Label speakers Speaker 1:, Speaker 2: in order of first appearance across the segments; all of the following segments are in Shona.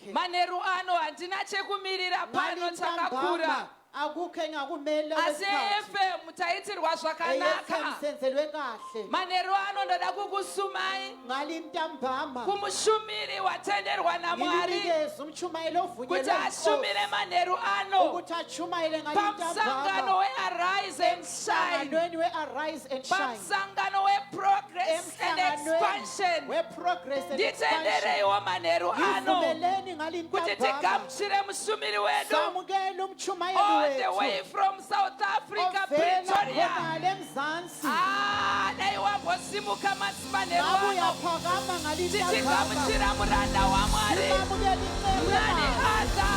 Speaker 1: yakhe.
Speaker 2: Manheru ano handina chekumirira pano chakakura.
Speaker 1: Ngalintambama akukho engakumele
Speaker 2: Asi
Speaker 1: kwesikhathi.
Speaker 2: AFM taitirwa
Speaker 1: AFM
Speaker 2: zvakanaka.
Speaker 1: senzelwe kahle.
Speaker 2: Manheru ano ndoda kukusumai
Speaker 1: Ngalintambama
Speaker 2: kumushumiri watenderwa naMwari
Speaker 1: ngilinikeze umtshumayeli
Speaker 2: kuti
Speaker 1: ovunyelwe
Speaker 2: ashumire
Speaker 1: yinkosi
Speaker 2: manheru ano
Speaker 1: ukuthi atshumayele
Speaker 2: pamusangano
Speaker 1: ngalintambama
Speaker 2: weArise and Shine,
Speaker 1: emhlanganweni we-Arise and Shine,
Speaker 2: pamusangano weProgress and
Speaker 1: emhlanganweni
Speaker 2: Expansion.
Speaker 1: we-Progress and Expansion.
Speaker 2: Nditendereiwo manheru ano
Speaker 1: Ngivumeleni
Speaker 2: kuti
Speaker 1: ngalintambama
Speaker 2: tigamuchire mushumiri wedu
Speaker 1: samukele umtshumayeli
Speaker 2: all the way
Speaker 1: wethu
Speaker 2: from South Africa,
Speaker 1: ovela
Speaker 2: Pretoria.
Speaker 1: khonale eMzansi.
Speaker 2: Ah, dai wambosimuka manheru
Speaker 1: Ngabe
Speaker 2: ano
Speaker 1: uyaphakama ngalintambama
Speaker 2: tichigamuchira muranda waMwari.
Speaker 1: simamukele inceku
Speaker 2: None
Speaker 1: yakhe.
Speaker 2: other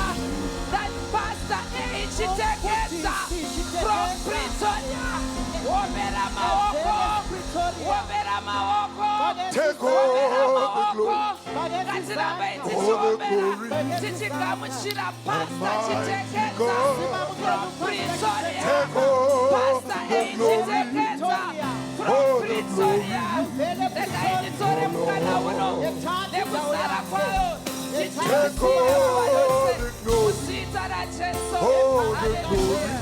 Speaker 2: than Pastor A. Chiteketsa
Speaker 1: Umfundisi
Speaker 2: from
Speaker 1: Chiteketsa.
Speaker 2: Pretoria. Wombera maoko,
Speaker 1: Evela ePretoria.
Speaker 2: wombera maoko,
Speaker 3: Take
Speaker 2: wombera
Speaker 3: all the
Speaker 2: maoko.
Speaker 3: glory.
Speaker 2: Ngatirambe
Speaker 3: All the
Speaker 2: tichiombera
Speaker 3: glory.
Speaker 2: tichigamuchira Pastor
Speaker 3: Almighty
Speaker 2: Chiteketsa
Speaker 3: God.
Speaker 2: from Pretoria.
Speaker 3: Take all
Speaker 2: Pastor
Speaker 3: the
Speaker 2: A.
Speaker 3: glory.
Speaker 2: Chiteketsa from
Speaker 3: All the
Speaker 2: Pretoria.
Speaker 1: Evela
Speaker 2: Regai nditore mukana uno
Speaker 1: Yethatha indawo
Speaker 2: nekuzara
Speaker 1: yakhe.
Speaker 2: kwayo.
Speaker 3: Take all the glory.
Speaker 2: Muzita raJesu.
Speaker 3: All the
Speaker 2: Hallelujah.
Speaker 3: glory.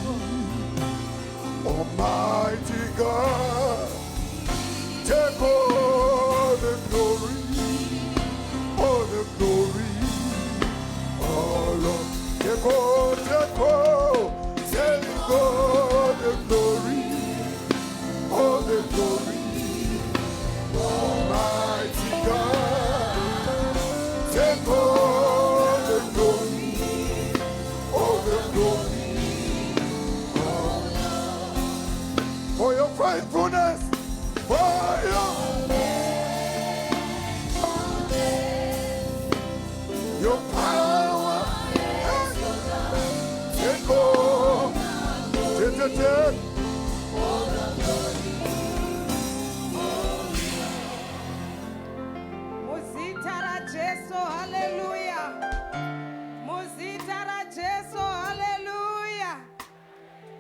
Speaker 3: Almighty God. Take all the glory. All the glory. Oh Lord. Take all, take all. Take all the glory. All the glory. Almighty God. Take all the glory. All the glory. For your faithfulness, for your power. Take all, take, take, take.
Speaker 4: Muzita raJesu, haleluya! Muzita raJesu, haleluya!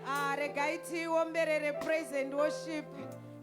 Speaker 4: Ah, regai tiomberere praise and worship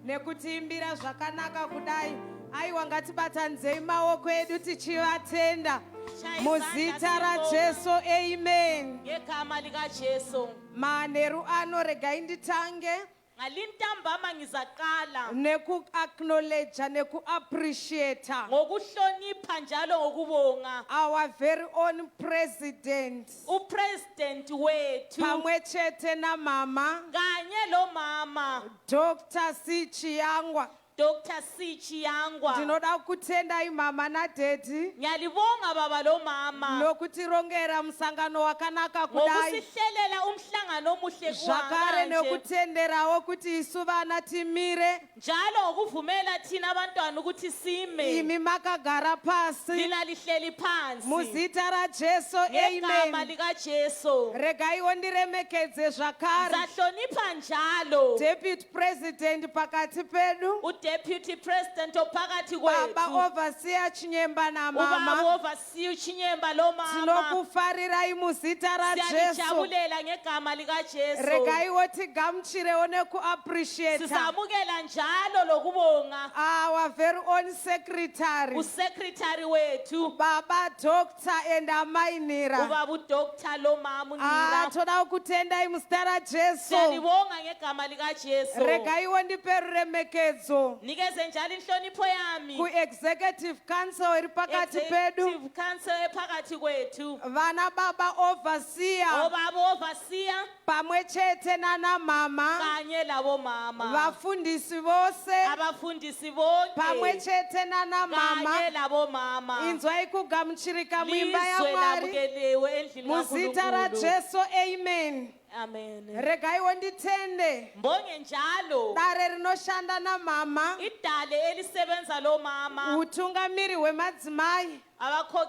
Speaker 4: nekutiimbira zvakanaka kudai. Aiwa, ngatibatanidzei maoko edu tichivatenda
Speaker 5: Shaya
Speaker 4: muzita
Speaker 5: izandla.
Speaker 4: raJesu, amen.
Speaker 5: Ngegama likaJesu.
Speaker 4: Manheru ano regai nditange
Speaker 5: Ngalintambama ngizaqala
Speaker 4: nekuacknowledja, nekuappreciata
Speaker 5: ngokuhlonipha njalo ngokubonga
Speaker 4: our very own president
Speaker 5: upresident wethu
Speaker 4: pamwe chete namama
Speaker 5: kanye lo mama
Speaker 4: Dr C Chiyangwa.
Speaker 5: Dr C Chiyangwa.
Speaker 4: Ndinoda kutendai mama nadaddy
Speaker 5: Ngiyalibonga baba lo mama
Speaker 4: nokutirongera musangano wakanaka kudai,
Speaker 5: ngokusihlelela umhlangano omuhle
Speaker 4: zvakare
Speaker 5: kanje,
Speaker 4: nekutenderawo kuti isu vana timire
Speaker 5: njalo ngokuvumela thina abantwana ukuthi sime
Speaker 4: imi makagara pasi.
Speaker 5: Lina lihleli phansi.
Speaker 4: Muzita raJesu,
Speaker 5: Ngegama
Speaker 4: amen.
Speaker 5: likaJesu.
Speaker 4: Regaiwo ndiremekedze zvakare
Speaker 5: Ngizahlonipha njalo
Speaker 4: deputy president pakati pedu,
Speaker 5: udeputy president ophakathi
Speaker 4: baba
Speaker 5: kwethu,
Speaker 4: Overseer Chinyemba
Speaker 5: ubaba
Speaker 4: namama.
Speaker 5: Overseer Chinyemba lo mama.
Speaker 4: Tinokufarirai muzita raJesu.
Speaker 5: Siyalijabulela ngegama likaJesu.
Speaker 4: Regaiwo tigamuchirewo nekuappreciata
Speaker 5: Sisamukela njalo lokubonga
Speaker 4: our very own secretary,
Speaker 5: usecretary wethu,
Speaker 4: baba Doctor and amai Nhira.
Speaker 5: Ubaba udoctor lo mama
Speaker 4: Ah,
Speaker 5: uNhira.
Speaker 4: toda kutendai muzita raJesu.
Speaker 5: Siyalibonga ngegama likaJesu.
Speaker 4: Regaiwo ndipe ruremekedzo
Speaker 5: Nikeze njalo inhlonipho yami
Speaker 4: kuexecutive council iri pakati pedu,
Speaker 5: Executive council ephakathi kwethu,
Speaker 4: vana baba overseer
Speaker 5: obaba overseer
Speaker 4: pamwe chete nana mama,
Speaker 5: kanye labomama,
Speaker 4: vafundisi vose
Speaker 5: abafundisi bonke
Speaker 4: pamwe chete nana mama.
Speaker 5: Kanye labomama.
Speaker 4: Inzwai kugamuchirika muimba
Speaker 5: Lizwe
Speaker 4: yaMwari.
Speaker 5: lamukeliwe endlini
Speaker 4: Muzita
Speaker 5: kaNkulunkulu.
Speaker 4: raJesu, amen.
Speaker 5: Amen.
Speaker 4: Regaiwo nditende
Speaker 5: Mbonge njalo
Speaker 4: dare rinoshanda namama,
Speaker 5: idale elisebenza lo mama,
Speaker 4: utungamiri hwemadzimai.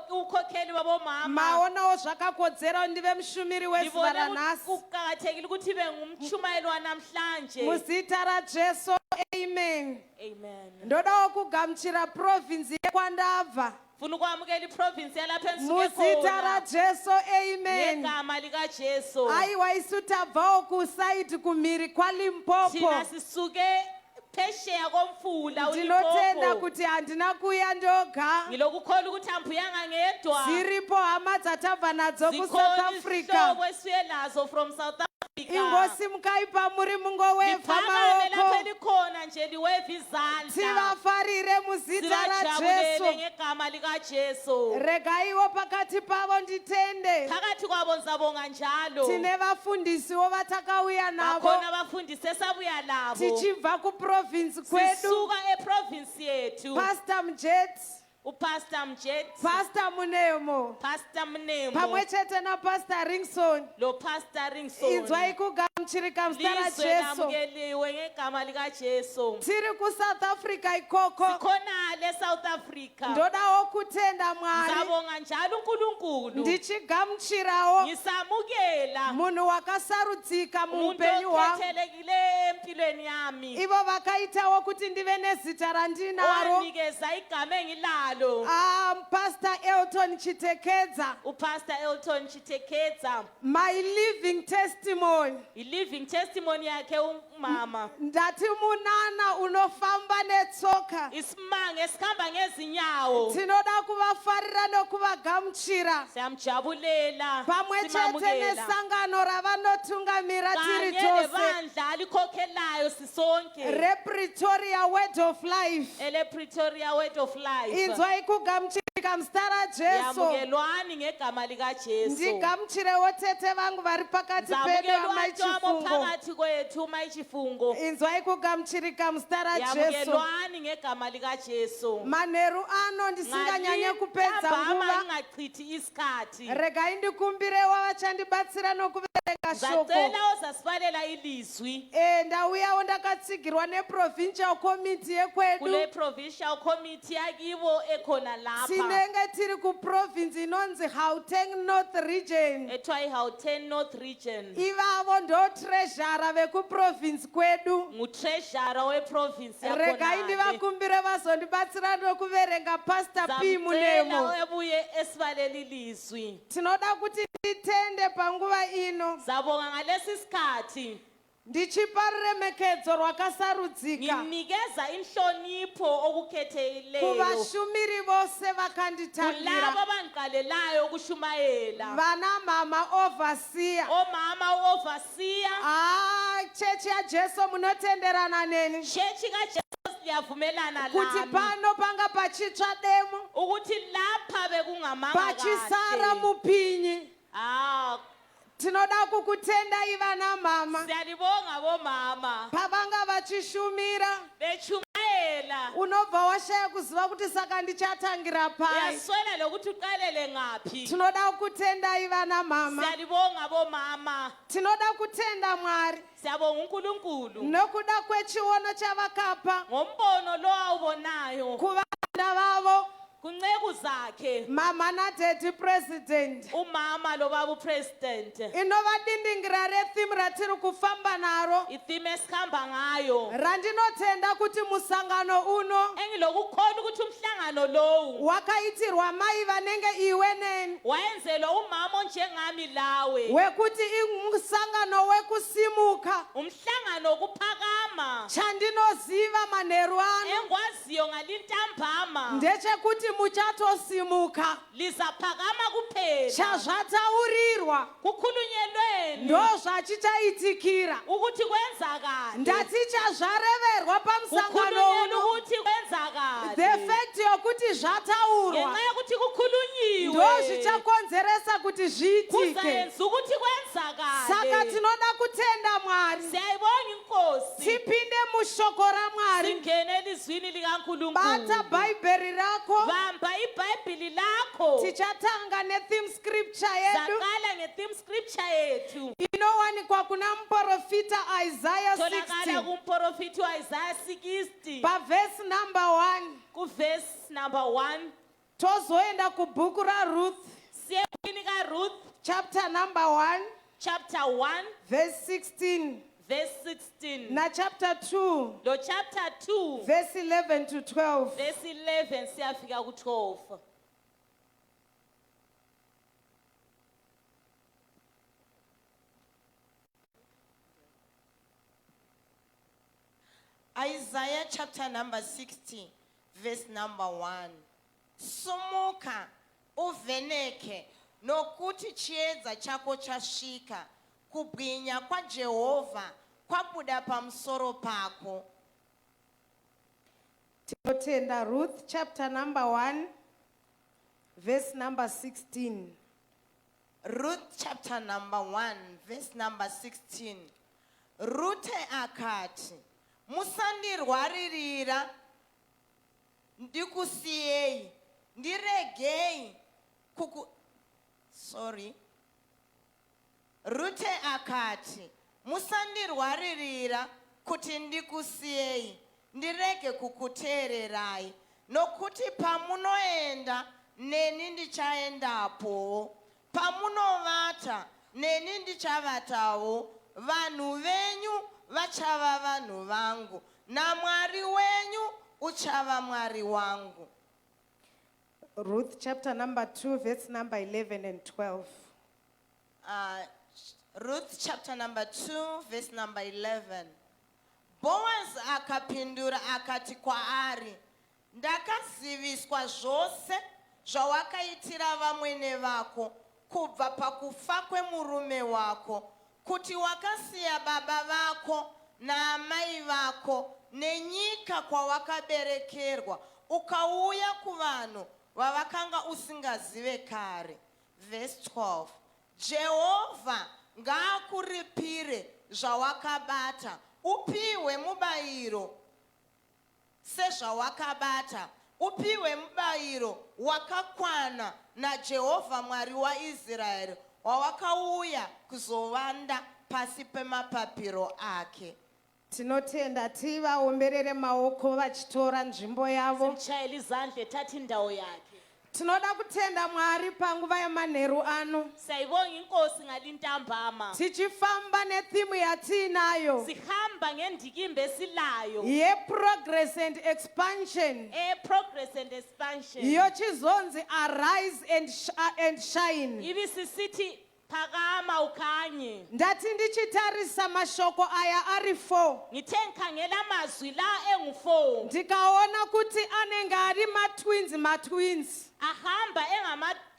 Speaker 5: Ukhokheli babomama.
Speaker 4: Maonawo zvakakodzera kuti ndive mushumiri wezuva
Speaker 5: Ngibone
Speaker 4: ranhasi.
Speaker 5: Kuqakathekile ukuthi ibe ngumtshumayeli wanamhlanje.
Speaker 4: Muzita raJesu, amen.
Speaker 5: Amen.
Speaker 4: Ndodawo kugamuchira province yekwandabva.
Speaker 5: Funa ukwamukela iprovince yalapha enisuke
Speaker 4: Muzita
Speaker 5: khona.
Speaker 4: raJesu, amen.
Speaker 5: Ngegama likaJesu.
Speaker 4: Aiwa, isu tabvawo kuside kumhiri kwaLimpopo.
Speaker 5: Thina sisuke Phesheya komfula
Speaker 4: Ndinotenda
Speaker 5: uLimpopo.
Speaker 4: kuti handina kuuya ndoga.
Speaker 5: Ngilokukholwa ukuthi angibuyanga ngedwa.
Speaker 4: Dziripo hama dzatabva nadzo kuSouth
Speaker 5: Zikhona
Speaker 4: Africa.
Speaker 5: izihlobo esibuye nazo from South Africa.
Speaker 4: Ingosimukai pamuri mungowevha
Speaker 5: Liphakame lapho
Speaker 4: maoko.
Speaker 5: elikhona nje liweve izandla.
Speaker 4: Tivafarire muzita
Speaker 5: Sibajabulele
Speaker 4: raJesu.
Speaker 5: ngegama likaJesu.
Speaker 4: Regaiwo pakati pavo nditende.
Speaker 5: Phakathi kwabo ngizabonga njalo.
Speaker 4: Tine vafundisiwo vatakauya navo
Speaker 5: Bakhona abafundisi esabuya labo.
Speaker 4: tichibva kuprovinsi kwedu.
Speaker 5: Sisuka eprovince yethu.
Speaker 4: Pastor Mjet,
Speaker 5: uPastor Mjet,
Speaker 4: Pastor Munemo,
Speaker 5: Pastor Mnemo,
Speaker 4: pamwe chete naPastor Ringson.
Speaker 5: lo Pastor Ringson.
Speaker 4: Inzwai kugamuchirika muzita
Speaker 5: Lizwe
Speaker 4: raJesu.
Speaker 5: lamukeliwe ngegama likaJesu.
Speaker 4: Tiri kuSouth Africa ikoko.
Speaker 5: Sikhona le South Africa.
Speaker 4: Ndodawo kutenda Mwari
Speaker 5: Ngizabonga njalo uNkulunkulu.
Speaker 4: ndichigamuchirawo
Speaker 5: Ngisamukela
Speaker 4: munhu wakasarudzika
Speaker 5: umuntu
Speaker 4: muupenyu hwangu.
Speaker 5: okhethelekileyo empilweni yami.
Speaker 4: Ivo vakaitawo kuti ndive nezita randinaro.
Speaker 5: Owanikeza igama engilalo.
Speaker 4: Ah, Pastor Elton Chitekedza,
Speaker 5: uPastor Elton Chiteketsa,
Speaker 4: my living testimony.
Speaker 5: i-living testimony yakhe umama.
Speaker 4: Ndati munana unofamba netsoka.
Speaker 5: Isimanga esikhamba ngezinyawo.
Speaker 4: Tinoda kuvafarira nokuvagamuchira
Speaker 5: Siyamjabulela.
Speaker 4: pamwe chete
Speaker 5: simamukela.
Speaker 4: nesangano ravanotungamira tiri
Speaker 5: Kanye
Speaker 4: tose
Speaker 5: nebandla alikhokhelayo sisonke.
Speaker 4: rePretoria Word of Life.
Speaker 5: Ele Pretoria Word of Life.
Speaker 4: Inzwai kugamuchirika muzita raJesu.
Speaker 5: Yamukelwani ngegama likaJesu.
Speaker 4: Ndigamuchirewo tete vangu vari pakati pedu
Speaker 5: Zamukelwa
Speaker 4: amai
Speaker 5: ntwamo
Speaker 4: Chifungo.
Speaker 5: phakathi kwethu mayichifungo.
Speaker 4: Inzwai kugamuchirika muzita raJesu.
Speaker 5: Yamukelwani ngegama likaJesu.
Speaker 4: Manheru ano ndisinganyanye kupedza
Speaker 5: Ngalintambama
Speaker 4: nguva.
Speaker 5: ngingachithi isikhathi.
Speaker 4: Regai ndikumbirewo vachandibatsira nokuverenga shoko.
Speaker 5: Zacela ozasibalela ilizwi
Speaker 4: Eh, ndauyawo ndakatsigirwa neprovincial committee yekwedu.
Speaker 5: kule provincial committee yakibo ekhona lapha
Speaker 4: Tinenge tiri kuprovince inonzi Gauteng North Region.
Speaker 5: ethiwa iGauteng North Region.
Speaker 4: Ivavo ndo treasurer vekuprovince kwedu.
Speaker 5: Ngutreasurer weprovince
Speaker 4: Regai
Speaker 5: yakhona.
Speaker 4: ndivakumbire vazondibatsira nokuverenga Pastor P Munemo.
Speaker 5: Zamcela ebuye esibalela ilizwi.
Speaker 4: Tinoda kuti titende panguva ino
Speaker 5: Zabonga ngalesi sikhathi
Speaker 4: ndichipa ruremekedzo rwakasarudzika
Speaker 5: nginikeza inhlonipho okukhethekileyo
Speaker 4: kuvashumiri vose
Speaker 5: kulabo
Speaker 4: vakanditangira
Speaker 5: abangiqalelayo ukushumayela.
Speaker 4: vana mama overseer.
Speaker 5: Omama uoverseer
Speaker 4: Ah, chechi yaJesu munotenderana neni
Speaker 5: chechi kaJesu liyavumelana
Speaker 4: kuti
Speaker 5: lami
Speaker 4: pano panga pachitsva demo
Speaker 5: ukuthi lapha bekungamanga
Speaker 4: pachisara
Speaker 5: kahle.
Speaker 4: mupinyi.
Speaker 5: Ah,
Speaker 4: Tinoda kukutendai vana mama
Speaker 5: siyalibonga bomama
Speaker 4: pavanga vachishumira.
Speaker 5: bechumayela.
Speaker 4: Unobva washaya kuziva kuti saka ndichatangira pai.
Speaker 5: Uyaswela lokuthi uqalele ngaphi.
Speaker 4: Tinoda kukutendai vana mama.
Speaker 5: Siyalibonga bomama.
Speaker 4: Tinoda kutenda Mwari
Speaker 5: Siyabonga uNkulunkulu
Speaker 4: nokuda kwechiono chavakapa
Speaker 5: ngombono lo awubonayo
Speaker 4: kuvanda vavo
Speaker 5: kunceku zakhe
Speaker 4: mama nadaddy president.
Speaker 5: Umama lo baba upresident.
Speaker 4: Inova dindingira retheme ratiri kufamba naro
Speaker 5: Itheme esikhamba ngayo
Speaker 4: randinotenda kuti musangano uno
Speaker 5: engilokukholwa ukuthi umhlangano lowu
Speaker 4: wakaitirwa mai vanenge iwe neni,
Speaker 5: wayenzelwa umama onjengami lawe.
Speaker 4: Wekuti musangano wekusimuka.
Speaker 5: Umhlangano wokuphakama.
Speaker 4: Chandinoziva manheru ano
Speaker 5: Engikwaziyo ngalintambama
Speaker 4: ndechekuti muchatosimuka.
Speaker 5: Lizaphakama kuphela.
Speaker 4: Chazvataurirwa
Speaker 5: Kukhulunyelweni
Speaker 4: ndo zvachichaitikira.
Speaker 5: Ukuthi kwenzakale.
Speaker 4: Ndati chazvareverwa pamusangano
Speaker 5: Kukhulunyelwa
Speaker 4: uno,
Speaker 5: ukuthi
Speaker 4: the
Speaker 5: kwenzakale
Speaker 4: fact yokuti zvataurwa
Speaker 5: ngenxa yokuthi kukhulunyiwe
Speaker 4: ndo zvichakonzeresa kuti zviitike.
Speaker 5: Kuzayenza ukuthi
Speaker 4: Saka
Speaker 5: kwenzakale.
Speaker 4: Tinoda kutenda Mwari.
Speaker 5: Siyayibonga inkosi.
Speaker 4: Tipinde mushoko raMwari.
Speaker 5: Singene elizwini
Speaker 4: Bata
Speaker 5: likaNkulunkulu.
Speaker 4: Bhaibheri rako.
Speaker 5: Bamba ibhayibhili lakho.
Speaker 4: Tichatanga netheme scripture yedu
Speaker 5: Saqala nge-theme scripture yethu
Speaker 4: inowanikwa kuna muprofita Isaiah
Speaker 5: tholakala
Speaker 4: 60
Speaker 5: kumprofiti wa-Isaya 60
Speaker 4: pavhesi number 1.
Speaker 5: Kuvesi number 1.
Speaker 4: Tozoenda kubhuku raRuth
Speaker 5: Siye ebhukwini kaRuth
Speaker 4: chapter number 1
Speaker 5: chapter 1
Speaker 4: verse 16
Speaker 5: verse 16
Speaker 4: nachapter 2
Speaker 5: lo chapter 2
Speaker 4: verse 11 to 12.
Speaker 5: Verse 11 siyafika ku-12.
Speaker 6: Isaiah chapter number 60, verse number 1. Sumuka uvheneke nokuti chiedza chako chasvika, kubwinya kwaJehovha kwabuda pamusoro pako.
Speaker 4: Tinotenda. Ruth chapter number 1, verse number 16.
Speaker 6: Ruth chapter number 1, verse number 16. Rute akati, "Musandirwaririra, ndikusiyei, ndiregei kuku." Sorry. Rute akati, "Musandirwaririra kuti ndikusiyei, ndirege kukuteererai, nokuti pamunoenda neni ndichaendapowo, pamunovata neni ndichavatawo, vanhu venyu vachava vanhu vangu, naMwari wenyu uchava Mwari wangu."
Speaker 4: Ruth chapter number 2, verse number 11 and 12.
Speaker 6: Ruth chapter number 2, verse number 11. Boaz akapindura akati kwaari, "Ndakaziviswa zvose zvawakaitira vamwene vako kubva pakufa kwemurume wako, kuti wakasiya baba vako naamai vako nenyika kwawakaberekerwa, ukauya kuvanhu vavakanga usingazive kare." Verse 12. Jehovha ngaakuripire zvawakabata, upiwe mubayiro sezvawakabata, upiwe mubayiro wakakwana naJehovha Mwari waIsraeri, wawakauya kuzovanda pasi pemapapiro ake.
Speaker 4: Tinotenda. Tivaomberere maoko vachitora nzvimbo yavo.
Speaker 5: Simshayele izandla ethatha indawo yakhe.
Speaker 4: Tinoda kutenda Mwari panguva yemanheru ano.
Speaker 5: Siyayibonga inkosi ngalintambama.
Speaker 4: Tichifamba netheme yatiinayo
Speaker 5: Sihamba ngendikimba esilayo
Speaker 4: yeprogress and expansion,
Speaker 5: e-progress and expansion,
Speaker 4: yochizonzi arise and shine.
Speaker 5: Ibisisithi phakama ukhanye.
Speaker 4: Ndati ndichitarisa mashoko aya ari 4,
Speaker 5: Ngithe ngikhangela amazwi la engu-4,
Speaker 4: ndikaona kuti anenge ari matwins matwins.
Speaker 5: Ahamba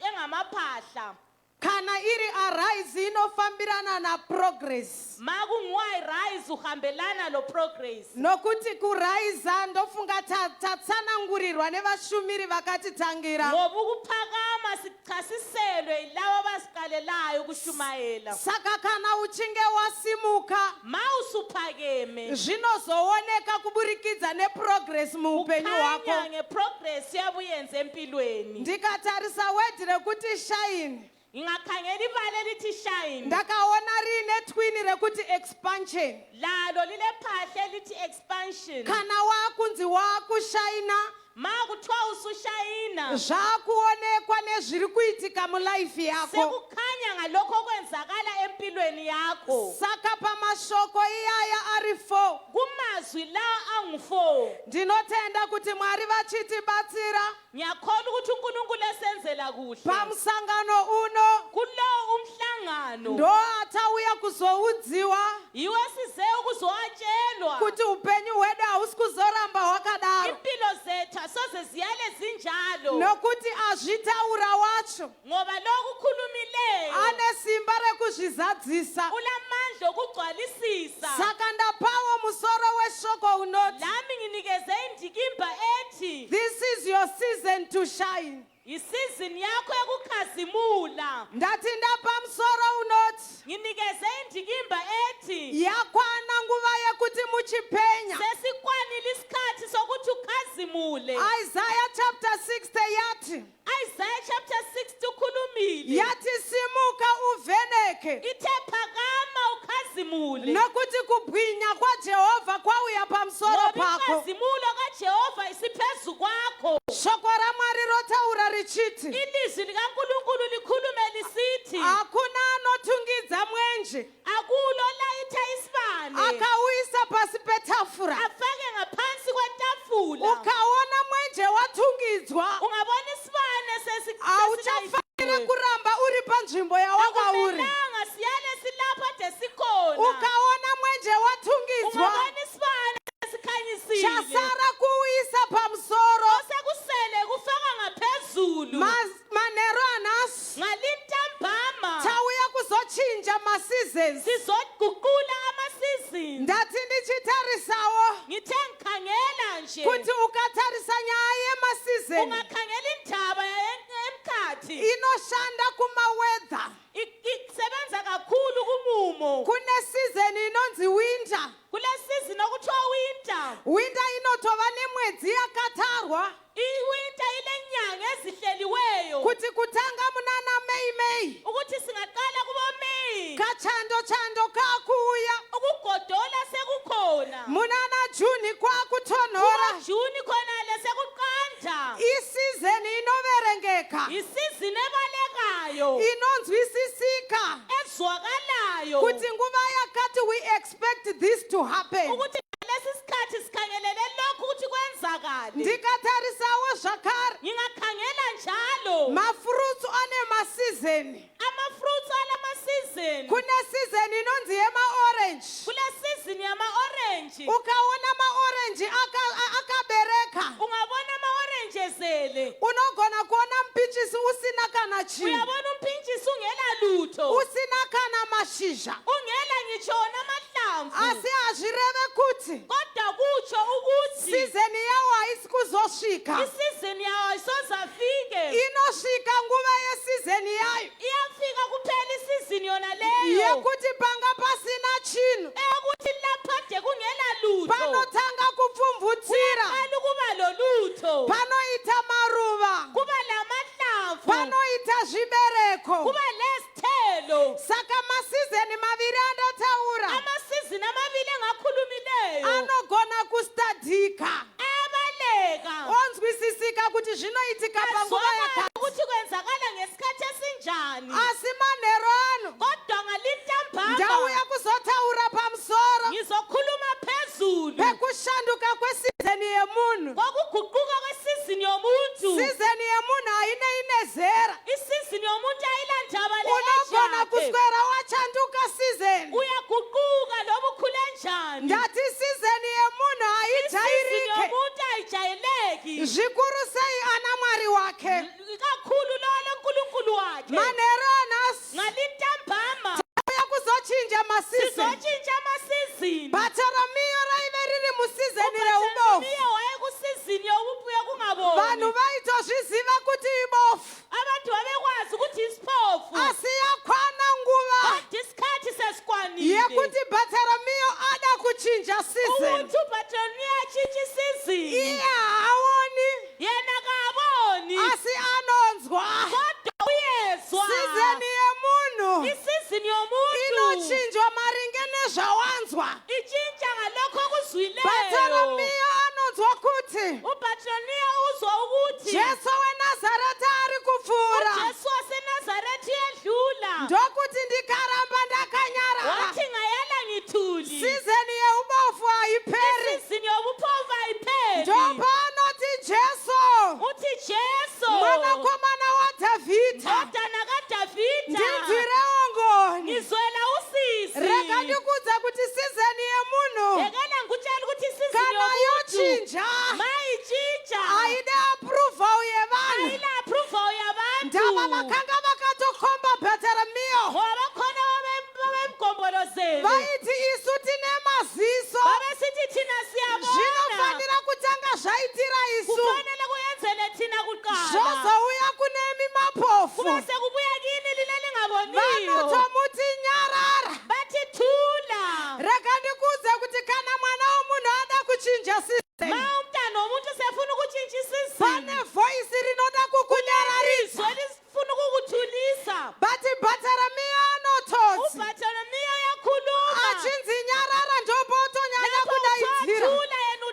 Speaker 5: engamaphahla.
Speaker 4: Kana iri arise, inofambirana naprogress,
Speaker 5: Ma kunguwa-rise uhambelana lo progress,
Speaker 4: nokuti kuraisa, ndofunga tatsanangurirwa nevashumiri vakatitangira.
Speaker 5: Ngoba ukuphakama sichasiselwe yilabo abasiqalelayo ukushumayela.
Speaker 4: Saka kana uchinge wasimuka,
Speaker 5: Ma usuphakeme,
Speaker 4: zvinozooneka kuburikidza neprogress muupenyu hwako.
Speaker 5: Ukhanya ngeprogress yabuyenze empilweni.
Speaker 4: Ndikatarisa word rekuti shine,
Speaker 5: Ngingakhangela ibala elithi shine,
Speaker 4: ndakaona riine twin rekuti expansion.
Speaker 5: Lalo lilephahla elithi expansion.
Speaker 4: Kana waakunzi waakushaina,
Speaker 5: Ma kuthiwa usushayina,
Speaker 4: zvaakuonekwa nezviri kuitika mulife yako.
Speaker 5: Sekukhanya ngalokho okwenzakala empilweni yakho.
Speaker 4: Saka pamashoko iyaya ari 4,
Speaker 5: Kumazwi la angu-4,
Speaker 4: ndinotenda kuti Mwari vachitibatsira
Speaker 5: ngiyakholwa ukuthi uNkulunkulu esenzela kuhle
Speaker 4: pamusangano uno,
Speaker 5: kulowo umhlangano,
Speaker 4: ndo atauya kuzoudziwa
Speaker 5: yiwo size ukuzowatshelwa
Speaker 4: kuti upenyu hwedu hausi kuzoramba hwakadaro,
Speaker 5: impilo zethu asoze ziyale zinjalo,
Speaker 4: nokuti azvitaura wacho
Speaker 5: ngoba lokhu khulumileyo
Speaker 4: ane simba rekuzvizadzisa.
Speaker 5: Ulamandla okugcwalisisa.
Speaker 4: Saka ndapawo musoro weshoko unoti,
Speaker 5: Lami nginikeze indikimba ethi,
Speaker 4: "This is your season to shine."
Speaker 5: Isizini yakho yokukhazimula.
Speaker 4: Ndati ndapa musoro unoti,
Speaker 5: Nginikeze indikimba ethi,
Speaker 4: yakwana nguva yekuti muchipenya.
Speaker 5: Sesikwanile isikhathi sokuthi ukhazimule.
Speaker 4: Isaiah chapter 60 yati,
Speaker 5: Isaiah chapter 60 ukhulumile,
Speaker 4: yati, "Simuka uvheneke,
Speaker 5: ithe phakama ukhazimule,
Speaker 4: nokuti kubwinya kwaJehovha kwauya pamusoro
Speaker 5: ngoba
Speaker 4: pako."
Speaker 5: inkazimulo kaJehova isiphezu kwakho.
Speaker 4: Shoko raMwari rotaura richiti,
Speaker 5: Ilizwi likaNkulunkulu likhulume lisithi,
Speaker 4: hakuna anotungidza mwenje
Speaker 5: akulo layitha isibane
Speaker 4: akauisa pasi petafura.
Speaker 5: Afake ngaphansi kwetafula.
Speaker 4: Ukaona mwenje watungidzwa,
Speaker 5: Ungabona isibane
Speaker 4: hauchafaniri kuramba uri panzvimbo yawanga uri.
Speaker 5: Akumelanga siyale silapha de sikhona.
Speaker 4: Ukaona mwenje watungidzwa,
Speaker 5: Ungabona isibane sikhanyisiwe, Sesiwuqedile.
Speaker 4: Chasara kuuisa pamusoro.
Speaker 5: Osekusele kufaka ngaphezulu.
Speaker 4: Manheru anhasi
Speaker 5: Ngalintambama
Speaker 4: tauya kuzochinja maseasons.
Speaker 5: sizoguqula ama-season.
Speaker 4: Ndati ndichitarisawo
Speaker 5: Ngithe ngikhangela nje,
Speaker 4: kuti ukatarisa nyaya yemaseason
Speaker 5: ungakhangela indaba emkhathi,
Speaker 4: inoshanda kumaweather.
Speaker 5: Isebenza kakhulu kumumo.
Speaker 4: Kune season inonzi winter.
Speaker 5: Kule season okuthiwa winter.
Speaker 4: Winter inotova nemwedzi yakatarwa
Speaker 5: I-winter ilenyanga ezihleliweyo
Speaker 4: kuti kutanga munana May, May,
Speaker 5: ukuthi singaqala kubo-May,
Speaker 4: kachando chando kakuuya.
Speaker 5: Ukugodola sekukhona.
Speaker 4: Munana June kwakutonhora.
Speaker 5: Juni khonale sekuqanda.
Speaker 4: Iseason inoverengeka,
Speaker 5: Isizini ebalekayo,
Speaker 4: inonzwisisika
Speaker 5: ezwakalayo,
Speaker 4: kuti nguva yakati we expect this to happen.
Speaker 5: Ukuthi ngalesi sikhathi sikhangelele lokhu ukuthi kwenzakale.
Speaker 4: Ndikatarisawo zvakare,
Speaker 5: Ngingakhangela njalo,
Speaker 4: mafruits ane maseason.
Speaker 5: Ama-fruits alama-season.
Speaker 4: Kune season inonzi yemaorange.
Speaker 5: Kule season yama-orange.
Speaker 4: Ukaona maorange akabereka,
Speaker 5: Ungabona ama-orange ezele,
Speaker 4: unogona kuona mupichisi usina kana chinhu,
Speaker 5: uyabona umpintshisi ungela lutho,
Speaker 4: usina kana mashizha.
Speaker 5: Ungela ngitsho wona amahlamvu.
Speaker 4: Asi hazvireve kuti
Speaker 5: Kodwa kutsho ukuthi
Speaker 4: season yawo haisi kuzosvika.
Speaker 5: Isizini yawo ayisozafike.
Speaker 4: Inosvika nguva yeseason yayo
Speaker 5: Iyafika kuphela isizini yona leyo
Speaker 4: yekuti panga pasina chinhu,
Speaker 5: eyokuthi laphade kungela lutho,
Speaker 4: panotanga kupfumvutsira,
Speaker 5: qala ukuba lolutho,
Speaker 4: panoita maruva,
Speaker 5: kuba lamahlamvu,
Speaker 4: panoita zvibereko.
Speaker 5: Kuba lezithelo.
Speaker 4: Saka maseason maviri andataura
Speaker 5: Amasizini amabili engakhulumileyo
Speaker 4: anogona kustadhika,
Speaker 5: ayabaleka,
Speaker 4: onzwisisika kuti zvinoitika panguva
Speaker 5: azwakala
Speaker 4: yakati.
Speaker 5: Ukuthi kwenzakala ngesikhathi esinjani.
Speaker 4: Asi manheru ano
Speaker 5: Kodwa ngalintambama
Speaker 4: ndauya kuzotaura pamusoro
Speaker 5: ngizokhuluma phezulu
Speaker 4: pekushanduka kweseason yemunhu.
Speaker 5: kokuguquka kwesizini yomuntu.
Speaker 4: Season yemunhu hainei nezera.
Speaker 5: Isizini yomuntu ayilandaba.
Speaker 4: Unogona kuswera wachanduka season.
Speaker 5: Uyaguquka loba ukhule njani.
Speaker 4: Ndati season yemunhu
Speaker 5: Isizini
Speaker 4: haijairike,
Speaker 5: yomuntu ayijayeleki,
Speaker 4: zvikuru sei ana Mwari wake.
Speaker 5: Kakhulu lolo nkulunkulu wakhe.
Speaker 4: Manheru anhasi
Speaker 5: Ngalintambama
Speaker 4: uya kuzochinja maseason.
Speaker 5: sizotshintsha amasizini.
Speaker 4: Bhataramiyo raive riri museason reubofu.
Speaker 5: Ubartimaeus wayekusizini yokungaboni.
Speaker 4: Vanhu vaitozviziva kuti ibofu,
Speaker 5: Abantu babekwazi ukuthi isiphofu,
Speaker 4: asi yakwana nguva
Speaker 5: kodwa isikhathi sesikwanile
Speaker 4: yekuti Bhataramiyo ada kuchinja season,
Speaker 5: ukuthi uBartimaeus atshintshe isizini.
Speaker 4: Iye haaoni,
Speaker 5: Yena kaboni,
Speaker 4: asi anonzwa.
Speaker 5: Kodwa uyezwa.
Speaker 4: Season yemunhu
Speaker 5: Isizini yomuntu
Speaker 4: inochinjwa maringe nezvawanzwa.
Speaker 5: Itshintsha ngalokho okuzwileyo.
Speaker 4: Bhataramiyo anonzwa kuti
Speaker 5: UBartimaeus uzwa ukuthi
Speaker 4: Jesu weNazareta ari kupfuura,
Speaker 5: uJesu waseNazaretha uyedlula,
Speaker 4: ndokuti ndikaramba ndakanyarara,
Speaker 5: wathi ngayala ngithuli,
Speaker 4: season yeubofu haiperi.
Speaker 5: Isizini yobuphofu ayipheli.
Speaker 4: Ndopaanoti Jesu,
Speaker 5: Uthi Jesu,
Speaker 4: mwanakomana waDhavhidha,
Speaker 5: ndodana kaDavida,
Speaker 4: ndinzwirewo ngoni.
Speaker 5: Ngizwela usizi.
Speaker 4: Rega ndikudza kuti season yemunhu
Speaker 5: Yekela ngikutshela ukuthi isizini
Speaker 4: kana
Speaker 5: yomuntu
Speaker 4: yochinja,
Speaker 5: mayitshintsha,
Speaker 4: haide approval yevanhu.
Speaker 5: Ayila approval yabantu.
Speaker 4: Ndava vakanga vakatokomba Bhataramiyo,
Speaker 5: Ngoba khona babemgombolozele,
Speaker 4: vaiti isu tine maziso,
Speaker 5: babesithi thina siyabona,
Speaker 4: zvinofanira kutanga zvaitira isu,
Speaker 5: kufanele kuyenzele thina kuqala,
Speaker 4: zvozouya kunemi mapofu.
Speaker 5: Kube sekubuya kini lina lingaboniyo.
Speaker 4: Vanotomuti nyarara.
Speaker 5: Bathi thula.
Speaker 4: Rega ndikuudze kuti kana mwana womunhu ada kuchinja season,
Speaker 5: Ma umntana womuntu sefuna ukutshintsha isizini,
Speaker 4: pane voice rinoda kukunyararisa.
Speaker 5: Izwi elifuna ukukuthulisa.
Speaker 4: But Bhataramiyo anotodzi
Speaker 5: UBartimaeus uyakhuluma,
Speaker 4: achinzi nyarara, ndopotonyanya
Speaker 5: Lapho
Speaker 4: kudaidzira.
Speaker 5: uthula yena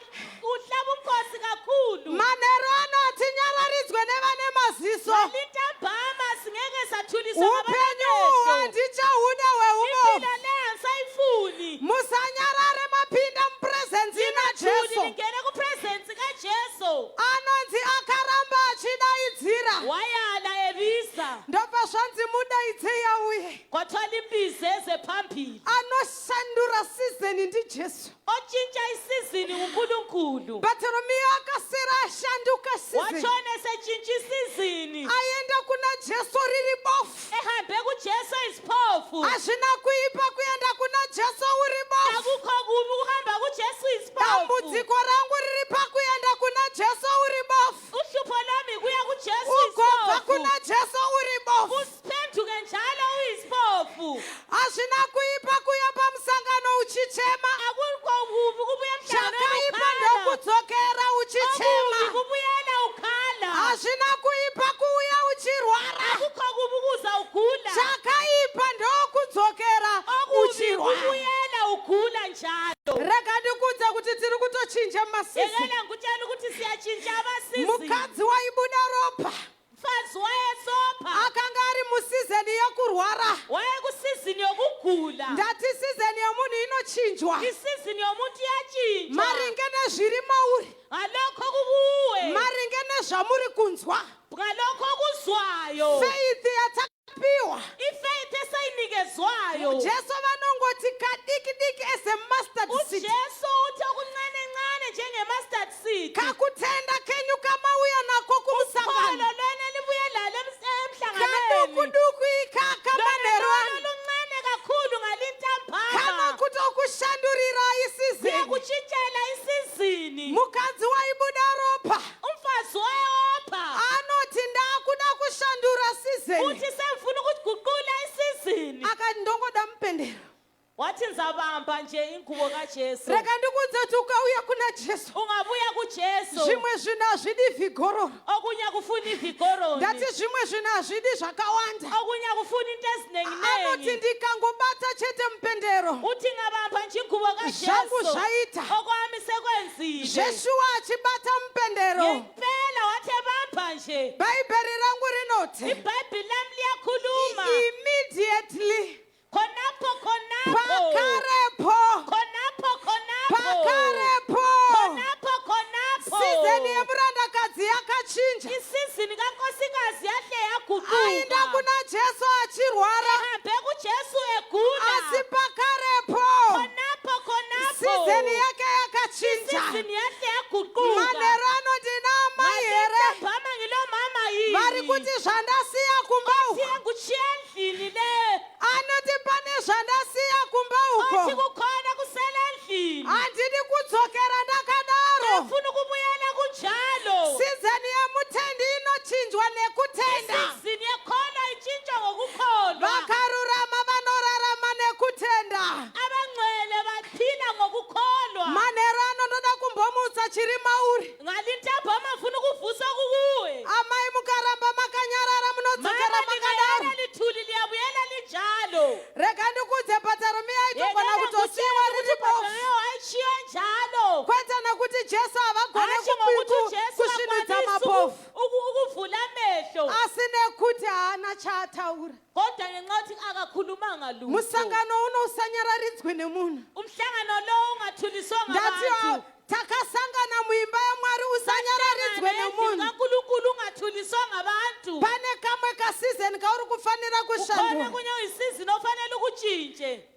Speaker 5: uhlaba umkhosi kakhulu.
Speaker 4: Manheru ano hatinyararidzwe nevane maziso.
Speaker 5: Ngalintambama singeke sathuliswa
Speaker 4: Upenyu uhu
Speaker 5: ngabanamehlo.
Speaker 4: handichahuda hweubofu.
Speaker 5: Impilo le angisayifuni.
Speaker 4: Musanyarare mapinda mupresence ina
Speaker 5: Ningathuli,
Speaker 4: Jesu.
Speaker 5: ningene kupresence kaJesu.
Speaker 4: Anonzi akaramba achidaidzira,
Speaker 5: Wayala ebiza.
Speaker 4: Ndobva zvanzi mudaidzei auye.
Speaker 5: Kwathiwa limbize eze phambili.
Speaker 4: Anoshandura sizeni ndiJesu.
Speaker 5: Otshintsha isizini nguNkulunkulu.
Speaker 4: Bhatoromiyo akasera ashanduka sizeni.
Speaker 5: Watshona esetshintsha isizini.
Speaker 4: Aenda kuna Jesu riri bofu.
Speaker 5: Ehambe kuJesu isiphofu.
Speaker 4: Hazvina kuipa kuenda kuna Jesu uri bofu.
Speaker 5: Akukho kubi ukuhamba kuJesu isiphofu.
Speaker 4: Dambudziko rangu riri pakuenda kuna Jesu uri bofu.
Speaker 5: Uhlupho lwami kuya kuJesu
Speaker 4: Ugobva
Speaker 5: isiphofu.
Speaker 4: kuna Jesu uri bofu.
Speaker 5: Usiphenduke njalo uyisiphofu.
Speaker 4: Hazvina kuipa kuya pamusangano uchichema.
Speaker 5: Akukho kubi ukubuya emhlanganweni
Speaker 4: Chakaipa
Speaker 5: ukhala.
Speaker 4: ndokudzokera uchichema.
Speaker 5: Okubi kubuyela ukhala.
Speaker 4: Hazvina kuipa kuuya uchirwara.
Speaker 5: Akukho kubi ukuza ugula.
Speaker 4: Chakaipa ndokudzokera
Speaker 5: Okubi
Speaker 4: uchirwara.
Speaker 5: kubuyela ugula njalo.
Speaker 4: Rega ndikuudze kuti tiri kutochinja masizini.
Speaker 5: Yekela ngikutshela ukuthi siyatshintsha amasizini.
Speaker 4: Mukadzi waibuda ropa
Speaker 5: Mfazi wayesopha.
Speaker 4: akanga ari musizeni yekurwara.
Speaker 5: Wayekusizini yokugula.
Speaker 4: Ndati sizeni yemunhu inochinjwa
Speaker 5: Isizini yomuntu iyatshintsha.
Speaker 4: maringe nezviri mauri,
Speaker 5: Ngalokho kukuwe.
Speaker 4: maringe nezvamuri kunzwa.
Speaker 5: Ngalokho okuzwayo.
Speaker 4: Faith yatakapiwa
Speaker 5: Ifaith esayinikezwayo.
Speaker 4: Jesu vanongoti kadiki diki as a mustard seed.
Speaker 5: uJesu uthi okuncane ncane njenge-mustard seed.
Speaker 4: Kakutenda kenyu kamauya nako
Speaker 5: Ukholo
Speaker 4: kumusangano
Speaker 5: lwena libuye lalo emhlanganweni.
Speaker 4: kaduku duku ikaka
Speaker 5: Lona
Speaker 4: manheru
Speaker 5: lona
Speaker 4: ano
Speaker 5: luncane kakhulu ngalintambama.
Speaker 4: kanokutokushandurira isizini.
Speaker 5: Kuyakutshintshela isizini.
Speaker 4: Mukadzi waibuda ropa
Speaker 5: Umfazi wayopha.
Speaker 4: anoti ndakuda kushandura sizeni.
Speaker 5: Uthi sengifuna ukuguqula isizini.
Speaker 4: Akati ndongoda mupendero.
Speaker 5: Wathi ngizabamba nje ingubo kaJesu.
Speaker 4: Rega ndikuudze kuti ukauya kuna Jesu
Speaker 5: Ungabuya kuJesu.
Speaker 4: zvimwe zvinhu hazvidi vhigororo.
Speaker 5: Okunye akufuni ivigoroni.
Speaker 4: Ndati zvimwe zvinhu hazvidi zvakawanda.
Speaker 5: Okunye akufuni into
Speaker 4: Anoti
Speaker 5: ezinenginengi.
Speaker 4: ndikangobata chete mupendero
Speaker 5: Uthi ngabamba nje ingubo
Speaker 4: zvangu
Speaker 5: kaJesu.
Speaker 4: zvaita.
Speaker 5: Okwami sekwenzile.
Speaker 4: Zveshuwa achibata mupendero.
Speaker 5: Ngempela wathi ebamba nje.
Speaker 4: Bhaibheri rangu rinoti
Speaker 5: IBhayibheli lami liyakhuluma.
Speaker 4: immediately,
Speaker 5: Khonapho khonapho.
Speaker 4: pakarepo,
Speaker 5: Khonapho khonapho.
Speaker 4: pakarepo,
Speaker 5: Khonapho khonapho.
Speaker 4: sizeni yemurandakadzi yakachinja.
Speaker 5: Isizini kankosikazi yahle
Speaker 4: Aenda
Speaker 5: yaguquka.
Speaker 4: kuna Jesu achirwara,
Speaker 5: Ehambe kuJesu egula.
Speaker 4: asi pakarepo
Speaker 5: Khonapho khonapho.
Speaker 4: sizeni yake yakachinja.
Speaker 5: Isizini yahle yaguquka.
Speaker 4: Manheru anoti naamai here
Speaker 5: Mama ngilomama yini?
Speaker 4: vari kuti zvandasiya kumba uko?
Speaker 5: Ngutshiya endlini le.
Speaker 4: Anoti pane zvandasiya kumba
Speaker 5: Othi
Speaker 4: uko,
Speaker 5: kukhona kusele endlini.
Speaker 4: handidi kudzokera ndakadaro.
Speaker 5: Ngifuna ukubuyela kunjalo.
Speaker 4: Sizeni yemutendi inochinjwa nekutenda.
Speaker 5: Isizini yekholwa itshintshwa ngokukholwa.
Speaker 4: Vakarurama vanorarama nekutenda.
Speaker 5: Abangcwele baphila ngokukholwa.
Speaker 4: Manheru ano ndoda kumbomutsa chiri mauri.
Speaker 5: Ngalintambama ngifuna ukuvusa kukuwe.
Speaker 4: Amai, mukaramba makanyarara munodzokera
Speaker 5: Mama
Speaker 4: makadaro.
Speaker 5: lingayala lithuli liyabuyela linjalo.
Speaker 4: Rega ndikuudze, Bhataromia aitogona kutosiyiwa riri bofu,
Speaker 5: Ayishiywe njalo.
Speaker 4: kwete nekuti Jesu havagone
Speaker 5: Hatshi ngokuthi uJesu
Speaker 4: kusvinudza
Speaker 5: akwanisi
Speaker 4: mapofu,
Speaker 5: ukuvula amehlo.
Speaker 4: asi nekuti haana chaataura.
Speaker 5: Kodwa ngenxa yokuthi akakhulumanga lutho.
Speaker 4: Musangano uno usanyararidzwe nemunhu.
Speaker 5: Umhlangano lo ungathuliswa
Speaker 4: Ndati
Speaker 5: ngabantu.
Speaker 4: takasangana muimba yaMwari, usanyararidzwe nemunhu.
Speaker 5: kaNkulunkulu ungathuliswa ngabantu.
Speaker 4: Pane kamwe kasizeni kauri kufanira
Speaker 5: Kukhona
Speaker 4: kushandura.
Speaker 5: kunye uyisizini ofanele ukutshintshe.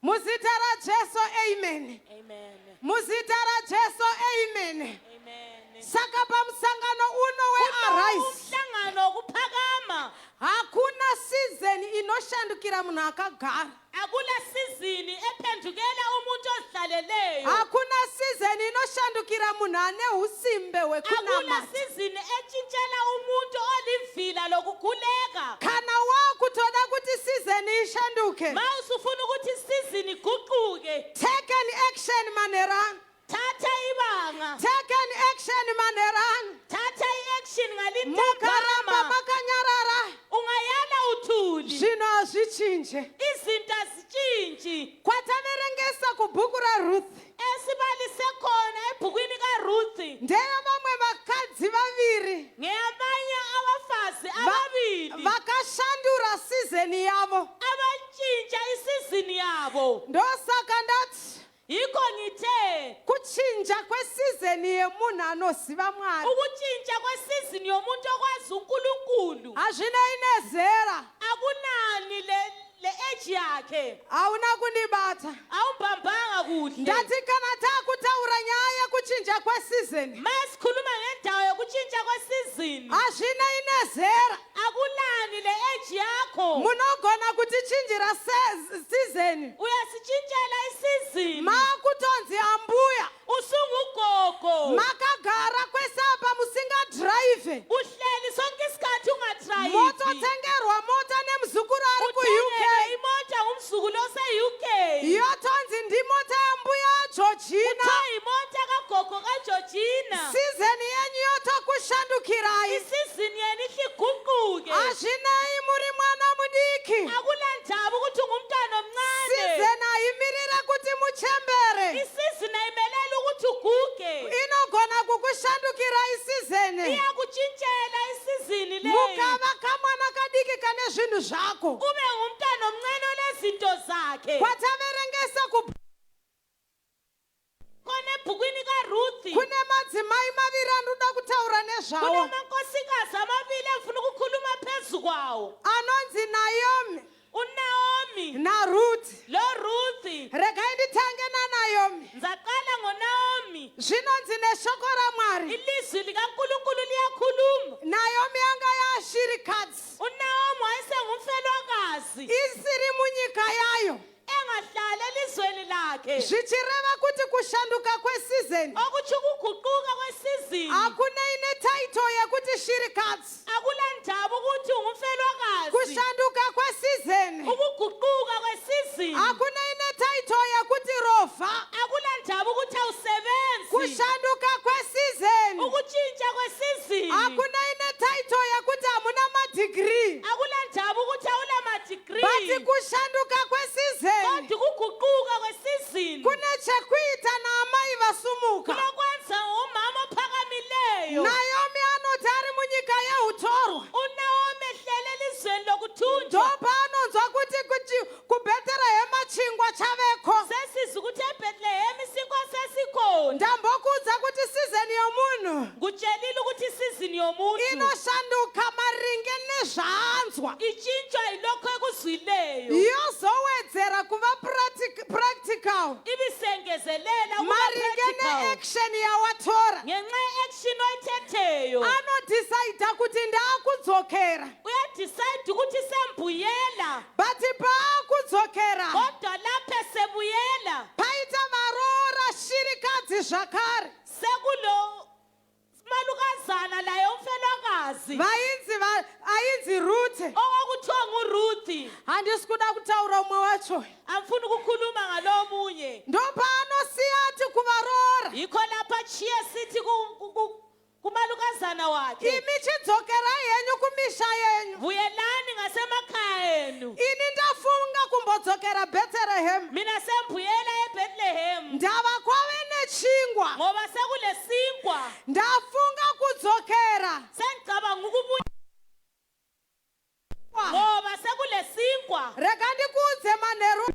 Speaker 4: Muzita raJesu, amen.
Speaker 5: Amen.
Speaker 4: Muzita raJesu, amen.
Speaker 5: Amen.
Speaker 4: Saka pamusangano uno weArise,
Speaker 5: Umhlangano wokuphakama.
Speaker 4: hakuna sizeni inoshandukira munhu akagara.
Speaker 5: Akula sizini ephendukela umuntu ozihlaleleyo.
Speaker 4: Hakuna sizeni inoshandukira munhu ane usimbe
Speaker 5: Akula
Speaker 4: hwekunamata.
Speaker 5: sizini etshintshela umuntu olivila lokukhuleka.
Speaker 4: Kana wakutoda kuti sizeni ishanduke,
Speaker 5: Ma usufuna ukuthi isizini iguquke,
Speaker 4: take an action manheru.
Speaker 5: Thatha ibanga.
Speaker 4: Take an action manheru.
Speaker 5: Thatha i-action
Speaker 4: Mukaramba
Speaker 5: ngalintambama.
Speaker 4: makanyarara,
Speaker 5: Ungayala uthuli.
Speaker 4: zvinhu hazvichinje.
Speaker 5: Izinto azitshintshi.
Speaker 4: Kwataverengesa kubhuku raRuth,
Speaker 5: Esibalise khona ebhukwini kaRuth,
Speaker 4: ndeyevamwe vakadzi vaviri
Speaker 5: ngeyabanye abafazi ababili
Speaker 4: vakashandura sizeni yavo.
Speaker 5: abatshintsha isizini yabo.
Speaker 4: Ndosaka ndati
Speaker 5: Yikho ngithe
Speaker 4: Kuchinja kweseason yemunhu anoziva Mwari
Speaker 5: ukutshintsha kwesizini yomuntu okwazi uNkulunkulu
Speaker 4: hazvinei nezera.
Speaker 5: Akunani le le age yakhe.
Speaker 4: Hauna kundibata.
Speaker 5: Awumbambanga kuhle.
Speaker 4: Ndati kana taakutaura nyaya yekuchinja kweseason,
Speaker 5: Masikhuluma ngendawo yokutshintsha kwesizini,
Speaker 4: hazvinei nezera.
Speaker 5: Akulani le age yakho.
Speaker 4: Munogona kutichinjira season
Speaker 5: Uyasitshintshela isizini
Speaker 4: maakutonzi ambuya.
Speaker 5: Usungugogo.
Speaker 4: Makagara kwese apa musingadhiraivhe,
Speaker 5: Uhleli sonke isikhathi ungadrayivi.
Speaker 4: mototengerwa mota nemuzukuru ari kuUK.
Speaker 5: Uthengelwe imota ngumzukulu ose-UK.
Speaker 4: Yotonzi ndimota yambuya Georgina.
Speaker 5: Kuthiwa imota kagogo kaGeorgina.
Speaker 4: Season yenyu yotokushandukirai.
Speaker 5: Isizini yena ihle iguquke.
Speaker 4: Hazvinei muri mwana mudiki.
Speaker 5: Akulandaba ukuthi ungumntwana omncane.
Speaker 4: Season haimirire kuti muchembere.
Speaker 5: Isizini ayimeleli ukuthi uguge.
Speaker 4: Inogona kukushandukirai season.
Speaker 5: Iyakutshintshela isizini leyo.
Speaker 4: Mukava kamwana kadiki kane zvinhu zvako.
Speaker 5: Ube ngumntwana omncane olezinto zakhe.
Speaker 4: Kwataverengesa ku
Speaker 5: Khona ebhukwini kaRuthi
Speaker 4: kune madzimai maviri anoda kutaura nezvawo,
Speaker 5: kunamankosikazi amabili engifuna ukukhuluma phezu kwawo,
Speaker 4: anonzi Naomi
Speaker 5: uNaomi
Speaker 4: naRuth.
Speaker 5: loRuthi.
Speaker 4: Regai nditange naNaomi.
Speaker 5: Ngizaqala ngoNaomi.
Speaker 4: Zvinonzi neshoko raMwari,
Speaker 5: Ilizwi likaNkulunkulu liyakhuluma,
Speaker 4: Naomi yanga yashirikadzi,
Speaker 5: uNaomi wayesengumfelwakazi,
Speaker 4: isiri munyika yayo,
Speaker 5: engahlali elizweni lakhe,
Speaker 4: zvichireva kuti kushanduka kweseason
Speaker 5: okutsho ukuguquka kwesizini
Speaker 4: hakunei netitle yekuti shirikadzi.
Speaker 5: Akulandaba ukuthi ungumfelwakazi.
Speaker 4: Kushanduka kweseason
Speaker 5: Ukuguquka kwesizini
Speaker 4: hakunei netitle yekuti rovha.
Speaker 5: Akulandaba ukuthi awusebenzi.
Speaker 4: Kushanduka kweseason
Speaker 5: Ukutshintsha kwesizini
Speaker 4: hakunei netitle yekuti hamuna madegree,
Speaker 5: akulandaba ukuthi awulamadigri,
Speaker 4: but kushanduka kweseason
Speaker 5: kodwa ukuguquka kwesizini
Speaker 4: kune chekuita naamai vasumuka.
Speaker 5: Kulokwenza ngumama ophakamileyo.
Speaker 4: Naomi anoti ari munyika yeutorwa,
Speaker 5: uNaomi ehlele elizweni lokuthunjwa,
Speaker 4: ndopaanonzwa kuti kuBheterehema chingwa chaveko.
Speaker 5: Sesizwa ukuthi eBhetlehema isinkwa sesikhona.
Speaker 4: Ndambokuudza kuti season yomunhu
Speaker 5: Ngikutshelile ukuthi isizini yomuntu
Speaker 4: inoshanduka maringe nezvaanzwa,
Speaker 5: itshintshwa yilokho ekuzwileyo,
Speaker 4: yozowedzera kuva practical
Speaker 5: ibisengezelela ukuba
Speaker 4: maringe
Speaker 5: practical
Speaker 4: neaction yawatora.
Speaker 5: Ngenxa ye-action oyithetheyo.
Speaker 4: Anodhisaidha kuti ndaakudzokera.
Speaker 5: Uyadicide ukuthi sembuyela.
Speaker 4: But paakudzokera,
Speaker 5: Kodwa lapho esebuyela,
Speaker 4: paita varoora shirikadzi zvakare,
Speaker 5: sekulo malukazana laye umfelwakazi,
Speaker 4: vainzi ainzi Rute.
Speaker 5: Okokuthiwa nguRuthi.
Speaker 4: Handisi kuda kutaura umwe wacho.
Speaker 5: Angifuni ukukhuluma ngalomunye.
Speaker 4: Ndopaanosiya ati kuvaroora,
Speaker 5: Yikho lapho achiye sithi kumalukazana wakhe,
Speaker 4: imi chidzokerai henyu kumisha yenyu.
Speaker 5: Buyelani ngasemakhaya enu.
Speaker 4: Ini ndafunga kumbodzokera Bheterehemu.
Speaker 5: Mina sembuyela eBethlehem.
Speaker 4: Ndava kwave nechingwa.
Speaker 5: Ngoba sekulesinkwa.
Speaker 4: Ndafunga kudzokera
Speaker 5: Sengicabanga ukubuya ngoba sekulesinkwa.
Speaker 4: Rega ndikuudze manheru,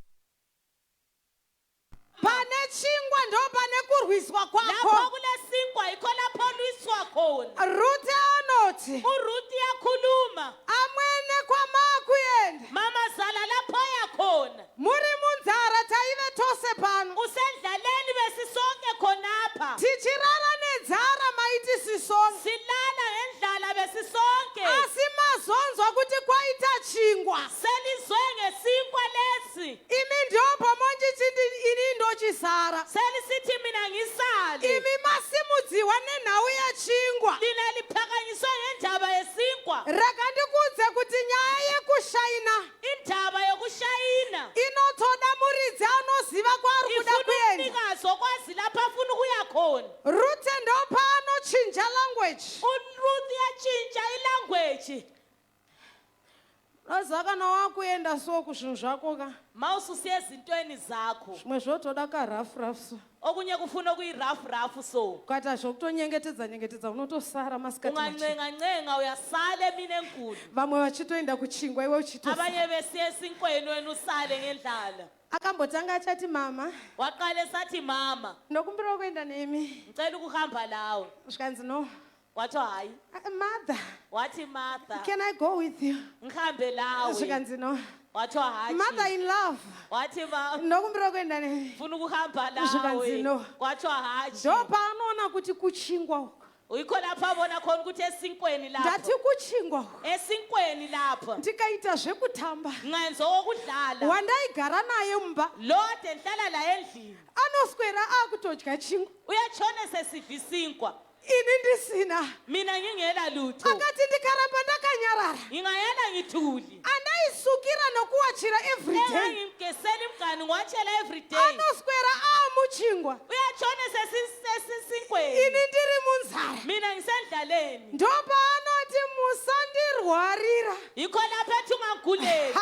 Speaker 4: pane chingwa ndo pane kurwiswa
Speaker 5: Lapho
Speaker 4: kwako.
Speaker 5: kulesinkwa yikho lapho olwiswa khona.
Speaker 4: Rute anoti,
Speaker 5: URuth yakhuluma,
Speaker 4: amwene, kwamaakuenda,
Speaker 5: mamazala, lapho yakhona,
Speaker 4: muri munzara taive tose pano,
Speaker 5: usendlaleni besisonke khonapha,
Speaker 4: tichirara nenzara maiti sisonke,
Speaker 5: silala ngendlala besisonke,
Speaker 4: asi mazonzwa kuti kwaita chingwa,
Speaker 5: selizwe ngesinkwa lesi,
Speaker 4: imi ndobva mondichiti ini ndochisara.
Speaker 5: Selisithi mina ngisale.
Speaker 4: Imi masimudziwa nenhau yechingwa.
Speaker 5: Lina liphakanyiswe ngendaba yesinkwa.
Speaker 4: Unoziva kana wakuenda so kuzvinhu zvako ka
Speaker 5: Ma ususiya ezintweni zakho
Speaker 4: zvimwe zvotoda karafu rafu so
Speaker 5: okunye kufuna okuyirafu rafu so
Speaker 4: ukaita zvokutonyengetedza nyengetedza unotosara masikati machena.
Speaker 5: ungancengancenga uyasala emini enkulu
Speaker 4: Vamwe vachitoenda kuchingwa iwe uchitosara.
Speaker 5: Abanye besiya esinkweni wena usale ngendlala.
Speaker 4: Akambotanga achati mama
Speaker 5: Waqala esathi mama
Speaker 4: ndokumbirawo kuenda nemi.
Speaker 5: Ngicela ukuhamba lawe.
Speaker 4: Zvikanzi no.
Speaker 5: Kwathiwa hayi.
Speaker 4: Mother,
Speaker 5: Wathi mother
Speaker 4: can I go with you?
Speaker 5: Ngihambe lawe.
Speaker 4: Zvikanzi no.
Speaker 5: Kwathiwa hayi.
Speaker 4: Mother in love,
Speaker 5: Wathi ma
Speaker 4: ndokumbirawo kuenda nemi.
Speaker 5: Ngifuna ukuhamba lawe.
Speaker 4: Zvikanzi no.
Speaker 5: Kwathiwa hayi.
Speaker 4: Ndopaanoona kuti kuchingwa uku.
Speaker 5: Uyikho lapho abona khona ukuthi esinkweni lapho.
Speaker 4: Ndati kuchingwa uku.
Speaker 5: Esinkweni lapho.
Speaker 4: Ndikaita zvekutamba.
Speaker 5: Ngenza okudlala.
Speaker 4: Wandaigara naye mumba.
Speaker 5: Lo ade ngihlala la endlini.
Speaker 4: Anoswera akutodya chingwa.
Speaker 5: Uyatshona sesidla isinkwa.
Speaker 4: Ini ndisina.
Speaker 5: Mina ngingela lutho.
Speaker 4: Akati ndikaramba ndakanyarara.
Speaker 5: Ngingayela ngithuli.
Speaker 4: Andaisukira nokuwachira every day.
Speaker 5: Engangigesela imganu ngiwatshela every day.
Speaker 4: Anoswera amuchingwa.
Speaker 5: Uyatshona sesisinkweni.
Speaker 4: Ini ndiri munzara.
Speaker 5: Mina ngisendlaleni.
Speaker 4: Ndopaanoti musandirwarira.
Speaker 5: Yikho lapho ethi ungangiguleli.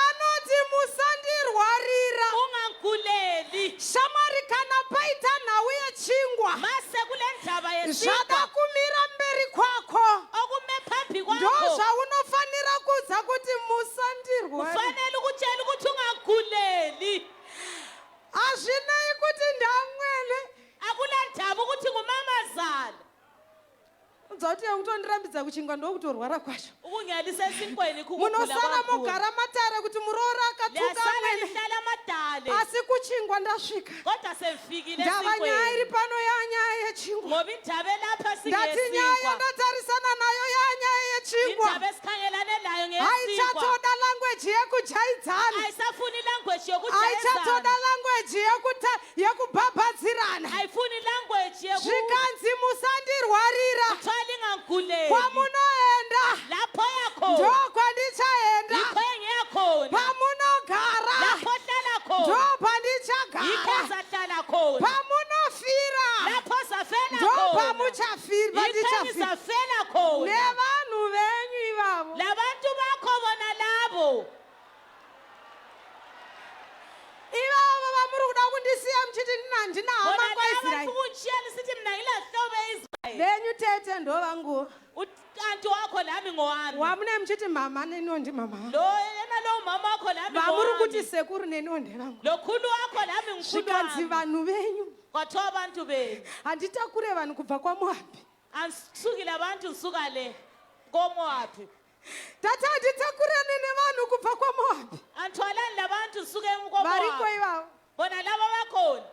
Speaker 4: Anoti musandirwarira.
Speaker 5: Ungangiguleli.
Speaker 4: Shamwari kana paita nhau yechingwa.
Speaker 5: Mase kule ndaba yesinkwa.
Speaker 4: Zvada kumira mberi kwako.
Speaker 5: Okume phambi kwakho.
Speaker 4: Ndozvaunofanira kuudza kuti musandirwarira.
Speaker 5: Ufanele ukutshela ukuthi ungangiguleli.
Speaker 4: Hazvinei kuti ndamwene.
Speaker 5: Akulandaba ukuthi ngumamazala.
Speaker 4: Unzwa kuti kutondirambidza kuchingwa ndokutorwara kwacho.
Speaker 5: Ukungelisa esinkweni kukugula
Speaker 4: Munosara
Speaker 5: kwakho.
Speaker 4: mogara matare kuti muroora akatuka
Speaker 5: Liyasala
Speaker 4: amwene.
Speaker 5: lihlala amadale.
Speaker 4: Asi kuchingwa ndasvika.
Speaker 5: Kodwa sengifikile
Speaker 4: Ndava nyaya iri
Speaker 5: esinkweni.
Speaker 4: pano yanyaya yechingwa.
Speaker 5: Ngoba indaba elapha
Speaker 4: Ndati nyaya
Speaker 5: singesinkwa.
Speaker 4: yandatarisana nayo yanyaya yechingwa.
Speaker 5: Indaba esikhangelane nayo ngesinkwa.
Speaker 4: Haichatoda language yekujaidzana.
Speaker 5: Ayisafuni language
Speaker 4: Haichatoda
Speaker 5: yokujayezana.
Speaker 4: language yekubhabhadzirana.
Speaker 5: Ayifuni language yoku
Speaker 4: Zvikanzi musandirwarira.
Speaker 5: Kuthiwa lingangiguleli.
Speaker 4: Kwamunoenda
Speaker 5: Lapho yakhona.
Speaker 4: ndokwandichaenda.
Speaker 5: Yikho engiyakhona.
Speaker 4: Pamunogara
Speaker 5: Lapho ohlala khona.
Speaker 4: ndopandichagara.
Speaker 5: Yikho ezahlala khona.
Speaker 4: Pamunofira
Speaker 5: Lapho ozafela khona.
Speaker 4: ndopamuchafira
Speaker 5: Yikho
Speaker 4: pandichafira.
Speaker 5: engizafela khona.
Speaker 4: Nevanhu venyu ivavo.
Speaker 5: Labantu bakho bona labo.
Speaker 4: Ivavo vamuri kuda kundisiya muchiti handina hama
Speaker 5: Bona laba
Speaker 4: kwaIsraeri.
Speaker 5: fukutshiya lisithi mina ngilahlobo eIsrael.
Speaker 4: Venyu tete ndovangu.
Speaker 5: Utanti wakho lami ngowami.
Speaker 4: Wamune muchiti mama neniwo ndimama.
Speaker 5: Lo yena lo mama wakho lami
Speaker 4: Vamuri kuti
Speaker 5: ngowami.
Speaker 4: sekuru neniwo ndevangu.
Speaker 5: Lo khulu wakho lami ngikhulu
Speaker 4: Zvikanzi
Speaker 5: wami.
Speaker 4: vanhu venyu.
Speaker 5: Kwathiwa abantu benu.
Speaker 4: Handitakure vanhu kubva kwaMoabhi.
Speaker 5: Angisuki labantu ngisuka le koMoabhi.
Speaker 4: Tati handitakurane nevanhu kubva kwaMoabhi.
Speaker 5: Angithwalani labantu ngisuke
Speaker 4: Variko
Speaker 5: koMoabhi.
Speaker 4: ivavo.
Speaker 5: Bona laba bakhona.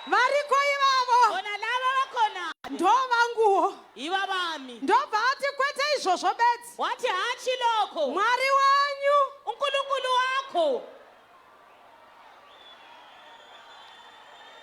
Speaker 4: Variko ivavo.
Speaker 5: Bona laba bakhona.
Speaker 4: Ndovanguwo.
Speaker 5: Yibo bami.
Speaker 4: Ndobva ati kwete izvozvo bedzi.
Speaker 5: Wathi hatshi lokho.
Speaker 4: Mwari wenyu.
Speaker 5: uNkulunkulu wakho.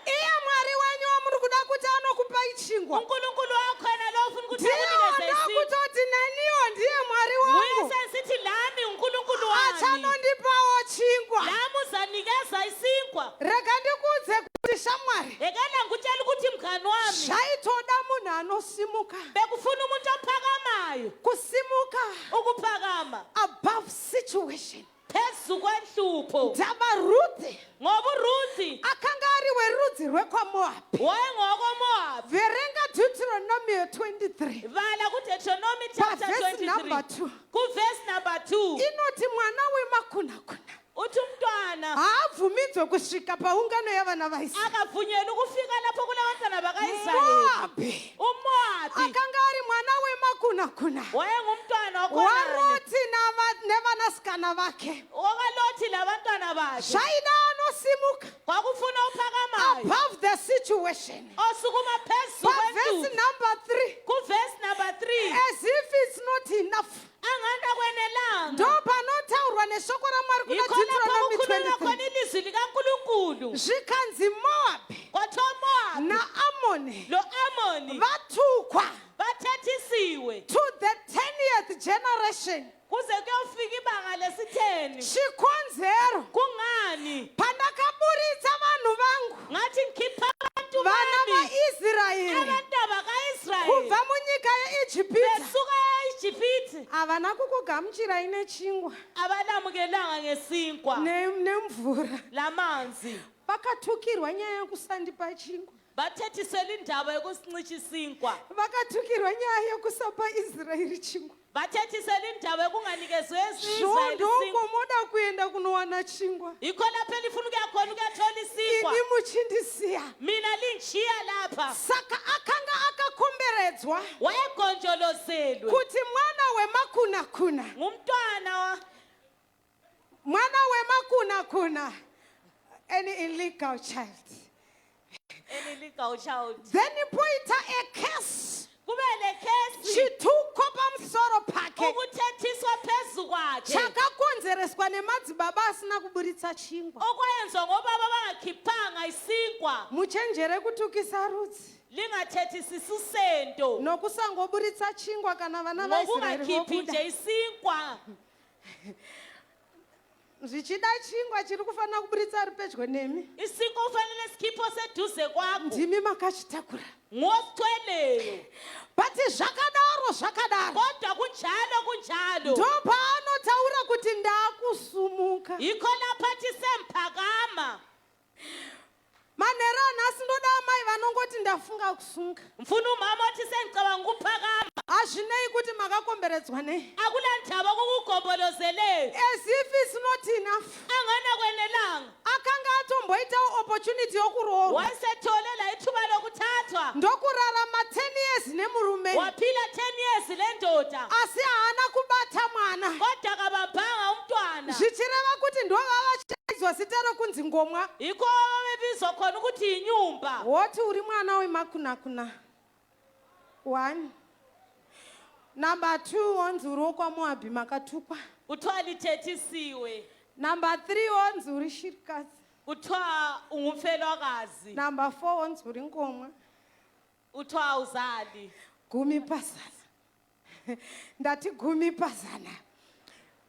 Speaker 4: Iye Mwari wenyu wamuri kuda kuti anokupai chingwa.
Speaker 5: uNkulunkulu wakho yena lo ufuna ukuthi
Speaker 4: Ndiye
Speaker 5: akunikeze isinkwa.
Speaker 4: wandakutoti neniwo ndiye Mwari wangu.
Speaker 5: Nguyise sithi lami uNkulunkulu wami.
Speaker 4: Achanondipawo chingwa.
Speaker 5: Lami uzanikeza isinkwa.
Speaker 4: Rega ndikuudze kuti shamwari.
Speaker 5: Yekela ngikutshela ukuthi mngani wami.
Speaker 4: Zvaitoda munhu anosimuka.
Speaker 5: Bekufuna umuntu ophakamayo.
Speaker 4: Kusimuka
Speaker 5: Ukuphakama.
Speaker 4: above situation.
Speaker 5: Phezu kwenhlupho.
Speaker 4: Ndaba Ruth
Speaker 5: Ngoba uRuthi
Speaker 4: akanga ari werudzi rwekwaMoabhi.
Speaker 5: wayengowakoMowabi.
Speaker 4: Verenga Deuteronomy 23.
Speaker 5: Bala kuDeuteronomy chapter
Speaker 4: Pavhesi number
Speaker 5: 23.
Speaker 4: 2.
Speaker 5: Kuvesi number 2.
Speaker 4: Inoti mwana wemakunakuna
Speaker 5: Uthi umntwana
Speaker 4: haabvumidzwe kusvika paungano yavana vaIsraeri.
Speaker 5: akavunyelwa ukufika lapho kulabantwana bakaIsrayeli.
Speaker 4: Moabhi
Speaker 5: uMowabi
Speaker 4: akanga ari mwana wemakunakuna
Speaker 5: wayengumntwana wakhonani.
Speaker 4: waRoti nevanasikana vake.
Speaker 5: Wakalothi labantwana bakhe.
Speaker 4: Zvaida anosimuka
Speaker 5: Kwakufuna uphakamayo.
Speaker 4: above the situation.
Speaker 5: Osukuma phezu
Speaker 4: Pavhesi
Speaker 5: kwenhlupho.
Speaker 4: number 3.
Speaker 5: Kuvesi number 3.
Speaker 4: As if it's not enough.
Speaker 5: Angani akwenelanga.
Speaker 4: Ndopanotaurwa neshoko raMwari kuna
Speaker 5: Yikho lapho
Speaker 4: Deuteronomy
Speaker 5: kukhulunywa
Speaker 4: 23.
Speaker 5: khona ilizwi likaNkulunkulu.
Speaker 4: Zvikanzi Moabhi
Speaker 5: Kwathiwa Mowabi
Speaker 4: naAmoni
Speaker 5: lo Amoni
Speaker 4: vatukwa
Speaker 5: bathethisiwe
Speaker 4: to the 10th generation.
Speaker 5: kuze kuyofika ibanga lesitheni.
Speaker 4: Chikonzero
Speaker 5: Kungani?
Speaker 4: pandakaburitsa vanhu vangu
Speaker 5: Ngathi ngikhipha abantu
Speaker 4: vana
Speaker 5: bami
Speaker 4: vaIsraeri
Speaker 5: abantu bakaIsrayeli
Speaker 4: Kubva munyika yeIjipita.
Speaker 5: Besuka eIjipiti.
Speaker 4: Havana kukugamuchirai nechingwa.
Speaker 5: Abalamukelanga ngesinkwa.
Speaker 4: Nemvura.
Speaker 5: Lamanzi.
Speaker 4: Vakatukirwa nyaya yekusandipa chingwa.
Speaker 5: Bathethisela indaba yokusincisha isinkwa.
Speaker 4: Vakatukirwa nyaya yekusapa Israeri chingwa.
Speaker 5: Bathethisela indaba yokunganikezwa Israyeli
Speaker 4: Zvondo
Speaker 5: isinkwa.
Speaker 4: uko moda kuenda kunowana chingwa.
Speaker 5: Yikho lapho elifuna ukuya khona ukuyathola isinkwa.
Speaker 4: Ini muchindisiya.
Speaker 5: Mina lingishiya lapha.
Speaker 4: Saka akanga akakomberedzwa.
Speaker 5: Wayegonjolozelwe.
Speaker 4: Kuti mwana wemakunakuna.
Speaker 5: Ngumntwana wa
Speaker 4: Mwana wemakunakuna. An illegal child.
Speaker 5: An illegal child.
Speaker 4: Then poita a curse.
Speaker 5: Kube lekhesi.
Speaker 4: Chituko pamusoro pake.
Speaker 5: Ukuthethiswa phezu kwakhe.
Speaker 4: Chakakonzereswa nemadzibaba asina kuburitsa chingwa.
Speaker 5: Okwenzwa ngobaba bangakhiphanga isinkwa.
Speaker 4: Muchenjere kutukisa rudzi.
Speaker 5: Lingathethisisi usendo.
Speaker 4: Nokusangoburitsa chingwa kana vana vaIsraeri
Speaker 5: Ngokungakhiphi
Speaker 4: vobuda.
Speaker 5: nje isinkwa.
Speaker 4: Zvichida chingwa chiri kufanira kuburitsa ari pedyo nemi.
Speaker 5: Isinkwa kufanele sikhiphe oseduze kwakho.
Speaker 4: Ndimi makachitakura.
Speaker 5: Ngosithweleyo.
Speaker 4: But zvakadaro zvakadaro.
Speaker 5: Kodwa kunjalo kunjalo.
Speaker 4: Ndopaanotaura kuti ndakusumuka.
Speaker 5: Yikho lapho athi semphakama.
Speaker 4: Manheru anhasi ndoda amai vanongoti ndafunga kusunga.
Speaker 5: Mfuna umama othi sengicabanga ukuphakama.
Speaker 4: Hazvinei kuti makakomberedzwa nei.
Speaker 5: Akulandaba kokugombolozeleyo.
Speaker 4: As if it's not enough.
Speaker 5: Angana kwenelanga.
Speaker 4: Akanga atomboitawo opportunity yokuroorwa.
Speaker 5: Wayesethole la ithuba lokuthathwa.
Speaker 4: Ndokurarama 10 years nemurume.
Speaker 5: Waphila 10 years le ndoda.
Speaker 4: Asi haana kubata mwana.
Speaker 5: Kodwa kabambanga umntwana.
Speaker 4: Zvichireva kuti ndovavachaidzwa zita rokunzi ngomwa.
Speaker 5: Yikho ababebizwa khona ukuthi yinyumba.
Speaker 4: Woti uri mwana wemakunakuna. 1. Number 2 wonzi uri wokwaMoabhi makatukwa.
Speaker 5: Kuthiwa lithethisiwe.
Speaker 4: Number 3 wonzi uri shirikadzi.
Speaker 5: Kuthiwa ungumfelwakazi.
Speaker 4: Number 4 wonzi uri ngomwa.
Speaker 5: Kuthiwa awuzali.
Speaker 4: Gumi pazana. Ndati gumi pazana.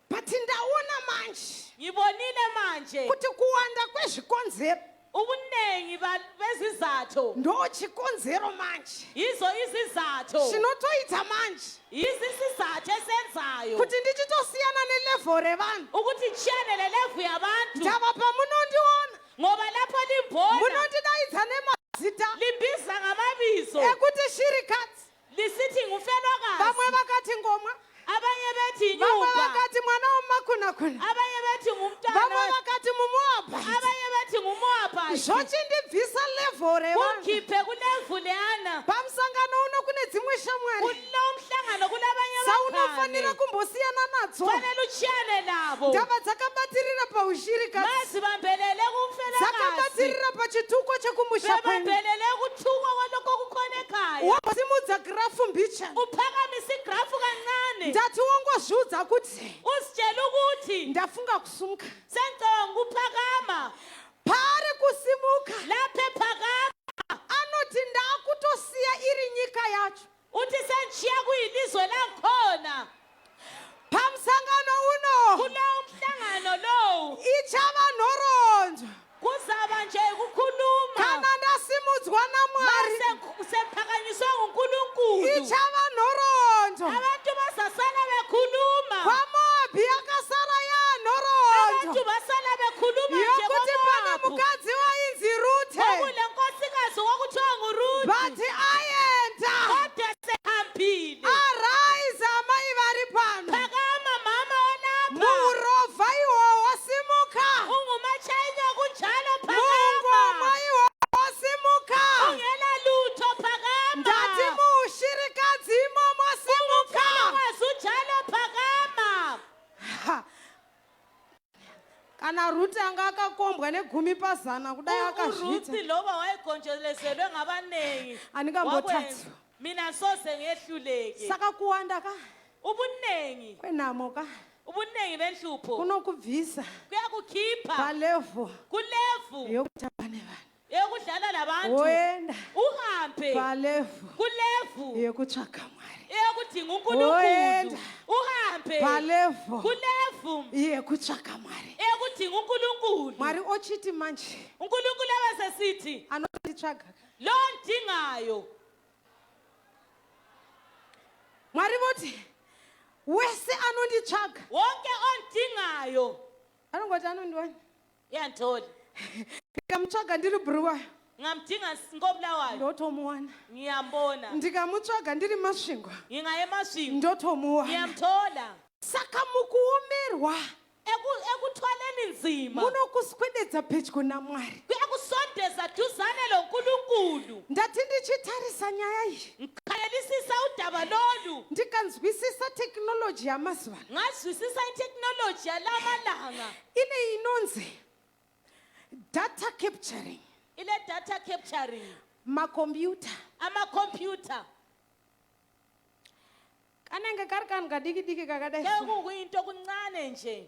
Speaker 4: But ndaona manje.
Speaker 5: Ngibonile manje.
Speaker 4: Kuti kuwanda kwezvikonzero.
Speaker 5: Ubuningi bezizathu.
Speaker 4: Ndochikonzero manje.
Speaker 5: Yizo izizathu.
Speaker 4: Chinotoita manje.
Speaker 5: Yizi isizathu esenzayo.
Speaker 4: Kuti ndichitosiyana nelevel revanhu.
Speaker 5: Ukuthi ngishiyane lelevel yabantu.
Speaker 4: Ndava pamunondiona.
Speaker 5: Ngoba lapho limbona.
Speaker 4: Munondidaidza nemazita.
Speaker 5: Limbiza ngamabizo.
Speaker 4: Ekuti shirikadzi.
Speaker 5: Lisithi ngufelwakazi.
Speaker 4: Vamwe vakati ngomwa.
Speaker 5: Abanye bethi
Speaker 4: Vamwe
Speaker 5: inyumba.
Speaker 4: vakati mwana womakunakuna.
Speaker 5: Abanye bethi ngumntwana.
Speaker 4: Vamwe vakati muMoabhi.
Speaker 5: Abanye bethi nguMoabhi.
Speaker 4: Zvochindibvisa level revanhu.
Speaker 5: Kungikhiphe kulevel leyana.
Speaker 4: Pamusangano uno kune dzimwe shamwari.
Speaker 5: Kulo mhlangano kulabanye
Speaker 4: Dzaunofanira kumbosiyana nadzo.
Speaker 5: Fanele utshiyane nabo.
Speaker 4: Ndava dzakabatirira paushirikadzi.
Speaker 5: Mazibambelele kumfelakazi.
Speaker 4: Dzakabatirira pachituko chekumusha kwenyu.
Speaker 5: Bebambelele kuthukwa kwalokho kukhona ekhaya.
Speaker 4: Wosimudza grafu mbichana.
Speaker 5: Uphakamisa igrafu kancane.
Speaker 4: Ndati wongozviudza kuti.
Speaker 5: Uzitshela ukuthi.
Speaker 4: Ndafunga kusumuka.
Speaker 5: Sengicabanga ukuphakama.
Speaker 4: Paari kusimuka.
Speaker 5: Lapha ephakama.
Speaker 4: Anoti ndakutosiya iri nyika yacho.
Speaker 5: Uthi sengishiya kuyilizwe langikhona.
Speaker 4: Pamusangano uno.
Speaker 5: Kulowo mhlangano lowo.
Speaker 4: Ichava nhoroondo.
Speaker 5: Kuzaba nje ukukhuluma.
Speaker 4: Kana ndasimudzwa naMwari.
Speaker 5: Mase sephakanyiswe nguNkulunkulu.
Speaker 4: Ichava nhoroondo.
Speaker 5: Abantu bazasala bekhuluma.
Speaker 4: KwaMoabhi yakasara yanhoroondo.
Speaker 5: Abantu basala bekhuluma nje
Speaker 4: Yokuti pane
Speaker 5: kwaMoabhi.
Speaker 4: mukadzi wainzi Rute.
Speaker 5: Kwakule nkosikazi kwakuthiwa nguRuth.
Speaker 4: But aenda.
Speaker 5: Kodwa sehambile.
Speaker 4: Arise amai vari pano.
Speaker 5: Phakama mama olapha.
Speaker 4: Murovha iwowo simuka.
Speaker 5: Ungumatshayinyo kunjalo
Speaker 4: Mungomwa
Speaker 5: phakama.
Speaker 4: iwowo simuka.
Speaker 5: Ungela lutho phakama.
Speaker 4: Ndati muushirikadzi imomo simuka.
Speaker 5: Ungumfelokazi unjalo phakama.
Speaker 4: Ha. Kana Rute anga akakombwa negumi pazana kudai akazviita.
Speaker 5: uRuthi loba wayegonjolozelwe ngabaningi.
Speaker 4: Andingambothatsi.
Speaker 5: Wakwenza. Mina soze ngehluleke.
Speaker 4: Saka kuwanda ka
Speaker 5: Ubuningi.
Speaker 4: kwenhamo ka
Speaker 5: Ubuningi benhlupho.
Speaker 4: kunokubvisa
Speaker 5: Kuyakukhipha
Speaker 4: palevel
Speaker 5: kulevel
Speaker 4: yokutamba nevanhu.
Speaker 5: yokudlala labantu.
Speaker 4: Woenda
Speaker 5: Uhambe
Speaker 4: palevel
Speaker 5: kulevel
Speaker 4: yekutsvaga Mwari.
Speaker 5: eyokudinga uNkulunkulu.
Speaker 4: Woenda
Speaker 5: Uhambe
Speaker 4: palevel
Speaker 5: kulevel
Speaker 4: yekutsvaga Mwari.
Speaker 5: eyokudinga uNkulunkulu.
Speaker 4: Mwari ochiti manje
Speaker 5: uNkulunkulu abesesithi
Speaker 4: anonditsvaga
Speaker 5: lo ndingayo.
Speaker 4: Mwari voti wese anonditsvaga
Speaker 5: Wonke ondingayo
Speaker 4: anongoti anondiwana.
Speaker 5: Uyangithola.
Speaker 4: Ndikamutsvaga ndiri Bulawayo,
Speaker 5: Ngamdinga ngobulawayo,
Speaker 4: ndotomuwana.
Speaker 5: Ngiyambona.
Speaker 4: Ndikamutsvaga ndiri Masvingo,
Speaker 5: Ngingaya eMasvingo,
Speaker 4: ndotomuwana.
Speaker 5: Ngiyamthola.
Speaker 4: Saka mukuomerwa
Speaker 5: Ekuthwaleni nzima
Speaker 4: munokuswededza pedyo naMwari.
Speaker 5: Kuyakusondeza duzane loNkulunkulu.
Speaker 4: Ndati ndichitarisa nyaya iyi,
Speaker 5: Ngikhangelisisa udaba lolu,
Speaker 4: ndikanzwisisa technology yamazuva ano.
Speaker 5: Ngazwisisa ithekhinoloji yalamalanga.
Speaker 4: Ine inonzi data capturing.
Speaker 5: Ile data capturing.
Speaker 4: Makombiyuta.
Speaker 5: Amakhompyutha.
Speaker 4: Kanenge kari kanhu kadiki diki kakadai,
Speaker 5: Kekukuyinto okuncane nje,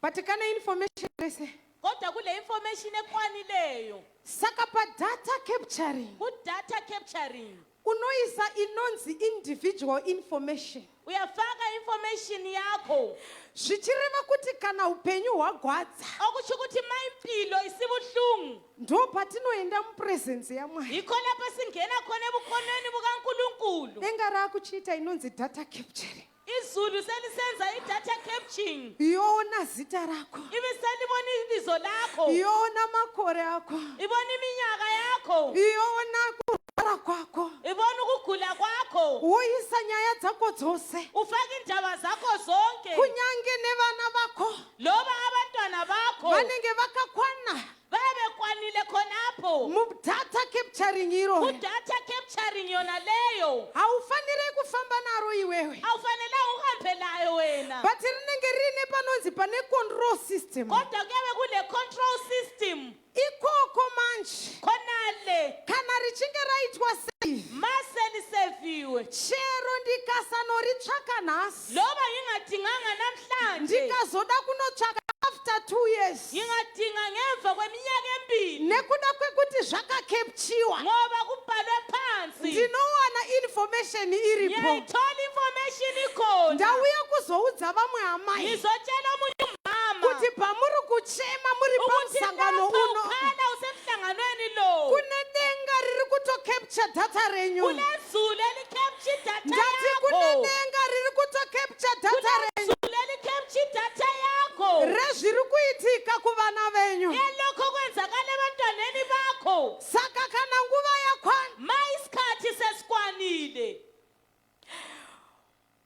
Speaker 4: but kane information rese.
Speaker 5: Kodwa kule information ekwanileyo.
Speaker 4: Saka padata capturing,
Speaker 5: Ku-data capturing,
Speaker 4: unoisa inonzi individual information,
Speaker 5: uyafaka information yakho,
Speaker 4: zvichireva kuti kana upenyu hwagwadza,
Speaker 5: okusho ukuthi ma impilo isibuhlungu,
Speaker 4: ndo patinoenda mupresence yaMwari.
Speaker 5: Yikho lapho singena khona ebukhoneni bukaNkulunkulu.
Speaker 4: Denga raakuchiita inonzi data capturing,
Speaker 5: Izulu selisenza i-data capturing,
Speaker 4: yoona zita rako,
Speaker 5: ibiselibona ibizo lakho,
Speaker 4: yoona makore ako,
Speaker 5: ibona iminyaka yakho,
Speaker 4: yoona kurwara kwako,
Speaker 5: ibona ukugula kwakho,
Speaker 4: woisa nyaya dzako dzose,
Speaker 5: ufake indaba zakho zonke,
Speaker 4: kunyange nevana vako
Speaker 5: loba abantwana bakho
Speaker 4: vanenge vakakwana
Speaker 5: babekwanile khonapho
Speaker 4: mudata capturing iroro.
Speaker 5: Ku-data capturing yona leyo.
Speaker 4: Haufaniri kufamba naro iwewe,
Speaker 5: Awufanelanga uhambe layo wena,
Speaker 4: but rinenge riine panonzi pane control system.
Speaker 5: Kodwa kuyabe kule control system.
Speaker 4: Ikoko manje,
Speaker 5: Khonale,
Speaker 4: kana richinge raitwa save,
Speaker 5: maseliseviwe,
Speaker 4: chero ndikasanoritsvaka nhasi,
Speaker 5: loba ngingadinganga namhlanje,
Speaker 4: ndikazoda kunotsvaka after 2 years,
Speaker 5: ngingadinga ngemva kweminyaka 2,
Speaker 4: nekuda kwekuti zvakacapturwa,
Speaker 5: ngoba kubhalwe phansi,
Speaker 4: ndinowana information iripo.
Speaker 5: Ngiyayithola information ikhona.
Speaker 4: Ndauya kuzoudza vamwe amai
Speaker 5: Ngizotshela omunye umama
Speaker 4: kuti pamuri kuchema muri
Speaker 5: ukuthi
Speaker 4: pamusangano
Speaker 5: lapho
Speaker 4: uno,
Speaker 5: ukhala usemhlanganweni lo,
Speaker 4: kune denga riri kutocapture data renyu.
Speaker 5: Kulezulu elicapture idatha
Speaker 4: Ndati kune
Speaker 5: yakho.
Speaker 4: denga riri kutocapture data renyu
Speaker 5: Kulezulu elicapture idatha yakho
Speaker 4: rezviri kuitika kuvana venyu.
Speaker 5: Yelokho okwenzakala ebantwaneni bakho.
Speaker 4: Saka kana nguva yakwana,
Speaker 5: Ma isikhathi sesikwanile,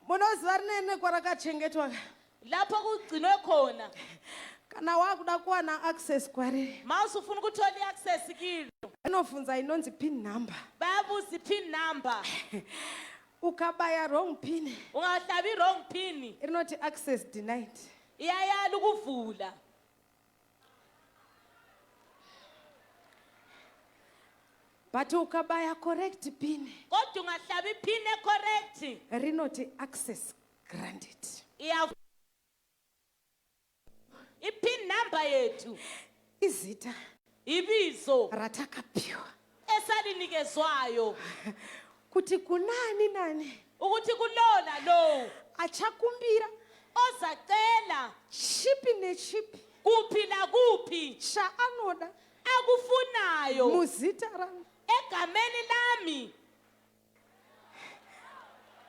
Speaker 4: munoziva rinene kwarakachengetwa,
Speaker 5: lapho kugcinwe khona,
Speaker 4: kana wakuda kuwana access kwariri,
Speaker 5: ma usufuna ukuthola i-access kilo,
Speaker 4: rinobvunza inonzi pin number.
Speaker 5: Bayabuza i-pin number.
Speaker 4: Ukabaya wrong pin,
Speaker 5: Ungahlabi i-wrong pin,
Speaker 4: rinoti access denied.
Speaker 5: Iyayala ukuvula.
Speaker 4: But ukabaya correct pin,
Speaker 5: Kodwa ungahlabi i-pin ecorrect,
Speaker 4: rinoti access granted.
Speaker 5: Iya i-pin number yethu
Speaker 4: Izita
Speaker 5: ibizo
Speaker 4: ratakapiwa
Speaker 5: esalinikezwayo
Speaker 4: kuti kunani nani
Speaker 5: ukuthi kulola lowo
Speaker 4: achakumbira
Speaker 5: ozacela
Speaker 4: chipi nechipi
Speaker 5: kuphi lakuphi
Speaker 4: chaanoda
Speaker 5: akufunayo
Speaker 4: muzita rangu,
Speaker 5: egameni lami,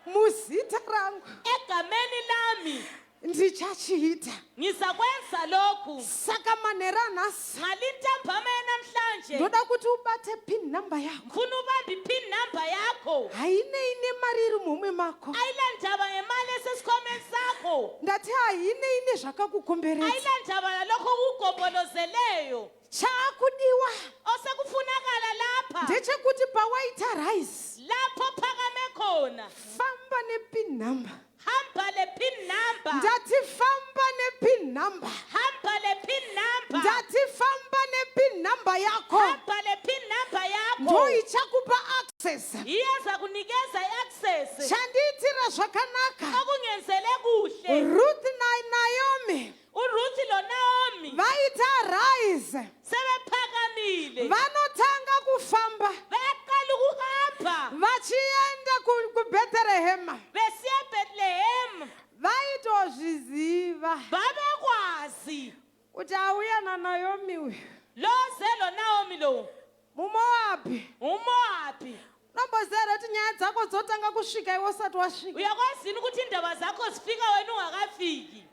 Speaker 4: muzita rangu,
Speaker 5: egameni lami,
Speaker 4: ndichachiita.
Speaker 5: Ngizakwenza lokhu.
Speaker 4: Saka manheru anhasi,
Speaker 5: Ngalintambama yanamhlanje,
Speaker 4: ndoda kuti ubate pin number yako.
Speaker 5: Ngifuna ubambe i-pin number yakho.
Speaker 4: Hainei nemari iri mumwe mako.
Speaker 5: Ayilandaba ngemali esesikhwameni sakho.
Speaker 4: Ndati hainei nezvakakukomberedza.
Speaker 5: Ayilandaba nalokho okugombolozeleyo.
Speaker 4: Chaakudiwa
Speaker 5: Osekufunakala lapha,
Speaker 4: ndechekuti pawaita rise,
Speaker 5: lapho phakame khona,
Speaker 4: famba nepin number.
Speaker 5: Hamba le pin number.
Speaker 4: Ndati famba nepin number.
Speaker 5: Hamba le pin number.
Speaker 4: Ndati famba nepin number yako.
Speaker 5: Hamba le pin number yakho.
Speaker 4: Ndo ichakupa access.
Speaker 5: Iyeza kunikeza i-access.
Speaker 4: Chandiitira zvakanaka,
Speaker 5: Okungenzele kuhle,
Speaker 4: Ruth naNaomi
Speaker 5: uRuth loNaomi
Speaker 4: vaita rise,
Speaker 5: sebephakamile,
Speaker 4: vanotanga kufamba
Speaker 5: bayaqala ukuhamba
Speaker 4: vachienda kuBhetherehema.
Speaker 5: Besiya eBethlehem.
Speaker 4: Vaitozviziva
Speaker 5: Babekwazi
Speaker 4: kuti auya naNaomi uyu
Speaker 5: loze loNaomi lo
Speaker 4: muMoabhi,
Speaker 5: uMowabi.
Speaker 4: Unomboziva here kuti nyaya dzako dzotanga kusvika iwe usati wasvika?
Speaker 5: Uyakwazi yini ukuthi indaba zakho zifika wena ungakafiki?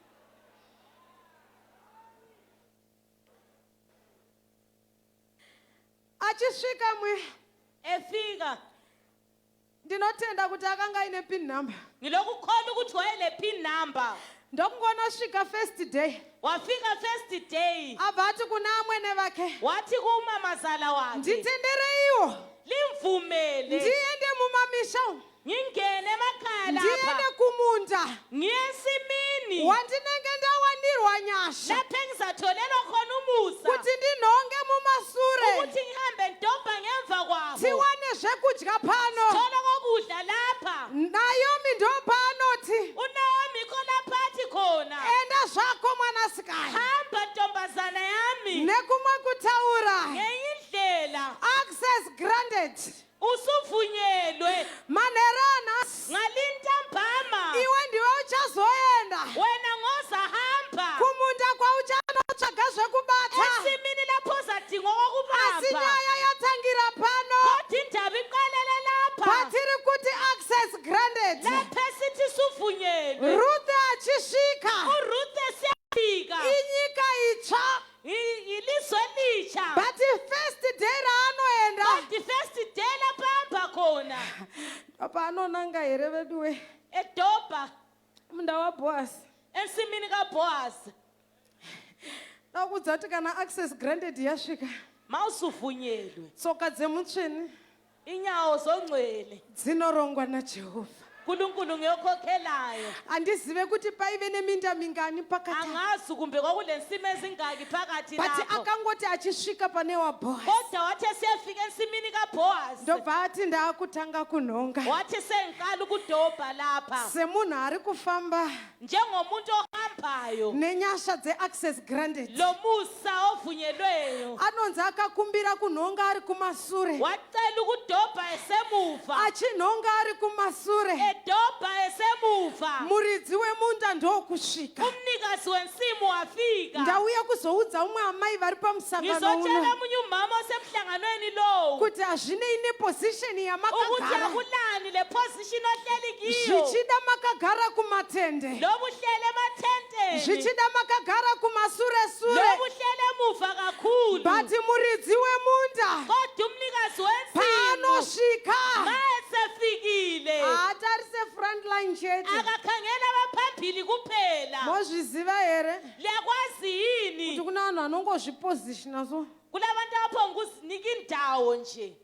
Speaker 4: Achisvika mwe
Speaker 5: Efika.
Speaker 4: Ndinotenda kuti akanga aine pin number.
Speaker 5: Ngilokukholwa ukuthi wayele pin number.
Speaker 4: Ndokungonosvika first day.
Speaker 5: Wafika first day.
Speaker 4: Abva ati kuna amwene vake.
Speaker 5: Wathi kumamazala wakhe.
Speaker 4: Nditendereiwo.
Speaker 5: Limvumele.
Speaker 4: Ndiende mumamisha umu.
Speaker 5: Ngingene emakhaya lapha.
Speaker 4: Ndiende kumunda.
Speaker 5: Ngiye ensimini.
Speaker 4: Wandinenge ndawanirwa nyasha.
Speaker 5: Lapho engizatholelwa khona umusa.
Speaker 4: Kuti ndinhonge mumasure.
Speaker 5: Ukuthi ngihambe ngidobha ngemva kwabo.
Speaker 4: Tiwane zvekudya pano.
Speaker 5: Thola kokudla lapha.
Speaker 4: Naomi ndopaanoti.
Speaker 5: UNaomi yikho lapha athi khona.
Speaker 4: Enda zvako mwanasikana.
Speaker 5: Hamba ntombazana yami.
Speaker 4: Nekumwe kutaura.
Speaker 5: Ngenye indlela.
Speaker 4: Access granted.
Speaker 5: Usuvunyelwe.
Speaker 4: Manheru anhasi.
Speaker 5: Ngalintambama.
Speaker 4: Iwe ndiwe uchazoenda.
Speaker 5: Wena ngozahamba.
Speaker 4: Kumunda kwauchanotsvaga zvekubata.
Speaker 5: Ensimini lapho uzadinga okokubamba.
Speaker 4: Asi nyaya yatangira pano.
Speaker 5: Kodwa indaba iqalele lapha.
Speaker 4: Patiri kuti access granted.
Speaker 5: Lapha esithi suvunyelwe.
Speaker 4: Ruth achisvika.
Speaker 5: URuth esiyafika.
Speaker 4: Inyika itsva.
Speaker 5: Ilizwe elitsha.
Speaker 4: But first day raanoenda.
Speaker 5: But first day lapho ahamba khona.
Speaker 4: Paanonanga here veduwe.
Speaker 5: Edobha.
Speaker 4: Munda waBoaz.
Speaker 5: Ensimini kaBoaz.
Speaker 4: Ndakuudza kuti kana access granted yasvika.
Speaker 5: Mawusuvunyelwe.
Speaker 4: Tsoka dzemutsvene.
Speaker 5: Inyawo zongcwele.
Speaker 4: Dzinorongwa naJehovha.
Speaker 5: uNkulunkulu ngiyokhokhelayo.
Speaker 4: Handizive kuti paive neminda mingani pakati.
Speaker 5: Angazi kumbe kwakulensimi ezingaki phakathi
Speaker 4: But
Speaker 5: lapho.
Speaker 4: akangoti achisvika pane waBoaz.
Speaker 5: Kodwa wathi esiyafika ensimini kaBoaz.
Speaker 4: Ndobva ati ndaakutanga kunhonga.
Speaker 5: Wathi sengiqala ukudobha lapha.
Speaker 4: Semunhu ari kufamba.
Speaker 5: Njengomuntu ohambayo.
Speaker 4: Nenyasha dzeaccess granted.
Speaker 5: Lomusa ovunyelweyo.
Speaker 4: Anonzi akakumbira kunhonga ari kumasure.
Speaker 5: Wacela ukudobha esemuva.
Speaker 4: Achinhonga ari kumasure.
Speaker 5: Edobha esemuva.
Speaker 4: Muridzi wemunda ndokusvika.
Speaker 5: Umnikazi wensimu wafika.
Speaker 4: Ndauya kuzoudza umwe amai vari pamusangano
Speaker 5: Ngizotshela
Speaker 4: uno.
Speaker 5: omunye umama osemhlanganweni lowu.
Speaker 4: Kuti hazvinei neposition yamakagara.
Speaker 5: Ukuthi akulani le position ohleli kiyo.
Speaker 4: Zvichida makagara kumatende.
Speaker 5: Loba uhlele emathenteni.
Speaker 4: Zvichida makagara kumasure sure.
Speaker 5: Loba uhlele emuva kakhulu.
Speaker 4: But muridzi wemunda.
Speaker 5: Kodwa umnikazi wensimu.
Speaker 4: Paanosvika.
Speaker 5: Mayesefikile.
Speaker 4: Haatarise front line chete.
Speaker 5: Akakhangela abaphambili kuphela.
Speaker 4: Mozviziva here?
Speaker 5: Liyakwazi yini?
Speaker 4: Kuti kuna vanhu vanongozvipositiona so.
Speaker 5: Kulabantu abaphonguzinika indawo nje.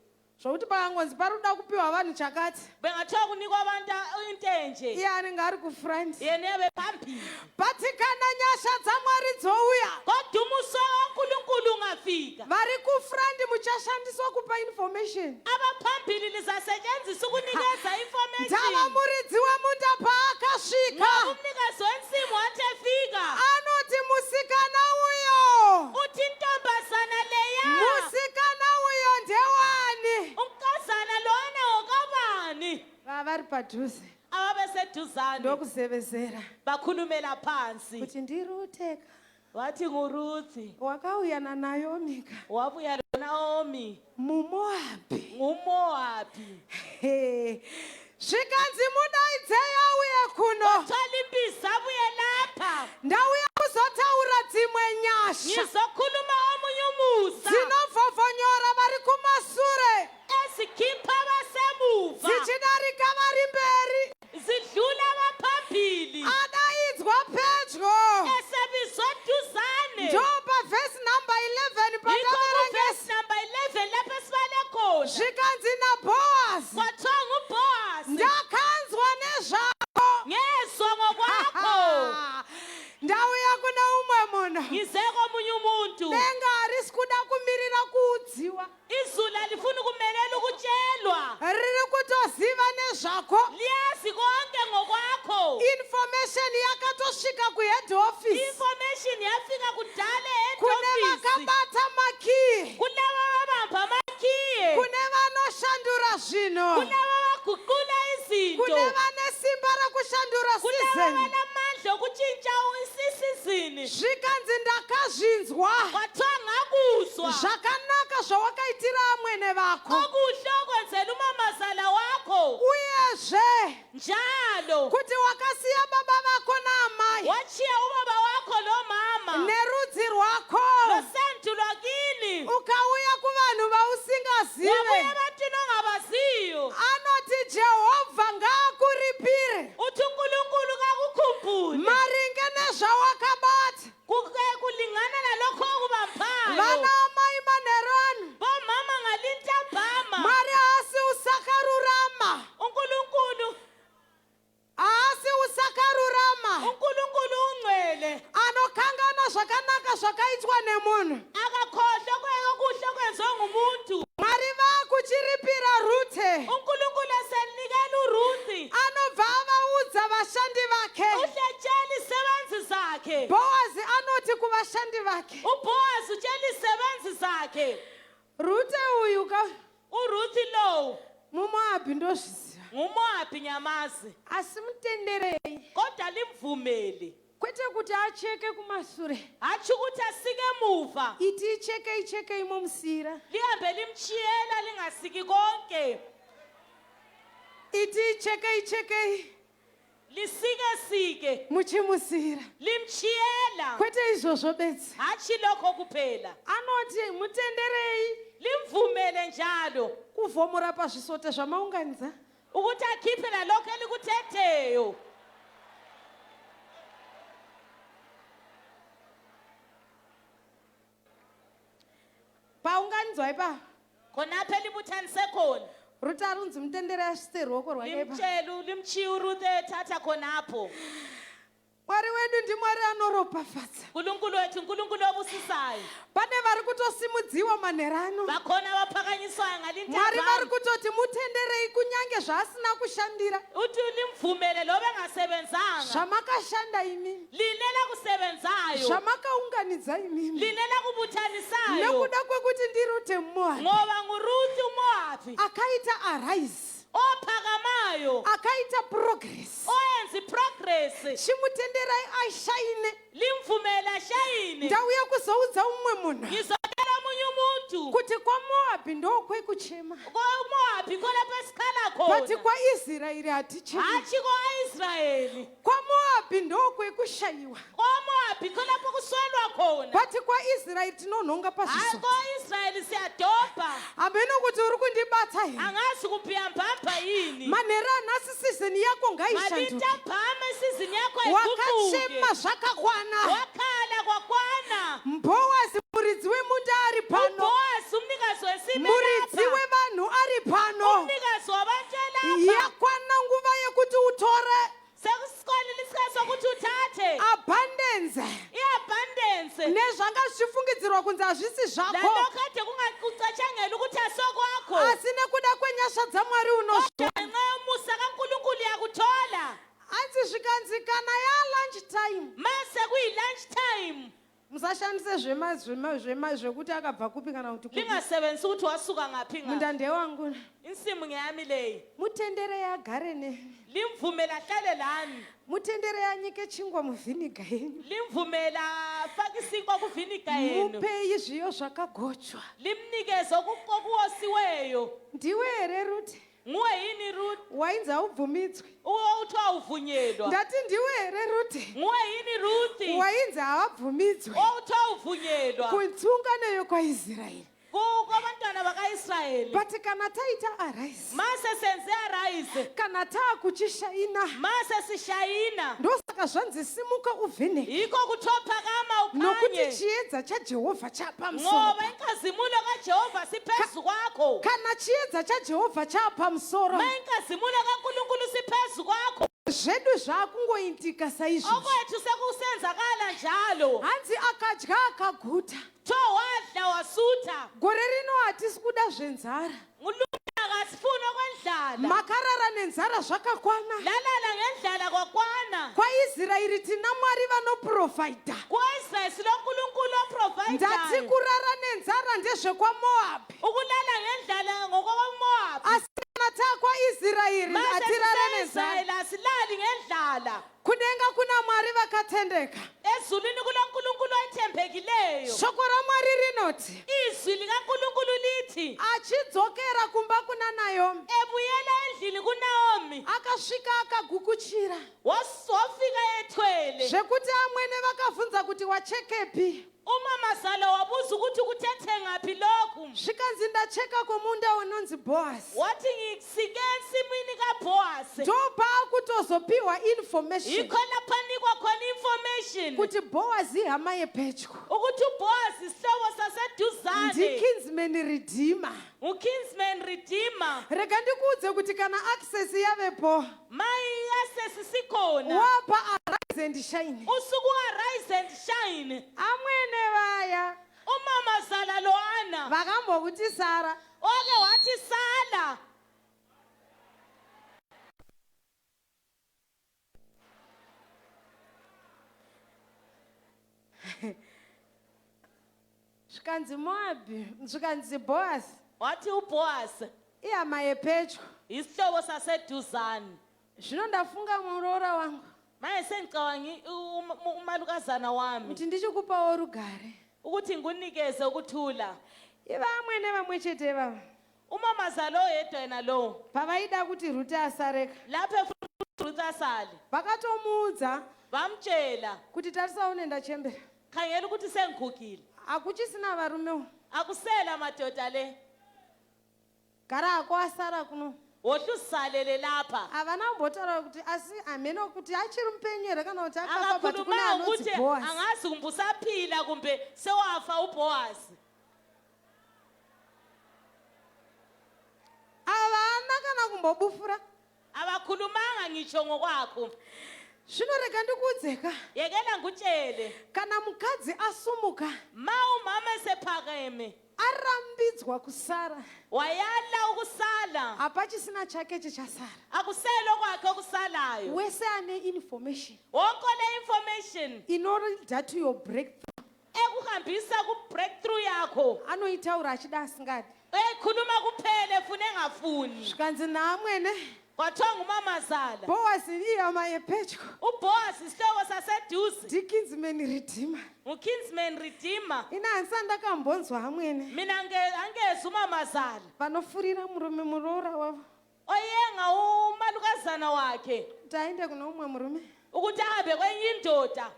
Speaker 4: Zvokuti pakangonzi pari kuda kupiwa vanhu chakati.
Speaker 5: Bengathiwa kunikwa abantu into enje.
Speaker 4: Iye anenge ari kufront.
Speaker 5: Yena uyabe phambili.
Speaker 4: But kana nyasha dzaMwari dzouya.
Speaker 5: Kodwa umusa kaNkulunkulu ungafika.
Speaker 4: Vari kufront muchashandiswa kupa information.
Speaker 5: Abaphambili lizasetshenziswa ukunikeza information.
Speaker 4: Ndava muridzi wemunda paakasvika.
Speaker 5: Ngoba umnikazi wensimu wathi efika.
Speaker 4: Anoti musikana uyo.
Speaker 5: Uthi intombazana leya.
Speaker 4: Musikana uyo ndewani?
Speaker 5: Unkazana lona ngokabani?
Speaker 4: Vavari padhuze.
Speaker 5: Ababeseduzane.
Speaker 4: Ndokuzevezera.
Speaker 5: Bakhulumela phansi.
Speaker 4: Kuti ndiRuteka.
Speaker 5: Wathi nguRuthi.
Speaker 4: Wakauya naNaomi ka.
Speaker 5: Wabuya noNaomi.
Speaker 4: MuMoabhi.
Speaker 5: NguMoabhi.
Speaker 4: He. Zvikanzi mudaidzei auye kuno.
Speaker 5: Wathwala imbiza abuye lapha.
Speaker 4: Ndauya kuzotaura dzimwe nyasha.
Speaker 5: Ngizokhuluma omunye umusa.
Speaker 4: Dzinovhovhonyora vari kumasure.
Speaker 5: Ezikhipha abasemuva.
Speaker 4: Dzichidarika vari mberi.
Speaker 5: Zidlula abaphambili.
Speaker 4: Adaidzwa pedyo.
Speaker 5: Esebizwa duzane.
Speaker 4: Ndopavhesi number 11
Speaker 5: Yikho
Speaker 4: pataverengesa.
Speaker 5: kuvesi number 11 lapho esibale khona.
Speaker 4: Zvikanzi naBhoazi.
Speaker 5: Kwathiwa nguBhoazi.
Speaker 4: Ndakanzwa nezvako.
Speaker 5: Ngezwa ngokwakho.
Speaker 4: Ndauya kune umwe munhu.
Speaker 5: Ngize komunye umuntu.
Speaker 4: Denga harisi kuda kumirira kuudziwa.
Speaker 5: Izulu alifuni kumelela ukutshelwa.
Speaker 4: Riri kutoziva nezvako.
Speaker 5: Liyazi konke ngokwakho.
Speaker 4: Information yakatosvika kuhead office.
Speaker 5: Information yafika kudala ehead
Speaker 4: Kune
Speaker 5: office.
Speaker 4: vakabata makii.
Speaker 5: Kulaba ababamba amakhiye.
Speaker 4: Kune vanoshandura zvinhu.
Speaker 5: Kulaba abaguqula izinto.
Speaker 4: Kune vane simba rekushandura
Speaker 5: Kulaba
Speaker 4: season.
Speaker 5: abalamandla okutshintsha isizini.
Speaker 4: Zvikanzi ndakazvinzwa.
Speaker 5: Kwathiwa ngakuzwa.
Speaker 4: Zvakanaka zvawakaitira amwene vako.
Speaker 5: Okuhle okwenzela umamazala Njalo
Speaker 4: Kuti wakasiya baba vako naamai
Speaker 5: watshiya ubaba wakho lomama
Speaker 4: nerudzi rwako
Speaker 5: losendo lwakini
Speaker 4: ukauya kuvanhu
Speaker 5: wabuya
Speaker 4: vausingazive.
Speaker 5: ebantwini ongabaziyo.
Speaker 4: Anoti Jehovha ngaakuripire
Speaker 5: Uthi uNkulunkulu kakukhumbule
Speaker 4: maringe nezvawakabata.
Speaker 5: Kulingana nalokho okubaphayo.
Speaker 4: Vana amai manheru ano,
Speaker 5: Bomama ngalintambama,
Speaker 4: Mwari haasi usakarurama,
Speaker 5: uNkulunkulu
Speaker 4: haasi usakarurama
Speaker 5: uNkulunkulu ungcwele
Speaker 4: anokanganwa zvakanaka zvakaitwa nemunhu.
Speaker 5: Akakhohlwa okuhle okwenziwe ngumuntu.
Speaker 4: Mwari vakuchiripira Rute.
Speaker 5: UNkulunkulu esenikela uRuthi.
Speaker 4: Anobva avaudza vashandi vake.
Speaker 5: Uhletshela izisebenzi zakhe.
Speaker 4: Bhoazi anoti kuvashandi vake,
Speaker 5: uBhowazi utshela izisebenzi zakhe,
Speaker 4: Rute uyu ka
Speaker 5: uRuthi lowo
Speaker 4: muMoabhi ndozviziva,
Speaker 5: nguMowabi nyamazi,
Speaker 4: asi mutenderei,
Speaker 5: kodwa limvumeli,
Speaker 4: kwete kuti acheke kumasure.
Speaker 5: Hatshi ukuthi asike emuva.
Speaker 4: Iti icheke icheke imomusiyira.
Speaker 5: Lihambe limtshiyela lingasiki konke.
Speaker 4: Iti icheke icheke
Speaker 5: Lisike sike
Speaker 4: muchimusiyira.
Speaker 5: Limtshiyela.
Speaker 4: Kwete izvozvo bedzi.
Speaker 5: Hatshi lokho kuphela.
Speaker 4: Anoti mutenderei
Speaker 5: Limvumele njalo
Speaker 4: kuvhomora pazvisote zvamaunganidza.
Speaker 5: Ukuthi akhiphe nalokho elikuthetheyo.
Speaker 4: Paunganidzwa ipapo,
Speaker 5: Khonapho elibuthanise khona,
Speaker 4: Rute arunzi mutenderei asvitse ruoko rwake ipapo.
Speaker 5: Limtshele limtshiye uRuthe ethatha khonapho.
Speaker 4: Mwari wedu ndiMwari anoropafadza.
Speaker 5: Nkulunkulu wethu uNkulunkulu obusisayo.
Speaker 4: Pane vari kutosimudziwa manheru ano.
Speaker 5: Bakhona abaphakanyiswayo
Speaker 4: Mwari vari
Speaker 5: ngalintambama.
Speaker 4: kutoti mutenderei kunyange zvaasina kushandira.
Speaker 5: Uthi limvumele loba engasebenzanga.
Speaker 4: Zvamakashanda imimi,
Speaker 5: Line lakusebenzayo,
Speaker 4: zvamakaunganidza imimi,
Speaker 5: line lakubuthanisayo,
Speaker 4: nekuda kwekuti ndiRute muMoabhi
Speaker 5: ngoba nguRuthi uMowabi
Speaker 4: akaita arise,
Speaker 5: ophakamayo,
Speaker 4: akaita progress,
Speaker 5: oyenza iprogress.
Speaker 4: Chimutenderai ashaine.
Speaker 5: Limvumele ashayine.
Speaker 4: Ndauya kuzoudza umwe munhu
Speaker 5: Ngizotshela omunye umuntu
Speaker 4: kuti kwaMoabhi ndokwekuchema,
Speaker 5: koMowabi kolapho esikhala
Speaker 4: but
Speaker 5: khona,
Speaker 4: kwaIsraeri hatichemi.
Speaker 5: Hatshi ko-Israyeli.
Speaker 4: KwaMoabhi ndokwekushayiwa,
Speaker 5: KoMowabi kolapho kuswelwa khona,
Speaker 4: but kwaIsraeri tinonhonga
Speaker 5: hayi
Speaker 4: pazviso.
Speaker 5: ko-Israyeli siyadobha.
Speaker 4: Hameno kuti uri kundibata here.
Speaker 5: Angazi kumbiyambamba yini.
Speaker 4: Manheru anhasi season yako ngaishanduke.
Speaker 5: Ngalintambama isizini yakho ayiguquke.
Speaker 4: Wakachema zvakakwana.
Speaker 5: Wakhala kwakwana.
Speaker 4: Bhowazi muridzi wemunda ari pano.
Speaker 5: UBhowazi umnikazi wensimi
Speaker 4: Muridzi
Speaker 5: elapha.
Speaker 4: wevanhu ari pano.
Speaker 5: Umnikazi wabantu elapha.
Speaker 4: Yakwana nguva yekuti utore
Speaker 5: Sekusikwanile isikhathi sokuthi uthathe
Speaker 4: abundance
Speaker 5: i-abundance
Speaker 4: nezvanga zvichifungidzirwa kunzi hazvisi zvako,
Speaker 5: lalokho kade kungakucatshangela ukuthi asokwakho,
Speaker 4: asi nekuda kwenyasha dzaMwari unozviwana.
Speaker 5: Ngenxa yomusa kaNkulunkulu yakuthola.
Speaker 4: Hanzi zvikanzi kana yalunch time,
Speaker 5: Mase kuyi-lunch time,
Speaker 4: musashandise zvekuti akabva kupi kana kuti kupi.
Speaker 5: Lingasebenzisi ukuthi wasuka ngaphi ngaphi.
Speaker 4: Munda ndewangu.
Speaker 5: Insimu ngeyami leyi.
Speaker 4: Mutenderei agare nemi.
Speaker 5: Limvumele ahlale lani.
Speaker 4: Mutenderei anyike chingwa muvhiniga yenyu.
Speaker 5: Limvumele afake isinkwa kuviniga yenu.
Speaker 4: Mupei zviyo zvakagochwa.
Speaker 5: Limnikeze okuwosiweyo.
Speaker 4: Ndiwe here Rute
Speaker 5: Nguwe yini Ruth
Speaker 4: wainzi haubvumidzwi?
Speaker 5: uthi awuvunyelwa?
Speaker 4: Ndati ndiwe here Rute
Speaker 5: Nguwe yini Ruthi
Speaker 4: wainzi haabvumidzwi
Speaker 5: owuthi awuvunyelwa
Speaker 4: kutsungano yokwaIsraeri?
Speaker 5: Kwabantwana bakaIsrayeli?
Speaker 4: But kana taita arise,
Speaker 5: Mase senze arise,
Speaker 4: kana taakuchishaina,
Speaker 5: mase sishayina,
Speaker 4: ndosaka zvanzi simuka uvheneke,
Speaker 5: yikho kuthiwa phakama
Speaker 4: nokuti
Speaker 5: ukhanye,
Speaker 4: chiedza chaJehovha chapamusoro.
Speaker 5: Ngoba inkazimulo kaJehova siphezu kwakho.
Speaker 4: Kana chiedza chaJehovha chaapamusoro,
Speaker 5: Ma inkazimulo kaNkulunkulu siphezu kwakho,
Speaker 4: zvedu zvaakungoitika saizvozvo.
Speaker 5: Okwethu sekusenzakala njalo.
Speaker 4: Hanzi akadya akaguta.
Speaker 5: Kuthiwa wadla wasutha.
Speaker 4: Gore rino hatisi kuda zvenzara.
Speaker 5: Ngulunga asifuni okwendlala.
Speaker 4: Makarara nenzara zvakakwana.
Speaker 5: Lalala ngendlala kwakwana.
Speaker 4: KwaIsraeri tina Mwari vanoprovhaidha.
Speaker 5: KwaIsrayeli siloNkulunkulu
Speaker 4: Ndati
Speaker 5: oprovayidayo.
Speaker 4: kurara nenzara ndezvekwaMoabhi,
Speaker 5: Ukulala ngendlala ngokwaMowabi.
Speaker 4: Asi kana taakwaIsraeri
Speaker 5: Mase
Speaker 4: hatirare nenzara.
Speaker 5: sise-Israyeli asilali ngendlala.
Speaker 4: Kudenga kuna Mwari vakatendeka.
Speaker 5: Ezulwini kuloNkulunkulu othembekileyo.
Speaker 4: Shoko raMwari rinoti
Speaker 5: Izwi likaNkulunkulu lithi
Speaker 4: achidzokera kumba kuna Naomi,
Speaker 5: ebuyela endlini kuNaomi
Speaker 4: akasvika akagukuchira
Speaker 5: wafika ethwele.
Speaker 4: Zvekuti amwene vakabvunza kuti wachekepi.
Speaker 5: Umamazala wabuza ukuthi kuthethe ngaphi lokhu.
Speaker 4: Zvikanzi ndacheka kumunda unonzi Boasi.
Speaker 5: Wathi ngisike ensimini kaBhoasi.
Speaker 4: Ndopaakutozopiwa information
Speaker 5: Yikho lapho anikwa khona information
Speaker 4: kuti Boazi ihama yepedyo,
Speaker 5: ukuthi uBhoasi isihlobo saseduzane,
Speaker 4: ndikinsman redeemer.
Speaker 5: ukinsman redeemer.
Speaker 4: Rega ndikuudze kuti kana access yavepo,
Speaker 5: Mayi yasesisikhona,
Speaker 4: wapa arise and shine.
Speaker 5: Usuku arise and shine.
Speaker 4: Amwene vaya
Speaker 5: Umamazala loana
Speaker 4: vakambokuti sara,
Speaker 5: oke wathi sala,
Speaker 4: zvikanzi Moabhi, zvikanzi Boasi
Speaker 5: wathi uBhoasi
Speaker 4: ihama yepedyo.
Speaker 5: Isihlobo saseduzane.
Speaker 4: Zvino ndafunga muroora wangu
Speaker 5: Manje sengicabanga umalukazana wami
Speaker 4: kuti ndichikupawo rugare.
Speaker 5: Ukuthi ngikunikeze ukuthula.
Speaker 4: Iva amwene vamwe chete ivava
Speaker 5: Umamazala oyedwa yena lowo
Speaker 4: pavaida kuti Rute asareka,
Speaker 5: lapho efuna ukuthi Ruth asale,
Speaker 4: vakatomuudza
Speaker 5: bamtshela
Speaker 4: kuti tarisa une ndachembera,
Speaker 5: khangela ukuthi sengigugile,
Speaker 4: hakuchisina varumewo,
Speaker 5: akusela madoda le,
Speaker 4: gara hako asara kuno.
Speaker 5: Wohle usalele lapha.
Speaker 4: Havana kumbotaura kuti asi hameno kuti achiri mupenyu here kana kuti akafa, but kune
Speaker 5: Akakhulumanga
Speaker 4: anonzi
Speaker 5: ukuthi
Speaker 4: Boasi.
Speaker 5: angazi kumbe usaphila kumbe sewafa uBhoasi.
Speaker 4: Havana kana kumbobufura.
Speaker 5: Abakhulumanga ngitsho ngokwakho.
Speaker 4: Zvino rega ndikuudzeka,
Speaker 5: Yekela ngutshele,
Speaker 4: kana mukadzi asumuka,
Speaker 5: ma umama esephakeme,
Speaker 4: arambidzwa kusara,
Speaker 5: wayala ukusala,
Speaker 4: hapachisina chake chichasara.
Speaker 5: Akuselo kwakhe okusalayo.
Speaker 4: Wese ane information
Speaker 5: Wonke le information
Speaker 4: inoleada to your breakthrough,
Speaker 5: ekuhambisa ku-breakthrough yakho,
Speaker 4: anoitaura achida asingadi.
Speaker 5: Uyayikhuluma kuphela efuna engafuni.
Speaker 4: Zvikanzi naamwene,
Speaker 5: Kwathiwa ngumamazala,
Speaker 4: Boasi ihama yepedyo,
Speaker 5: uBhoasi isihlobo saseduze,
Speaker 4: ndikinsman redeemer.
Speaker 5: Ngukinsman redeemer.
Speaker 4: Ina handisati ndakambonzwa amwene
Speaker 5: Mina angeze umamazala
Speaker 4: vanofurira murume muroora wavo
Speaker 5: oyenga umalukazana wakhe
Speaker 4: kuti aende kune umwe murume.
Speaker 5: Ukuthi ahambe kwenye indoda.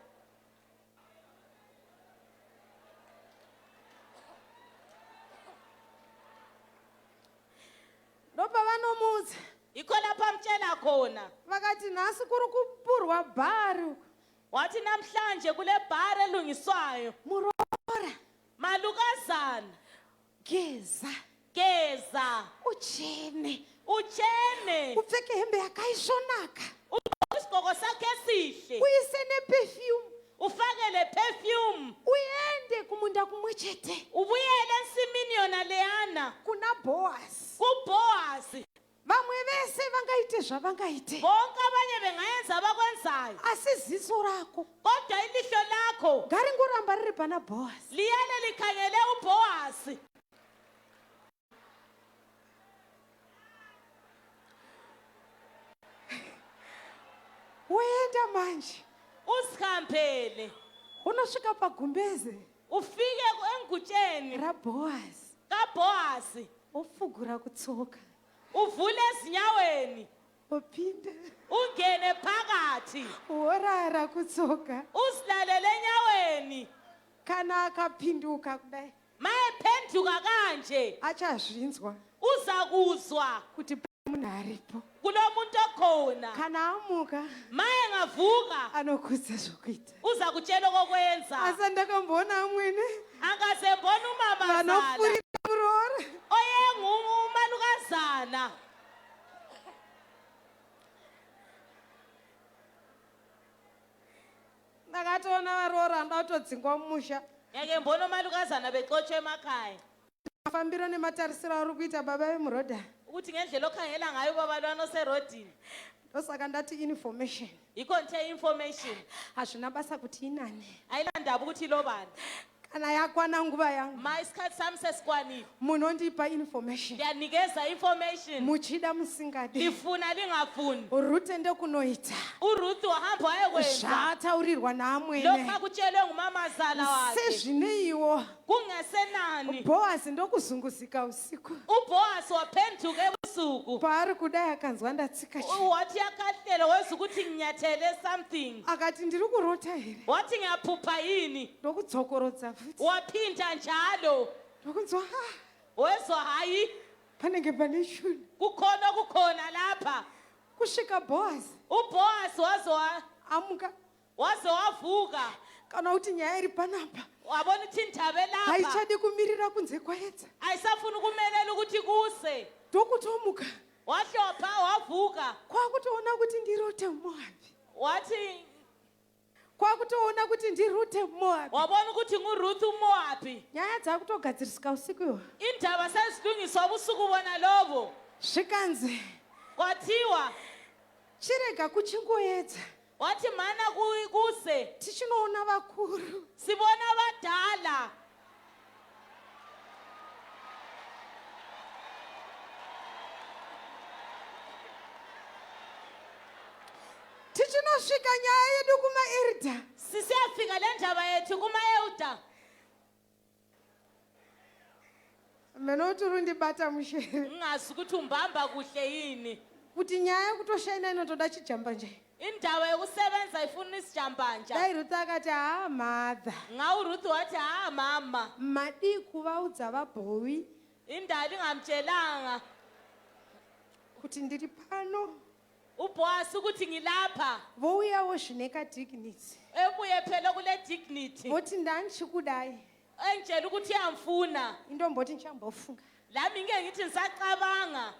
Speaker 4: Ndopavanomuudza,
Speaker 5: Yikho lapho amtshela khona,
Speaker 4: vakati nhasi kuri kupurwa bhari uku.
Speaker 5: Wathi namhlanje kule bhari elungiswayo.
Speaker 4: Muroora,
Speaker 5: Malukazana,
Speaker 4: geza,
Speaker 5: geza,
Speaker 4: uchene,
Speaker 5: uchene,
Speaker 4: upfeke hembe yakaisvonaka,
Speaker 5: isigqoko sakho esihle,
Speaker 4: uise neperfume,
Speaker 5: ufake le perfume,
Speaker 4: uende kumunda kumwe chete
Speaker 5: ubuyele ensimini yona leyana
Speaker 4: kuna Boasi.
Speaker 5: kuBhoasi.
Speaker 4: Vamwe vese vangaite zvavangaite,
Speaker 5: Bonke abanye bengayenza abakwenzayo,
Speaker 4: asi ziso rako
Speaker 5: kodwa ilihlo lakho
Speaker 4: ngaringoramba riri pana Boasi.
Speaker 5: Liyale likhangele uBhoasi.
Speaker 4: Woenda manje,
Speaker 5: Uzihambele,
Speaker 4: unosvika pagumbeze
Speaker 5: ufike engutsheni
Speaker 4: raBhoasi,
Speaker 5: kaBhoasi,
Speaker 4: wopfugura kutsoka,
Speaker 5: uvule ezinyaweni,
Speaker 4: wopinda,
Speaker 5: ungene phakathi,
Speaker 4: worara kutsoka.
Speaker 5: Uzilalele enyaweni.
Speaker 4: Kana akapinduka kudai,
Speaker 5: Mayephenduka kanje,
Speaker 4: achazvinzwa
Speaker 5: uza kuzwa
Speaker 4: kuti pane munhu aripo.
Speaker 5: Kulo muntu okhona.
Speaker 4: Kana amuka,
Speaker 5: Maye ngavuka,
Speaker 4: anokudza zvokuita.
Speaker 5: Uza kutshela okokwenza.
Speaker 4: Asi ndakamboona amwene
Speaker 5: Angaze mbona umamazala
Speaker 4: vanofurira muroora.
Speaker 5: Oyengumalukazana.
Speaker 4: Ndakatoona varoora anoda kutodzingwa mumusha.
Speaker 5: Ngeke mbona umalukazana bexotshwa emakhaya.
Speaker 4: Mafambiro nematarisiro auri kuita baba vemurodha,
Speaker 5: Ukuthi ngendlela okhangela ngayo ubaba lwana oserodini,
Speaker 4: ndosaka ndati information
Speaker 5: yikho ngithe information
Speaker 4: hazvina basa kuti inani.
Speaker 5: Ayilandaba ukuthi ilobani.
Speaker 4: Kana yakwana nguva yangu,
Speaker 5: Ma isikhathi sami sesikwanile,
Speaker 4: munondipa information,
Speaker 5: ngiyanikeza information,
Speaker 4: muchida musingadi.
Speaker 5: Lifuna lingafuni.
Speaker 4: Rute ndokunoita
Speaker 5: URuth wahamba wayekwenza
Speaker 4: zvaataurirwa
Speaker 5: lokhu
Speaker 4: naamwene.
Speaker 5: akutshelwe ngumamazala wakhe.
Speaker 4: Sezvineiwo,
Speaker 5: Kungasenani,
Speaker 4: Bhoazi ndokuzunguzika usiku.
Speaker 5: uBoaz waphenduka ebusuku.
Speaker 4: Paari kudai akanzwa ndatsika chi,
Speaker 5: Wathi yakahlela, wezwa ukuthi nginyathele something.
Speaker 4: Akati ndiri kurota here?
Speaker 5: Wathi ngiyaphupha yini?
Speaker 4: Ndokudzokorodza futi.
Speaker 5: Waphinda njalo.
Speaker 4: Ndokunzwa, "Ah,
Speaker 5: Wezwa hayi,
Speaker 4: panenge pane shuni."
Speaker 5: Kukhona okukhona lapha.
Speaker 4: Kusvika Bhoazi
Speaker 5: uBoaz waze
Speaker 4: amuka,
Speaker 5: waze wavuka.
Speaker 4: Kana kuti nyaya iri panapa
Speaker 5: Wabona ukuthi indaba elapha
Speaker 4: haichadi kumirira kunze kwaedza.
Speaker 5: Ayisafuni ukumelela ukuthi kuse.
Speaker 4: Ndokutomuka,
Speaker 5: Wahlopha wavuka.
Speaker 4: kwakutoona kuti ndiRute Moabhi,
Speaker 5: Wathi
Speaker 4: kwakutoona kuti ndiRute Moabhi.
Speaker 5: Wabona ukuthi nguRuth uMoabi.
Speaker 4: Nyaya dzakutogadzirisika usiku iwo.
Speaker 5: Indaba sezilungiswa ubusuku bona lobo.
Speaker 4: Zvikanzi,
Speaker 5: Kwathiwa,
Speaker 4: chirega kuchingoedza,
Speaker 5: wathi mana kuse,
Speaker 4: tichinoona vakuru.
Speaker 5: Sibona abadala.
Speaker 4: Tichinosvika nyaya yedu kumaelders.
Speaker 5: Sisiyafika le ndaba yethu kuma-elder.
Speaker 4: Mene kuti rundibata mushere,
Speaker 5: Ngingazi ukuthi umbamba kuhle yini.
Speaker 4: Kuti nyaya yekutoshaina inotoda chijamba nje.
Speaker 5: Indaba yokusebenza ifuna isijambanja.
Speaker 4: Dai Ruth akati, haa mother,
Speaker 5: Nga uRuth wathi, ha mama,
Speaker 4: madii kuvaudza vabhowi
Speaker 5: indaba ingamtshelanga
Speaker 4: kuti ndiri pano,
Speaker 5: uBoaz ukuthi ngilapha,
Speaker 4: vouyawo zvine kadignity,
Speaker 5: ebuye phela kule dignity,
Speaker 4: voti ndandichikudai,
Speaker 5: engitshela ukuthi uyamfuna.
Speaker 4: Indomboti ndichambofunga.
Speaker 5: Lami ngike ngithi ngisacabanga.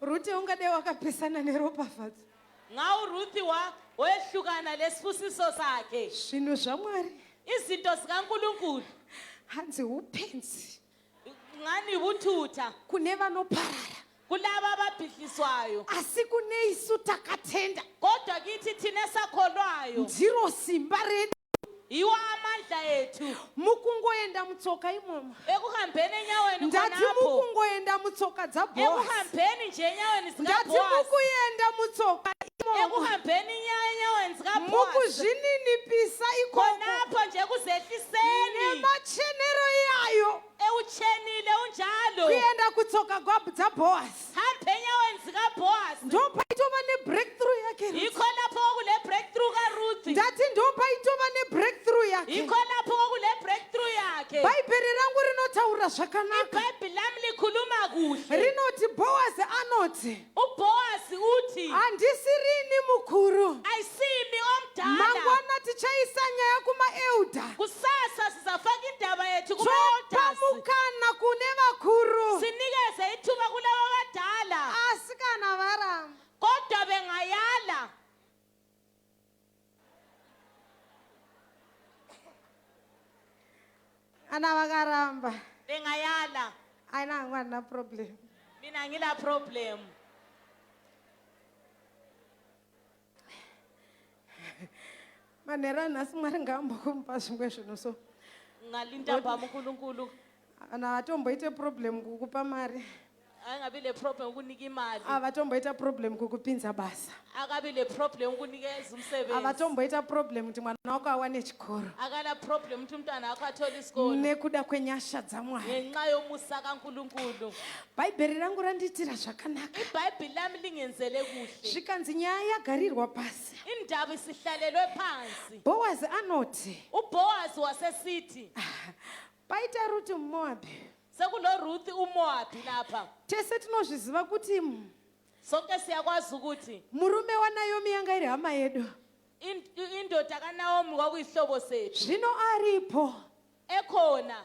Speaker 4: Rute ungadai wakapesana neropafadzo.
Speaker 5: Nga uRuth wa wehlukana lesifusiso sakhe.
Speaker 4: Zvinhu zvaMwari
Speaker 5: Izinto zikaNkulunkulu
Speaker 4: hanzi upenzi
Speaker 5: ngani buthutha
Speaker 4: kune vanoparara,
Speaker 5: kulaba ababhidliswayo,
Speaker 4: asi kune isu takatenda,
Speaker 5: kodwa kithi thina esakholwayo,
Speaker 4: ndiro simba redu.
Speaker 5: Yiwo amandla ethu.
Speaker 4: Mukungoenda mutsoka imomo,
Speaker 5: Ekuhambeni enyaweni
Speaker 4: ndati
Speaker 5: khonapho,
Speaker 4: mukungoenda mutsoka dzaBhoasi,
Speaker 5: ekuhambeni nje enyaweni
Speaker 4: ndati
Speaker 5: zikaBoaz,
Speaker 4: mukuenda mutsoka imomo,
Speaker 5: ekuhambeni enyaweni zikaBoaz,
Speaker 4: mukuzvininipisa ikoko,
Speaker 5: khonapho nje ekuzehliseni,
Speaker 4: nemachenero iyayo,
Speaker 5: ewutshenile unjalo,
Speaker 4: kuenda kutsoka dzaBhoasi,
Speaker 5: hambe enyaweni zikaBoaz,
Speaker 4: ndopaitova nebreakthrough yake Ruth.
Speaker 5: Yikho lapho okule breakthrough kaRuth.
Speaker 4: Ndati ndopaitova nebreakthrough yake.
Speaker 5: Yikho lapho okule breakthrough yakhe.
Speaker 4: Bhaibheri rangu rinotaura zvakanaka.
Speaker 5: IBhayibheli lami likhuluma kuhle.
Speaker 4: Rinoti Bhoazi anoti,
Speaker 5: uBoaz uthi,
Speaker 4: handisi rini mukuru,
Speaker 5: ayisimi omdala,
Speaker 4: mangwana tichaisa nyaya kumaelder,
Speaker 5: kusasa sizafaka indaba yethu
Speaker 4: topa
Speaker 5: kuma-elders,
Speaker 4: mukana kune vakuru.
Speaker 5: Sinikeze ithuba kulabo abadala.
Speaker 4: Asi kana varamba,
Speaker 5: Kodwa bengayala,
Speaker 4: kana vakaramba,
Speaker 5: bengayala,
Speaker 4: aina hangu handina problem.
Speaker 5: Mina ngila problem.
Speaker 4: Manheru anhasi Mwari ngaambokupa zvimwe zvinhu so.
Speaker 5: Ngalintambama uNkulunkulu
Speaker 4: Kana vatomboite problem kukupa mari,
Speaker 5: angabi le problem ukunika imali,
Speaker 4: havatomboita problem kukupinza basa,
Speaker 5: akabi le problem ukunikeza umsebenzi,
Speaker 4: havatomboita problem kuti mwana wako awane chikoro,
Speaker 5: akala problem ukuthi umntwana wakho athole isikolo,
Speaker 4: nekuda kwenyasha dzaMwari.
Speaker 5: Ngenxa yomusa kaNkulunkulu.
Speaker 4: Bhaibheri rangu randiitira zvakanaka.
Speaker 5: IBhayibheli lami lingenzele kuhle.
Speaker 4: Zvikanzi nyaya yagarirwa pasi,
Speaker 5: Indaba isihlalelwe phansi,
Speaker 4: Bhowazi anoti,
Speaker 5: uBoaz wasesithi,
Speaker 4: paita Ruti muMoabhi.
Speaker 5: Sekulo Ruth uMoabi lapha.
Speaker 4: Tese tinozviziva kuti
Speaker 5: Sonke siyakwazi ukuthi
Speaker 4: murume waNaomi yanga iri hama yedu.
Speaker 5: Indoda kaNaomi kwakuyisihlobo sethu.
Speaker 4: Zvino aripo,
Speaker 5: Ekhona,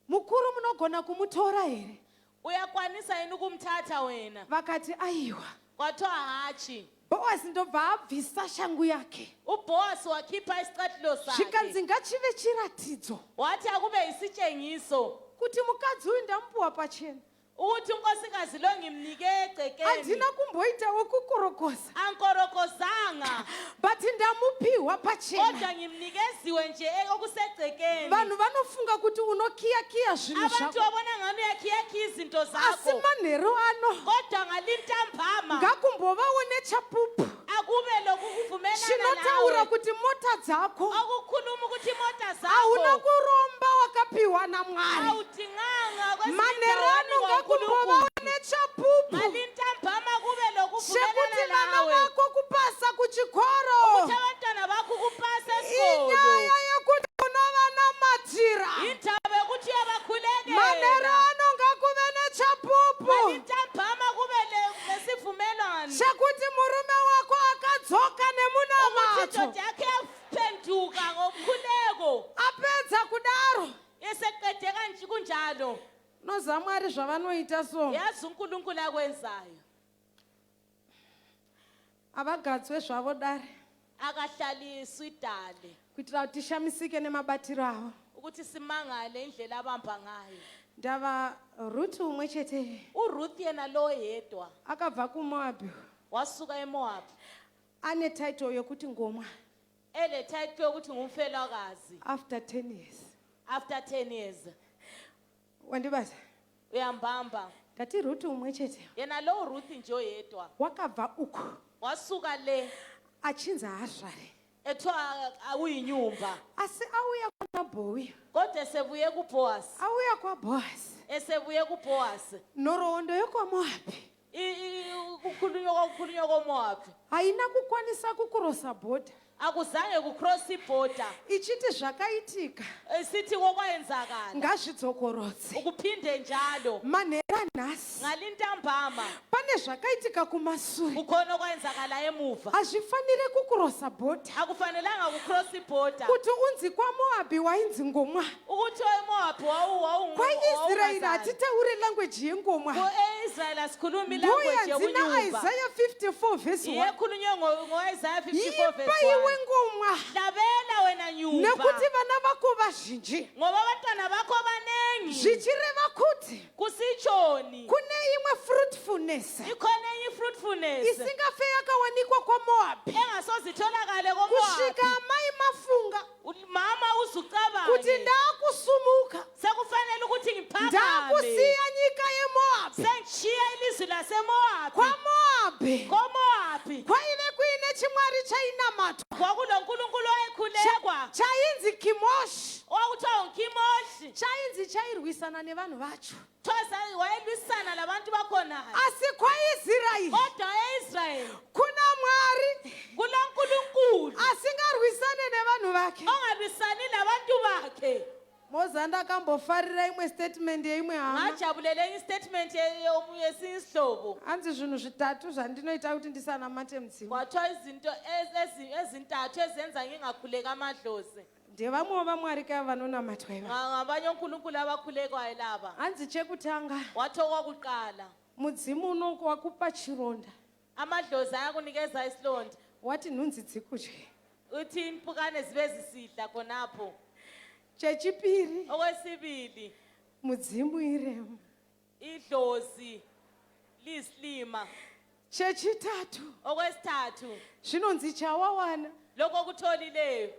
Speaker 4: mukuru, munogona kumutora here?
Speaker 5: Uyakwanisa yini ukumthatha wena?
Speaker 4: Vakati aiwa.
Speaker 5: Kwathiwa hatshi.
Speaker 4: Bhoazi ndobva abvisa shangu yake,
Speaker 5: uBoaz wakhipha isicathulo
Speaker 4: zvikanzi
Speaker 5: sakhe,
Speaker 4: ngachive chiratidzo
Speaker 5: wathi akube isitshengiso
Speaker 4: kuti mukadzi uyu ndamupuwa pachena.
Speaker 5: Ukuthi unkosikazi lo ngimnike egcekeni.
Speaker 4: Handina kumboitawo kukorokoza,
Speaker 5: Ankorokozanga,
Speaker 4: but ndamupiwa pachena.
Speaker 5: Kodwa ngimnikeziwe nje okusegcekeni.
Speaker 4: Vanhu vanofunga kuti unokiyakiya zvinhu
Speaker 5: Abantu
Speaker 4: zvako,
Speaker 5: babona ngani uyakhiyakiya izinto
Speaker 4: asi
Speaker 5: zakho,
Speaker 4: manheru ano
Speaker 5: kodwa ngalintambama
Speaker 4: ngakumbovawo nechapupu
Speaker 5: akube lokhu kuvumelana
Speaker 4: chinotaura
Speaker 5: nawe
Speaker 4: kuti mota dzako
Speaker 5: okukhuluma ukuthi imota
Speaker 4: hauna
Speaker 5: zakho
Speaker 4: kuromba, wakapiwa naMwari.
Speaker 5: Awudinganga kwezinye
Speaker 4: Manheru
Speaker 5: indawo
Speaker 4: ano
Speaker 5: wanikwa
Speaker 4: ngakumbovawo
Speaker 5: uNkulunkulu.
Speaker 4: Nechapupu
Speaker 5: Ngalintambama kube
Speaker 4: chekuti
Speaker 5: lokuvumelana
Speaker 4: vana
Speaker 5: nawe
Speaker 4: vako kupasa kuchikoro
Speaker 5: ukuthi abantwana bakho kupasa esikolo
Speaker 4: inyaya yekuti unovanamatira.
Speaker 5: Indaba yokuthi uyabakhulekela.
Speaker 4: Manheru ano ngakuve nechapupu
Speaker 5: Ngalintambama kube nesivumelwano
Speaker 4: chekuti murume wako akadzoka
Speaker 5: ukuthi
Speaker 4: nemunamato.
Speaker 5: Indoda yakhe yaphenduka ngomkhuleko.
Speaker 4: Apedza kudaro,
Speaker 5: Eseqede kanje kunjalo,
Speaker 4: noziva Mwari zvavanoita so.
Speaker 5: Yazi uNkulunkulu akwenzayo.
Speaker 4: Havagadzwe zvavo dare
Speaker 5: Akahlaliswi idale
Speaker 4: kuitira kuti tishamisike nemabatiro avo.
Speaker 5: Ukuthi simangale indlela abamba ngayo.
Speaker 4: Ndava Ruti umwe chete
Speaker 5: uRuth yena lo yedwa
Speaker 4: akabva kuMoabhi
Speaker 5: wasuka eMoab
Speaker 4: ane title yokuti ngomwa
Speaker 5: ele title yokuthi ngumfelwakazi
Speaker 4: after 10 years.
Speaker 5: After 10 years.
Speaker 4: Wandibata?
Speaker 5: Uyambamba?
Speaker 4: Ndati Ruti umwe chete
Speaker 5: Yena lo Ruth nje oyedwa
Speaker 4: wakabva uku
Speaker 5: wasuka le
Speaker 4: achinzi haazvare,
Speaker 5: ethiwa uyinyumba,
Speaker 4: asi auya kuna Bhowi,
Speaker 5: kodwa esebuye kuBoaz,
Speaker 4: auya kwaBhoasi,
Speaker 5: esebuye kuBoaz,
Speaker 4: nhoroondo yekwaMoabhi
Speaker 5: kukhulunywa kwakukhulunywa koMoab
Speaker 4: haina kukwanisa kukurosa bhodha
Speaker 5: akuzange kucross ibhoda
Speaker 4: ichiti zvakaitika
Speaker 5: esithi kokwayenzakala
Speaker 4: ngazvidzokorodze.
Speaker 5: Ukuphinde njalo.
Speaker 4: Manheru anhasi
Speaker 5: Ngalintambama
Speaker 4: pane zvakaitika kumasure
Speaker 5: kukhona okwayenzakala emuva
Speaker 4: hazvifaniri kukurosa bhodha
Speaker 5: akufanelanga kucross ibhoda
Speaker 4: kuti unzi kwaMoabhi wainzi ngomwa.
Speaker 5: Ukuthi eMoab
Speaker 4: KwaIsraeri hatitaure language yengomwa.
Speaker 5: Ku-Israel asikhulumi ilanguage
Speaker 4: Ndoyanzi
Speaker 5: yokunyumba.
Speaker 4: naIsaya 54 vhesi 1.
Speaker 5: Iyekhulunywe ngo-Isaya 54 verse
Speaker 4: Imba iwe
Speaker 5: 1.
Speaker 4: ngomwa,
Speaker 5: Hlabela wena nyumba,
Speaker 4: nekuti vana vako vazhinji.
Speaker 5: Ngoba abantwana bakho banengi.
Speaker 4: Zvichireva kuti
Speaker 5: Kusitshoni?
Speaker 4: Kune imwe fruitfulness
Speaker 5: Ikhona enye i-fruitfulness
Speaker 4: isingafe yakawanikwa kwaMoabhi
Speaker 5: engasoze itholakale
Speaker 4: kusvika
Speaker 5: koMoab.
Speaker 4: amai mafunga
Speaker 5: Mama
Speaker 4: kuti
Speaker 5: uzucabange
Speaker 4: ndaakusumuka,
Speaker 5: sekufanele ukuthi ngiphakame,
Speaker 4: ndaakusiya nyika yeMoabhi.
Speaker 5: Sengishiya ilizwi laseMoab.
Speaker 4: KwaMoabhi
Speaker 5: KoMoab
Speaker 4: kwaive kuine chimwari chainamatwa
Speaker 5: kwakulo nkulunkulu owayekhulekwa
Speaker 4: chainzi Kimoshi.
Speaker 5: Okwakuthiwa uKimoshi.
Speaker 4: Chainzi chairwisana nevanhu vacho.
Speaker 5: Thosa wayelwisana labantu bakhona.
Speaker 4: Asi kwaIsraeri
Speaker 5: Kodwa e-Israyeli
Speaker 4: kuna Mwari
Speaker 5: kulo nkulunkulu
Speaker 4: asingarwisane nevanhu vake.
Speaker 5: Ongalwisani labantu bakhe.
Speaker 4: Moza ndakambofarira imwe statement yeimwe hama.
Speaker 5: Ngajabulela enye istatement yesinye isihlobo.
Speaker 4: Hanzi zvinhu zvitatu zvandinoita kuti ndisanamate mudzimu.
Speaker 5: Kwathiwa izinto ezintathu ezenza ngingakhuleki amadlozi.
Speaker 4: Ndevamwewo vaMwari kava vanonamatwa iva.
Speaker 5: Ngabanye onkulunkulu abakhulekwayo laba.
Speaker 4: Hanzi chekutanga,
Speaker 5: Wathi okwakuqala,
Speaker 4: mudzimu uno wakupa chironda,
Speaker 5: amadlozi ayakunikeza isilonda,
Speaker 4: wati nhunzi dzikudye.
Speaker 5: Uthi impukane zibe zisidla khonapho.
Speaker 4: Chechipiri,
Speaker 5: Okwesibili,
Speaker 4: mudzimu irema.
Speaker 5: Idlozi liyisilima.
Speaker 4: Chechitatu,
Speaker 5: Okwesithathu,
Speaker 4: zvinonzi chawawana
Speaker 5: lokho okutholileyo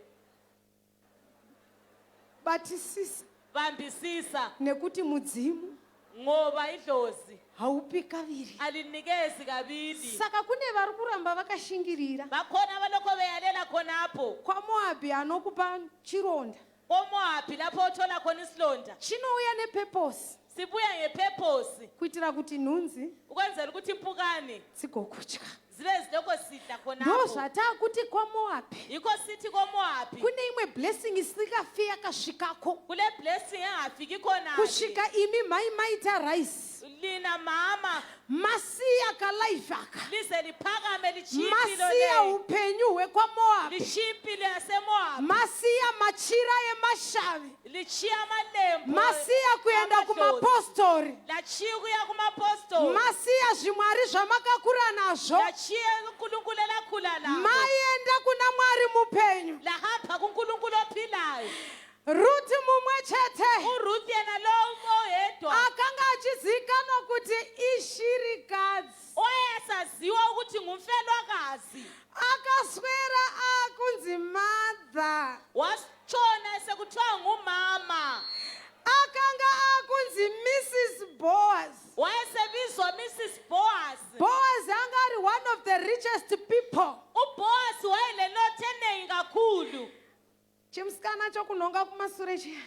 Speaker 4: batisisa,
Speaker 5: bambisisa,
Speaker 4: nekuti mudzimu
Speaker 5: ngoba idlozi
Speaker 4: haupi kaviri.
Speaker 5: Alinikezi kabili.
Speaker 4: Saka kune vari kuramba vakashingirira
Speaker 5: Bakhona abalokho beyalela khonapho
Speaker 4: kwaMoabhi anokupa chironda
Speaker 5: koMoabhi lapho othola khona isilonda
Speaker 4: chinouya nepurpose
Speaker 5: sibuya ngepurpose
Speaker 4: kuitira kuti nhunzi
Speaker 5: ukwenzela ukuthi impukane
Speaker 4: dzigokudya.
Speaker 5: Zibe zilokho sidla
Speaker 4: Ndo
Speaker 5: khonapho.
Speaker 4: zvataakuti kwaMoabhi
Speaker 5: Yikho sithi koMoabhi
Speaker 4: kune imwe blessing isingafi yakasvikako
Speaker 5: kule blessing engafiki khona
Speaker 4: kusvika imi mhai maita rise,
Speaker 5: lina mama
Speaker 4: masiya kalife aka,
Speaker 5: lize liphakame lishiye impilo
Speaker 4: masiya
Speaker 5: le
Speaker 4: upenyu hwekwaMoabhi,
Speaker 5: lishiye impilo yaseMoabhi,
Speaker 4: masiya machira emashavi,
Speaker 5: lishiye amalembu
Speaker 4: masiya kuenda
Speaker 5: amadlozi,
Speaker 4: kumapostori,
Speaker 5: latshiya ukuya kumapostoli,
Speaker 4: masiya zvimwari zvamakakura nazvo,
Speaker 5: latshiya uNkulunkulu elakhula labo,
Speaker 4: maenda kuna Mwari mupenyu.
Speaker 5: Lahamba kuNkulunkulu ophilayo.
Speaker 4: Ruti mumwe chete
Speaker 5: URuth yena lowo oyedwa
Speaker 4: akanga achizivikanwa kuti ishirikadzi
Speaker 5: owayesaziwa ukuthi ngumfelwakazi
Speaker 4: akaswera akunzi mother
Speaker 5: wasitshona sekuthiwa ngumama
Speaker 4: akanga akunzi Mrs Boaz.
Speaker 5: Wayesebizwa Mrs Boaz.
Speaker 4: Boaz anga ari one of the richest people.
Speaker 5: UBoaz wayelenotho eningi kakhulu.
Speaker 4: Chimusikana chokunhonga kumasure chiya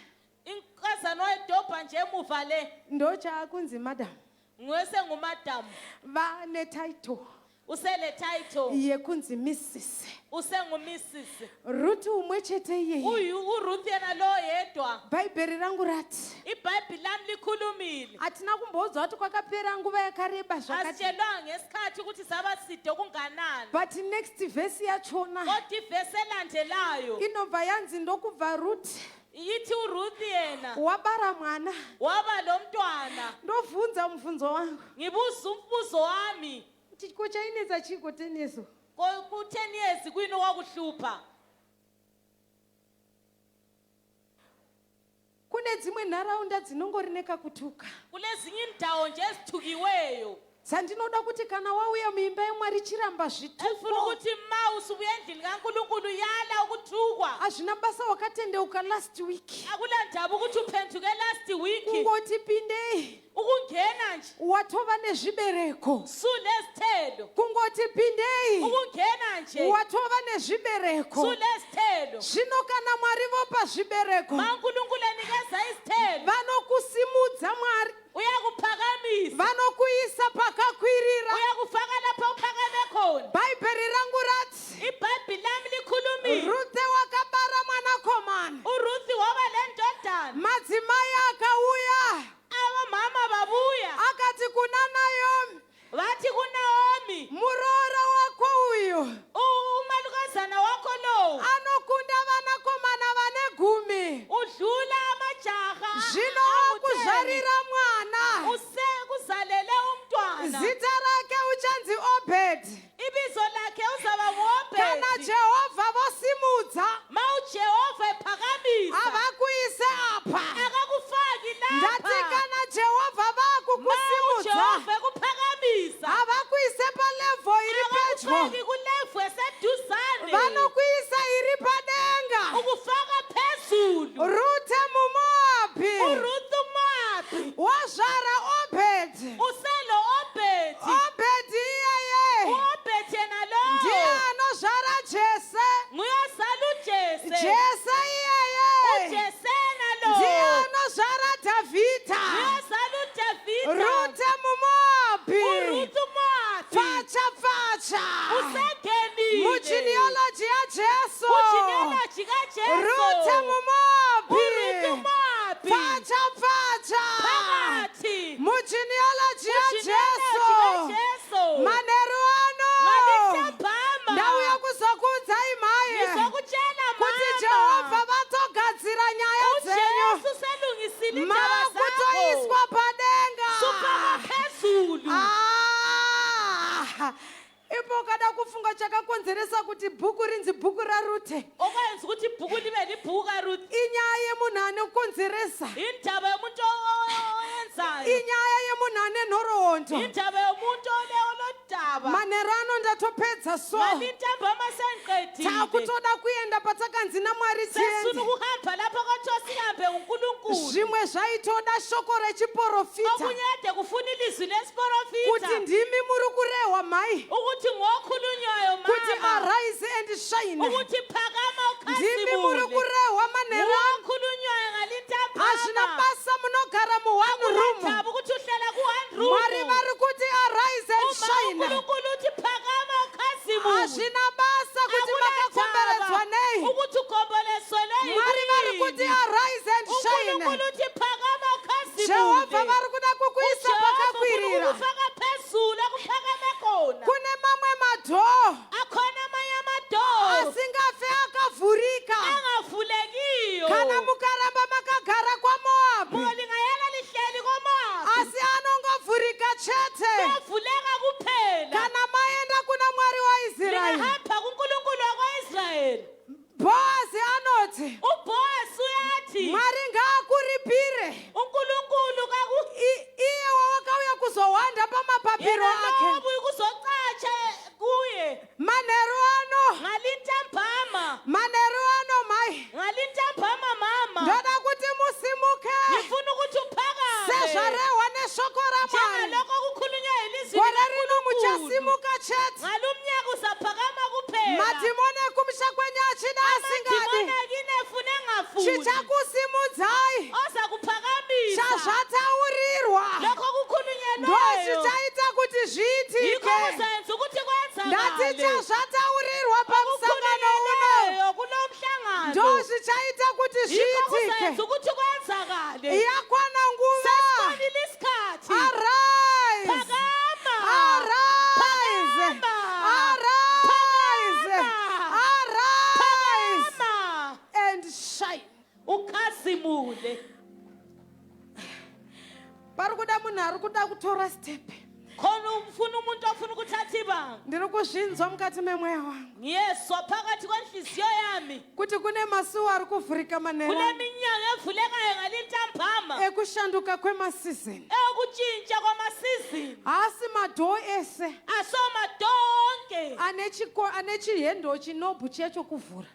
Speaker 5: Inkazana wayedobha nje emuva le
Speaker 4: ndochaakunzi madam.
Speaker 5: Nguyesengumadam.
Speaker 4: Vane title
Speaker 5: Usele title
Speaker 4: yekunzi Mrs.
Speaker 5: usenguMrs.
Speaker 4: Ruti umwe chete iyeye.
Speaker 5: Uyu uRuth yena lo yedwa.
Speaker 4: Bhaibheri rangu rati
Speaker 5: IBhayibheli lami likhulumile.
Speaker 4: Hatina kumboudzwa kuti kwakapera nguva yakareba zvakati.
Speaker 5: Asitshelwanga ngesikhathi ukuthi saba side kunganani.
Speaker 4: But next vhesi yachona
Speaker 5: Kodwa ivesi elandelayo
Speaker 4: inobva yanzi ndokubva Ruti
Speaker 5: ithi uRuth yena
Speaker 4: wabara mwana.
Speaker 5: Waba lo mntwana.
Speaker 4: Ndobvunza mubvunzo wangu.
Speaker 5: Ngibuza umbuzo wami.
Speaker 4: Kuti ko chainetsa chiko 10 years?
Speaker 5: Ku-10 years kuyini okwakuhlupha?
Speaker 4: Kune dzimwe nharaunda dzinongori nekakutuka
Speaker 5: Kulezinye indawo nje ezithukiweyo
Speaker 4: dzandinoda kuti kana wauya muimba yemwari chiramba
Speaker 5: efuna
Speaker 4: zvituko.
Speaker 5: Ukuthi ma usubuya endlini kaNkulunkulu yala ukuthukwa.
Speaker 4: Hazvina basa wakatendeuka last week.
Speaker 5: Akulandaba ukuthi uphenduke last week.
Speaker 4: Kungoti pindei
Speaker 5: Ukungena nje
Speaker 4: watova nezvibereko.
Speaker 5: Sulezithelo.
Speaker 4: Kungoti pindei
Speaker 5: Ukungena nje
Speaker 4: watova nezvibereko.
Speaker 5: Sulezithelo.
Speaker 4: Zvino kana Mwari vopa zvibereko,
Speaker 5: Ma uNkulunkulu enikeza izithelo,
Speaker 4: vanokusimudza Mwari,
Speaker 5: uyakuphakamisa,
Speaker 4: vanokuisa pakakwirira.
Speaker 5: Uyakufaka lapho uphakame khona.
Speaker 4: Bhaibheri rangu rati
Speaker 5: IBhayibheli lami likhulumile.
Speaker 4: Rute wakabara mwanakomana.
Speaker 5: URuth waba lendodana.
Speaker 4: Madzimai akauya
Speaker 5: Abomama babuya
Speaker 4: akati kuna Naomi,
Speaker 5: bathi kuNaomi,
Speaker 4: muroora wako uyu
Speaker 5: Umalukazana wakho lo
Speaker 4: anokunda vanakomana vane 10.
Speaker 5: Udlula amajaha
Speaker 4: Zvino
Speaker 5: angu-10.
Speaker 4: wakuzvarira mwana.
Speaker 5: Usekuzalele umntwana.
Speaker 4: Zita rake uchanzi Obhedhi.
Speaker 5: Ibizo lakhe uzaba
Speaker 4: Kana
Speaker 5: nguObhedi.
Speaker 4: Jehovha vosimudza,
Speaker 5: Ma uJehova ephakamisa,
Speaker 4: havakuise apa.
Speaker 5: Akakufaki
Speaker 4: Ndati
Speaker 5: lapha.
Speaker 4: kana Jehovha
Speaker 5: Ma
Speaker 4: vakukusimudza,
Speaker 5: uJehova ekuphakamisa,
Speaker 4: havakuise palevel iri pedyo.
Speaker 5: Akakufaki kulevel eseduzane.
Speaker 4: Vanokuisa iri padenga.
Speaker 5: Ukufaka phezulu.
Speaker 4: Rute muMoabhi
Speaker 5: uRuth uMoabhi
Speaker 4: wazvara Obhedhi.
Speaker 5: Uselo Obhedi.
Speaker 4: Obhedhi iyeye
Speaker 5: uObhedi yena lowo
Speaker 4: ndiye anozvara Jese.
Speaker 5: nguyozala uJese.
Speaker 4: Jese iyeye
Speaker 5: uJese yena
Speaker 4: ndiye
Speaker 5: lowo
Speaker 4: anozvara Dhavhidha.
Speaker 5: nguyozala uDavida.
Speaker 4: Rute muMoabhi
Speaker 5: uRuth uMoabhi
Speaker 4: pfacha pfacha
Speaker 5: usengenile
Speaker 4: mugenealogy yaJesu.
Speaker 5: Kugenealogy kaJesu.
Speaker 4: Rute muMoabhi
Speaker 5: uRuth uMoabhi
Speaker 4: pfacha pfacha
Speaker 5: phakathi
Speaker 4: mugenealogy
Speaker 5: Kugenealogy
Speaker 4: yaJesu.
Speaker 5: kaJesu.
Speaker 4: Manheru ano
Speaker 5: Ngalintambama
Speaker 4: ndauya kuzokuudzai mhaye
Speaker 5: ngizokutshela
Speaker 4: kuti
Speaker 5: mama
Speaker 4: Jehovha vatogadzira nyaya dzenyu.
Speaker 5: uJesu selungisile indaba zakho.
Speaker 4: Makutoiswa padenga.
Speaker 5: Sufakwa phezulu.
Speaker 4: Ah, ipo ukada kufunga chakakonzeresa kuti bhuku rinzi bhuku raRute,
Speaker 5: Okwenza ukuthi ibhuku libe libhuku kaRuth
Speaker 4: inyaya yemunhu anokonzeresa,
Speaker 5: indaba yomuntu oyenzayo,
Speaker 4: inyaya yemunhu ane nhoroondo.
Speaker 5: Indaba yomuntu olodaba.
Speaker 4: Manheru ano ndatopedza so.
Speaker 5: Ngalintambama sengiqedile.
Speaker 4: Takutoda kuenda patakanzi naMwari
Speaker 5: Sesifuna
Speaker 4: tiende.
Speaker 5: Ukuhamba lapho kwathiwa sihambe uNkulunkulu.
Speaker 4: Zvimwe zvaitoda shoko rechiprofita
Speaker 5: Okunye kade kufuna ilizwi
Speaker 4: kuti
Speaker 5: lesiprofita
Speaker 4: ndimi muri kurehwa mhai,
Speaker 5: ukuthi ngokhulunywayo
Speaker 4: kuti
Speaker 5: mama,
Speaker 4: arise and shine.
Speaker 5: Ukuthi phakama
Speaker 4: Ndimi muri
Speaker 5: ukhazimule.
Speaker 4: kurehwa manheru ano.
Speaker 5: Ngokhulunywayo
Speaker 4: Hazvina
Speaker 5: ngalintambama.
Speaker 4: basa munogara muone room.
Speaker 5: Akunandaba ukuthi uhlala ku-one
Speaker 4: Mwari
Speaker 5: room.
Speaker 4: vari kuti arise and
Speaker 5: Uma
Speaker 4: shine.
Speaker 5: uNkulunkulu uthi phakama ukhazimule,
Speaker 4: Hazvina basa kuti makakomberedzwa
Speaker 5: akunandaba
Speaker 4: nei.
Speaker 5: Ukuthi ugombolezelwe
Speaker 4: Mwari vari kuti
Speaker 5: yini.
Speaker 4: Arise and shine.
Speaker 5: UNkulunkulu uthi phakama
Speaker 4: Jehovha
Speaker 5: ukhazimule.
Speaker 4: vari kuda kukuisa
Speaker 5: UJehova ufuna
Speaker 4: pakakwirira.
Speaker 5: ukukufaka phezulu akuphakame khona.
Speaker 4: Kune mamwe madoor
Speaker 5: Akhona amanye amadoor
Speaker 4: asingafe akavhurika
Speaker 5: angavulekiyo
Speaker 4: kana mukaramba makagara kwaMoabhi,
Speaker 5: Molingayala lihleli koMoabhi,
Speaker 4: asi anongovhurika chete
Speaker 5: Kuyavuleka kuphela
Speaker 4: kana maenda kuna Mwari waIsraeri.
Speaker 5: Lingahamba.
Speaker 4: chete.
Speaker 5: Ngalumnyaka uzaphakama kuphela.
Speaker 4: Madhimoni ekumusha kwenyu achida asingadi.
Speaker 5: Amadimoni akini efuna engafuni.
Speaker 4: Chichakusimudzai
Speaker 5: Ozakuphakamisa.
Speaker 4: chazvataurirwa
Speaker 5: Lokho kukhulunyelweyo.
Speaker 4: ndochichaita kuti
Speaker 5: Yikho
Speaker 4: zviitike.
Speaker 5: kuzenza ukuthi
Speaker 4: Ndati
Speaker 5: kwenzakale.
Speaker 4: chazvataurirwa pamusangano uno
Speaker 5: Okukhulunyelweyo kulo mhlangano.
Speaker 4: ndozvichaita kuti
Speaker 5: Yikho
Speaker 4: zviitike.
Speaker 5: kuzenza ukuthi kwenzakale.
Speaker 4: Yakwana nguva.
Speaker 5: Sesifonile isikhathi.
Speaker 4: Arise.
Speaker 5: Phakama.
Speaker 4: Arise.
Speaker 5: Phakama.
Speaker 4: Arise.
Speaker 5: Phakama.
Speaker 4: Arise
Speaker 5: Phakama.
Speaker 4: and shine.
Speaker 5: Ukhazimule.
Speaker 4: Pari kuda munhu ari kuda kutora step.
Speaker 5: Khona ufuna umuntu ofuna ukuthatha ibanga.
Speaker 4: Ndiri kuzvinzwa mukati memweya wangu
Speaker 5: Ngiyezwa phakathi kwenhliziyo yami.
Speaker 4: kuti kune masuo ari kuvhurika
Speaker 5: Kule
Speaker 4: manheru
Speaker 5: minyango evulekayo ngalintambama.
Speaker 4: ekushanduka kwemasizini.
Speaker 5: Eyokutshintsha kwamasizini.
Speaker 4: Haasi madhoo ese
Speaker 5: Asomadonke.
Speaker 4: ane ane chihendo chinobhu chiya chokuvhura.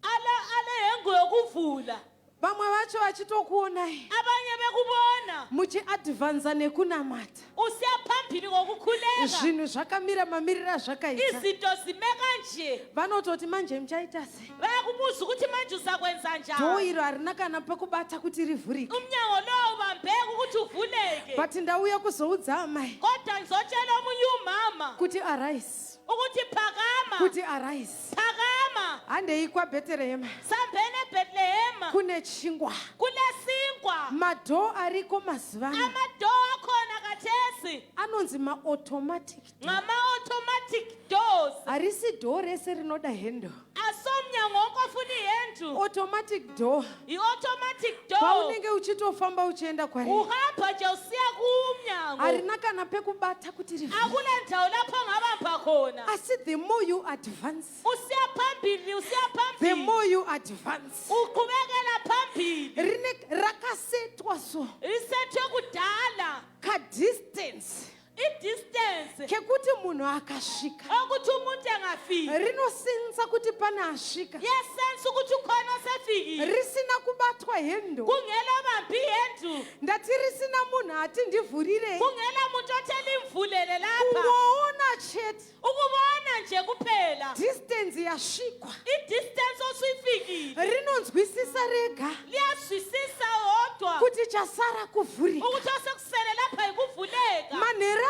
Speaker 5: Ale ale hengu yokuvula.
Speaker 4: Vamwe vacho vachitokuonai
Speaker 5: Abanye bekubona
Speaker 4: muchiadvanza nekunamata.
Speaker 5: usiya phambili ngokukhuleka.
Speaker 4: Zvinhu zvakamira mamiriro azvakaita.
Speaker 5: Izinto zime kanje.
Speaker 4: Vanototi manje muchaita sei?
Speaker 5: Bayakubuza ukuthi manje uzakwenza
Speaker 4: Dhoo
Speaker 5: njani.
Speaker 4: iro harina kana pekubata kuti rivhurike.
Speaker 5: Umnyango lowo ubambeka ukuthi uvuleke.
Speaker 4: But ndauya kuzoudza amai
Speaker 5: Kodwa ngizotshela omunye umama
Speaker 4: kuti arise,
Speaker 5: ukuthi phakama.
Speaker 4: kuti arise.
Speaker 5: Phakama.
Speaker 4: Handei kwaBheterehema
Speaker 5: Sambeni eBhethlehema.
Speaker 4: kune chingwa.
Speaker 5: Kulesinkwa.
Speaker 4: Madhoo ariko mazuva ano
Speaker 5: Amadoo akhona khathesi
Speaker 4: anonzi maautomatic.
Speaker 5: ngama-automatic doors.
Speaker 4: Harisi dhoo rese rinoda hendo.
Speaker 5: Asomnyango wonke ofuna ihendu.
Speaker 4: Automatic door.
Speaker 5: I-automatic door.
Speaker 4: Paunenge uchitofamba uchienda kwariri.
Speaker 5: Uhamba nje usiya kumnyango.
Speaker 4: Harina kana pekubata kuti rivhurike.
Speaker 5: Akule ndawo lapho ongabamba khona.
Speaker 4: Asi the more you advance,
Speaker 5: Usiya phambili, usiya
Speaker 4: the
Speaker 5: phambili.
Speaker 4: more you advance.
Speaker 5: Uqhubekela phambili.
Speaker 4: Rine rakasetwa so
Speaker 5: Isethwe kudala.
Speaker 4: kadistance
Speaker 5: I-distance
Speaker 4: kekuti munhu akasvika
Speaker 5: okuthi umuntu engafiki.
Speaker 4: rinosensa kuti pane asvika
Speaker 5: Yesense ukuthi ukhona osefikile.
Speaker 4: risina kubatwa hendo.
Speaker 5: Kungela bambi ihendu.
Speaker 4: Ndati risina munhu ati ndivhurirei.
Speaker 5: Kungela muntu othi limvulele lapha.
Speaker 4: Kungoona chete
Speaker 5: Ukubona nje kuphela.
Speaker 4: distance yasvikwa
Speaker 5: I-distance osuyifikile.
Speaker 4: rinonzwisisa rega
Speaker 5: Liyazwisisa wodwa.
Speaker 4: kuti chasara kuvhurika.
Speaker 5: Ukuthi osekusele lapha yikuvuleka.
Speaker 4: Manherano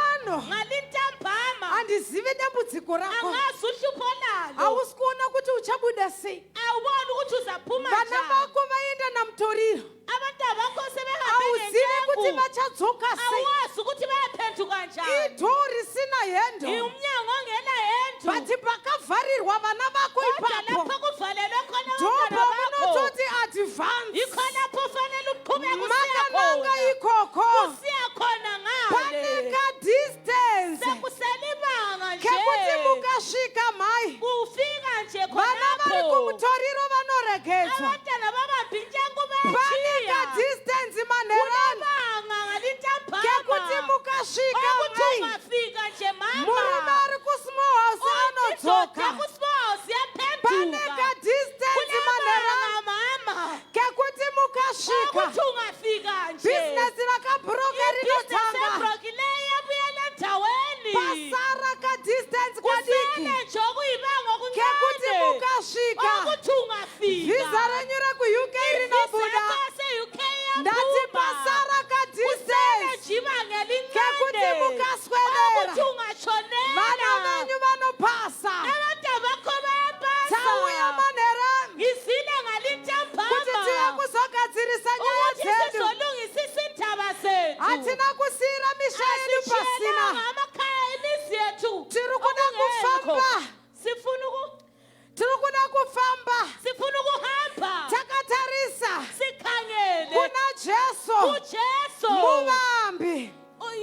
Speaker 5: Ngalintambama.
Speaker 4: handizive dambudziko rako.
Speaker 5: Angazi uhlupho nalo.
Speaker 4: Hausi kuona kuti uchabuda sei.
Speaker 5: Awuboni ukuthi uzaphuma
Speaker 4: Vana
Speaker 5: njani.
Speaker 4: vako vaenda namutoriro.
Speaker 5: Abantu bakho sebehambe
Speaker 4: Hauzivi kuti
Speaker 5: ngentengu.
Speaker 4: vachadzoka sei.
Speaker 5: Awazi ukuthi bayaphenduka njani.
Speaker 4: Idhoo risina hendo.
Speaker 5: Umnyango ongela hendu.
Speaker 4: But pakavharirwa vana vako
Speaker 5: Kodwa
Speaker 4: ipapo
Speaker 5: lapho kuvalelwe khona abantwana
Speaker 4: ndobva
Speaker 5: bakho.
Speaker 4: munototi advance.
Speaker 5: Yikho lapho ufanele uqhubeke usiya
Speaker 4: Makananga
Speaker 5: khona.
Speaker 4: ikoko
Speaker 5: Usiya khona
Speaker 4: pane
Speaker 5: ngale.
Speaker 4: kadistance
Speaker 5: Sekuselibanga nje.
Speaker 4: kekuti mukasvika mhai
Speaker 5: Ufika nje
Speaker 4: vana vari
Speaker 5: khonapho.
Speaker 4: kumutoriro vanoregedzwa.
Speaker 5: Abantwana babamba intengu
Speaker 4: Pane
Speaker 5: bayatshiya.
Speaker 4: kadistance manherano
Speaker 5: Kulebanga ngalintambama.
Speaker 4: kekuti mukasvika
Speaker 5: Okuthi
Speaker 4: mhai
Speaker 5: ungafika nje mama.
Speaker 4: murume ari kusmall house anodzoka. Pane kadistance manherano
Speaker 5: Kulebanga mama.
Speaker 4: kekuti mukasvika
Speaker 5: Okuthi ungafika nje.
Speaker 4: bhizinesi rakabhuroka
Speaker 5: Ibhizinesi
Speaker 4: rinotanga.
Speaker 5: ebrokileyo iyabuyela endaweni.
Speaker 4: Pasara kadistance kadiki
Speaker 5: Kusele nje okuyibanga
Speaker 4: kekuti
Speaker 5: okuncane.
Speaker 4: mukasvika
Speaker 5: Okuthi ungafika.
Speaker 4: vhisa renyu rekuUK rinobuda.
Speaker 5: Yase-UK
Speaker 4: Ndati
Speaker 5: iyaphuma.
Speaker 4: pasara
Speaker 5: Kusele
Speaker 4: kadistance
Speaker 5: nje ibanga
Speaker 4: kekuti
Speaker 5: elincane.
Speaker 4: mukaswedera
Speaker 5: Okuthi ungashonela.
Speaker 4: vana venyu vanopasa.
Speaker 5: Abantu bakho bayapasa.
Speaker 4: Tauya manherano
Speaker 5: Ngizile ngalintambama.
Speaker 4: kuti tive kuzogadzirisa nyaya
Speaker 5: Ukuthi
Speaker 4: dzedu.
Speaker 5: sizolungisa indaba zethu.
Speaker 4: Hatina kusiyira misha yedu pasina.
Speaker 5: Asishiyelanga amakhaya imizi yethu.
Speaker 4: Tiri kuda
Speaker 5: Okungekho.
Speaker 4: kufamba.
Speaker 5: Sifuna uku
Speaker 4: Tiri kuda kufamba
Speaker 5: sifuna ukuhamba.
Speaker 4: takatarisa
Speaker 5: Sikhangele
Speaker 4: kuna Jesu
Speaker 5: kuJesu.
Speaker 4: muvambi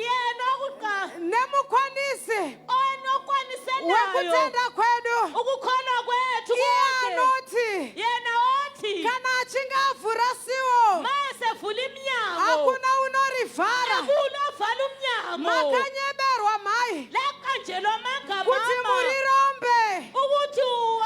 Speaker 5: Yena okuqa
Speaker 4: nemukwanisi
Speaker 5: onokwaniselayo.
Speaker 4: wekutenda kwedu.
Speaker 5: Ukukholwa kwethu
Speaker 4: Iye
Speaker 5: konke.
Speaker 4: anoti
Speaker 5: Yena othi
Speaker 4: kana achinge avhura siwo
Speaker 5: mayesevula iminyango.
Speaker 4: hakuna unorivhara.
Speaker 5: Akula ovala umnyango.
Speaker 4: Makanyeberwa mhai
Speaker 5: Laqanjelwa amanga
Speaker 4: kuti
Speaker 5: mama.
Speaker 4: muri rombe.
Speaker 5: Ukuthi